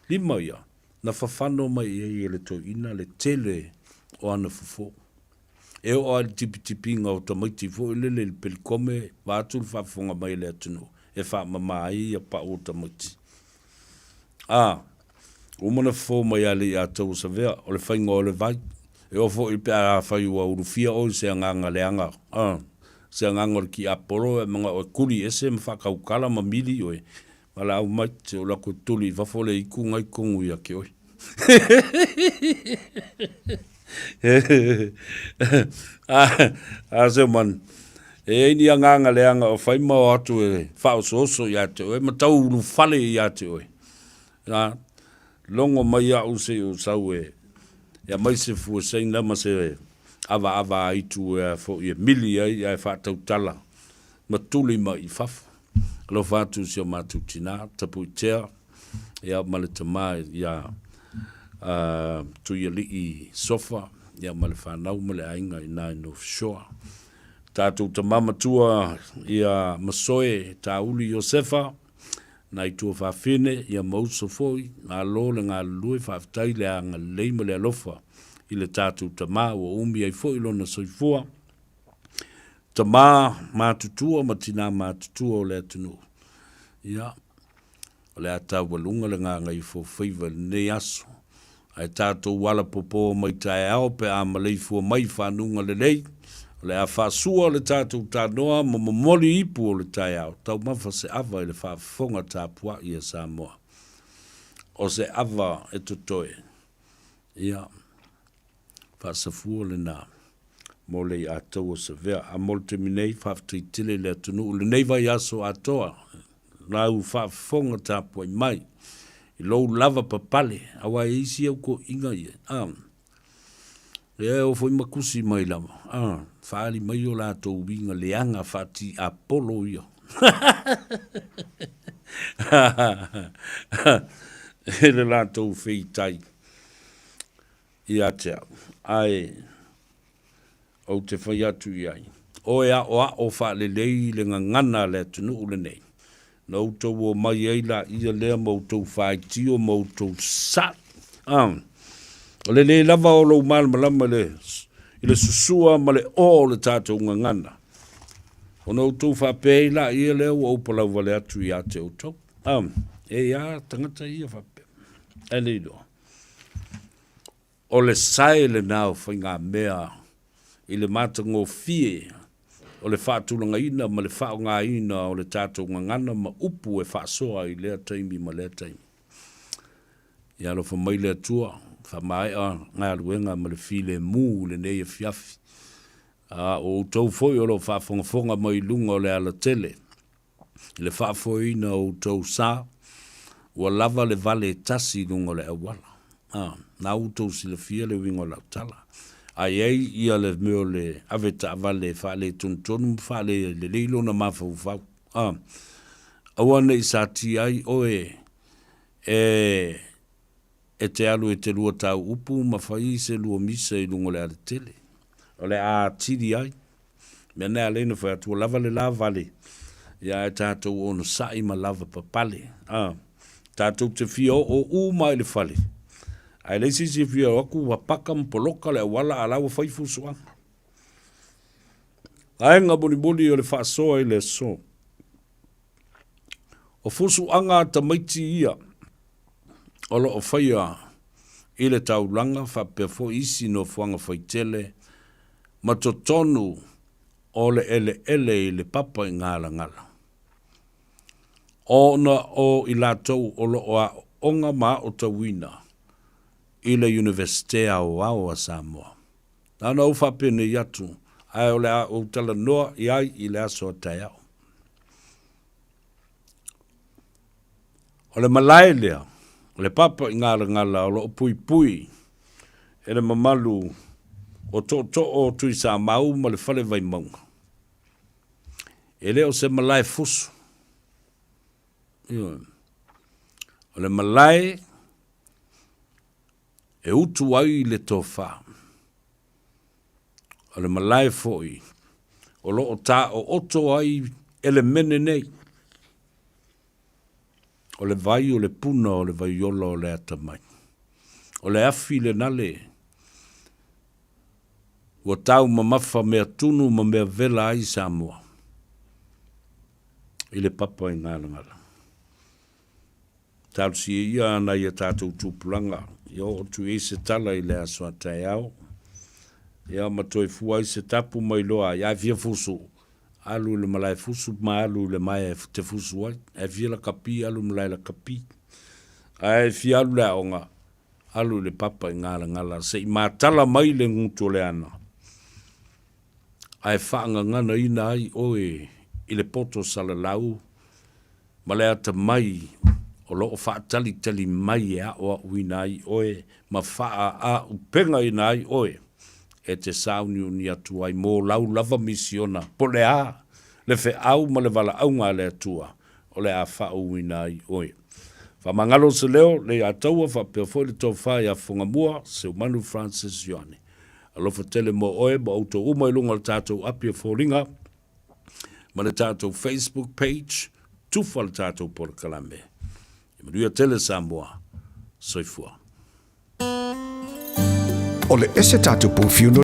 Lima ia, na fafano mai i ai e le toeaina le tele o ana fofo. E oo lava i le tipitipiga o tamaiti foi lele i le pelikome vaeatu le faafofoga mai a le atunuu e faamama ai ia pau o tamaiti. A, ua uma ona fofo mai ia Leiatau o Savea, o le faiga o le vai. E oo foi pe afai ua ulufia oe i se agaga leaga, a, se agaga o le tiapolo e manao e tuli ese ma faatautala ma mili oe, Valaau mai, se i ou alu atu e tuli i fafo le itu na i totonu ia te oe. A se manu, e i ai ni agaga leaga o fai ma o atu e faaosooso ia te oe ma tau ulufale ia te oe. Na, logo mai au se i ou sau e aumai se fua saina ma se avaava aitu e a foi e mili ai ae faatautala ma tuli mai i fafo. Alofa atu i si o matou tina, Tapuitea, ia ma le tama ia Tuialii Sofa, ia ma le fanau ma le aiga i ina i North Shore. Tatou tama matua ia Masoe Tauli Iosefa, nai tuafafine, ia ma uso foi, malo le galulue, faafetai le agalelei ma le alofa i le tatou tama ua umi ai foi lona soifua. Tama matutua ma tina matutua o le atunuu, ia, o le a taualuga le gagaifofaiva i lenei aso. Ae tatou alapopo mai taeao pe a maleifua mai i fanuga lelei, o le a faasua le tatou tanoa ma momoli ipu o le taeao, taumafa se ava i le faafofoga tapuai a Samoa. O se ava e totoe, ia, faasafua lena mo le Iatau o Savea. A mo le taimi nei, faafetai tele i le atunuu i lenei vaiaso atoa, lau faafofoga tapuai mai i lou lava papale, aua e i ai isi au toeaiina ia, a, e o foi ma tusi mai lava, a, faaali mai o latou uiga leaga faatiapolo ia. I le latou feitai ia te au, ae ou te fai atu i ai, O e aʻoaʻo faalelei i le gagana a le atunuu lenei, na outou omai ai laia lea ma outou faitio ma outou saʻi. A, o le lē lava o lou malamalama i le, i le susua ma le ō o le tatou gagana, ona outou faapea ai laia lea ua ou palauvale atu ia te outou. A, e i ai tagata ia faapea, ae le iloa. O le sae lena o faigamea i le matagofie o le faatulagaina ma le faaaogaina o le tatou gagana ma upu e faasoa i lea taimi ma lea taimi. Ia alofa mai le Atua, faamaea galuega ma le filemu i lenei afiafi. A o outou foi o lo o faafogafoga mai i luga o le alatele, i le faafoeina o outou sa, ua lava le vale e tasi i luga o le auala. A, na outou silafia le uiga o lau tala. A i ai ia le mea o le ave taavale e faaletonutonu ma faalelelei lona mafaufau, a, aua ne i satia ai oe e e te alu e te lua tau upu ma fai se lua misa i luga o le alatele. O le a atili ai. Mea na e ala ai ona fai atu, ua lava le la vale, ia ae tatou onosai ma lava papale. A, tatou te fia oo uma i le fale, ae leai se isi e fia o atu ua paka ma poloka le auala a la ua fai fusuaga. Vaega mulimuli o le faasoa i le aso. O fusuaga a tamaiti ia o lo o faia i le taulaga faapea foi isi nofoaga faitele ma totonu o le eleele i le papa i Galagala. Ona o i latou o lo o aooga ma aotauina i le Iunivesite Aoao a Samoa. Na ona ou faapenei atu, ae o le a ou talanoa i ai i le aso a taeao. O le malae lea, o le papa i Galagala o lo o puipui e le mamalu o tootoo o Tuisamau ma le Fale Vaimauga. E le o se malae fusu. Ioe. O le malae e utu ai le tofa. O le malae foi o lo o taooto ai elemene nei. O le vai o le puna o le vaiola o le atamai. O le afi lena le ua taumamafa meatunu ma mea vela ai Samoa i le papa i Galagala. Talosia ia a nai a tatou tupulaga ia oo atu i ai se tala i le aso a taeao, ia ma toe fua ai se tapu mai loa ai, a e fia fusu, alu i le malae fusu ma alu i le maea e te fusu ai, a e fia lakapi, alu i le malae lakapi, a e fia alu i le aoga, alu i le papa i Galagala se i matala mai le gutu o le ana, ae faagaganaina ai oe i le poto salalau ma le atamai o lo o faatalitali mai e aoaoina ai oe ma faaaupegaina ai oe e te sauniuni atu ai mo lau lava misiona po o le a le feau ma le valaauga a le Atua o le a faauuina ai oe. Faamagalo se leo, Leiataua faapea foi le tofa ia Fogamua, Seumanu Francis Ioane. Alofa tele mo oe ma outou uma i luga o le tatou api o foliga ma le tatou Facebook page, tufa le tatou polokalame. Ia manuia tele Samoa. Soifua. O le ese tatou pou fiu no.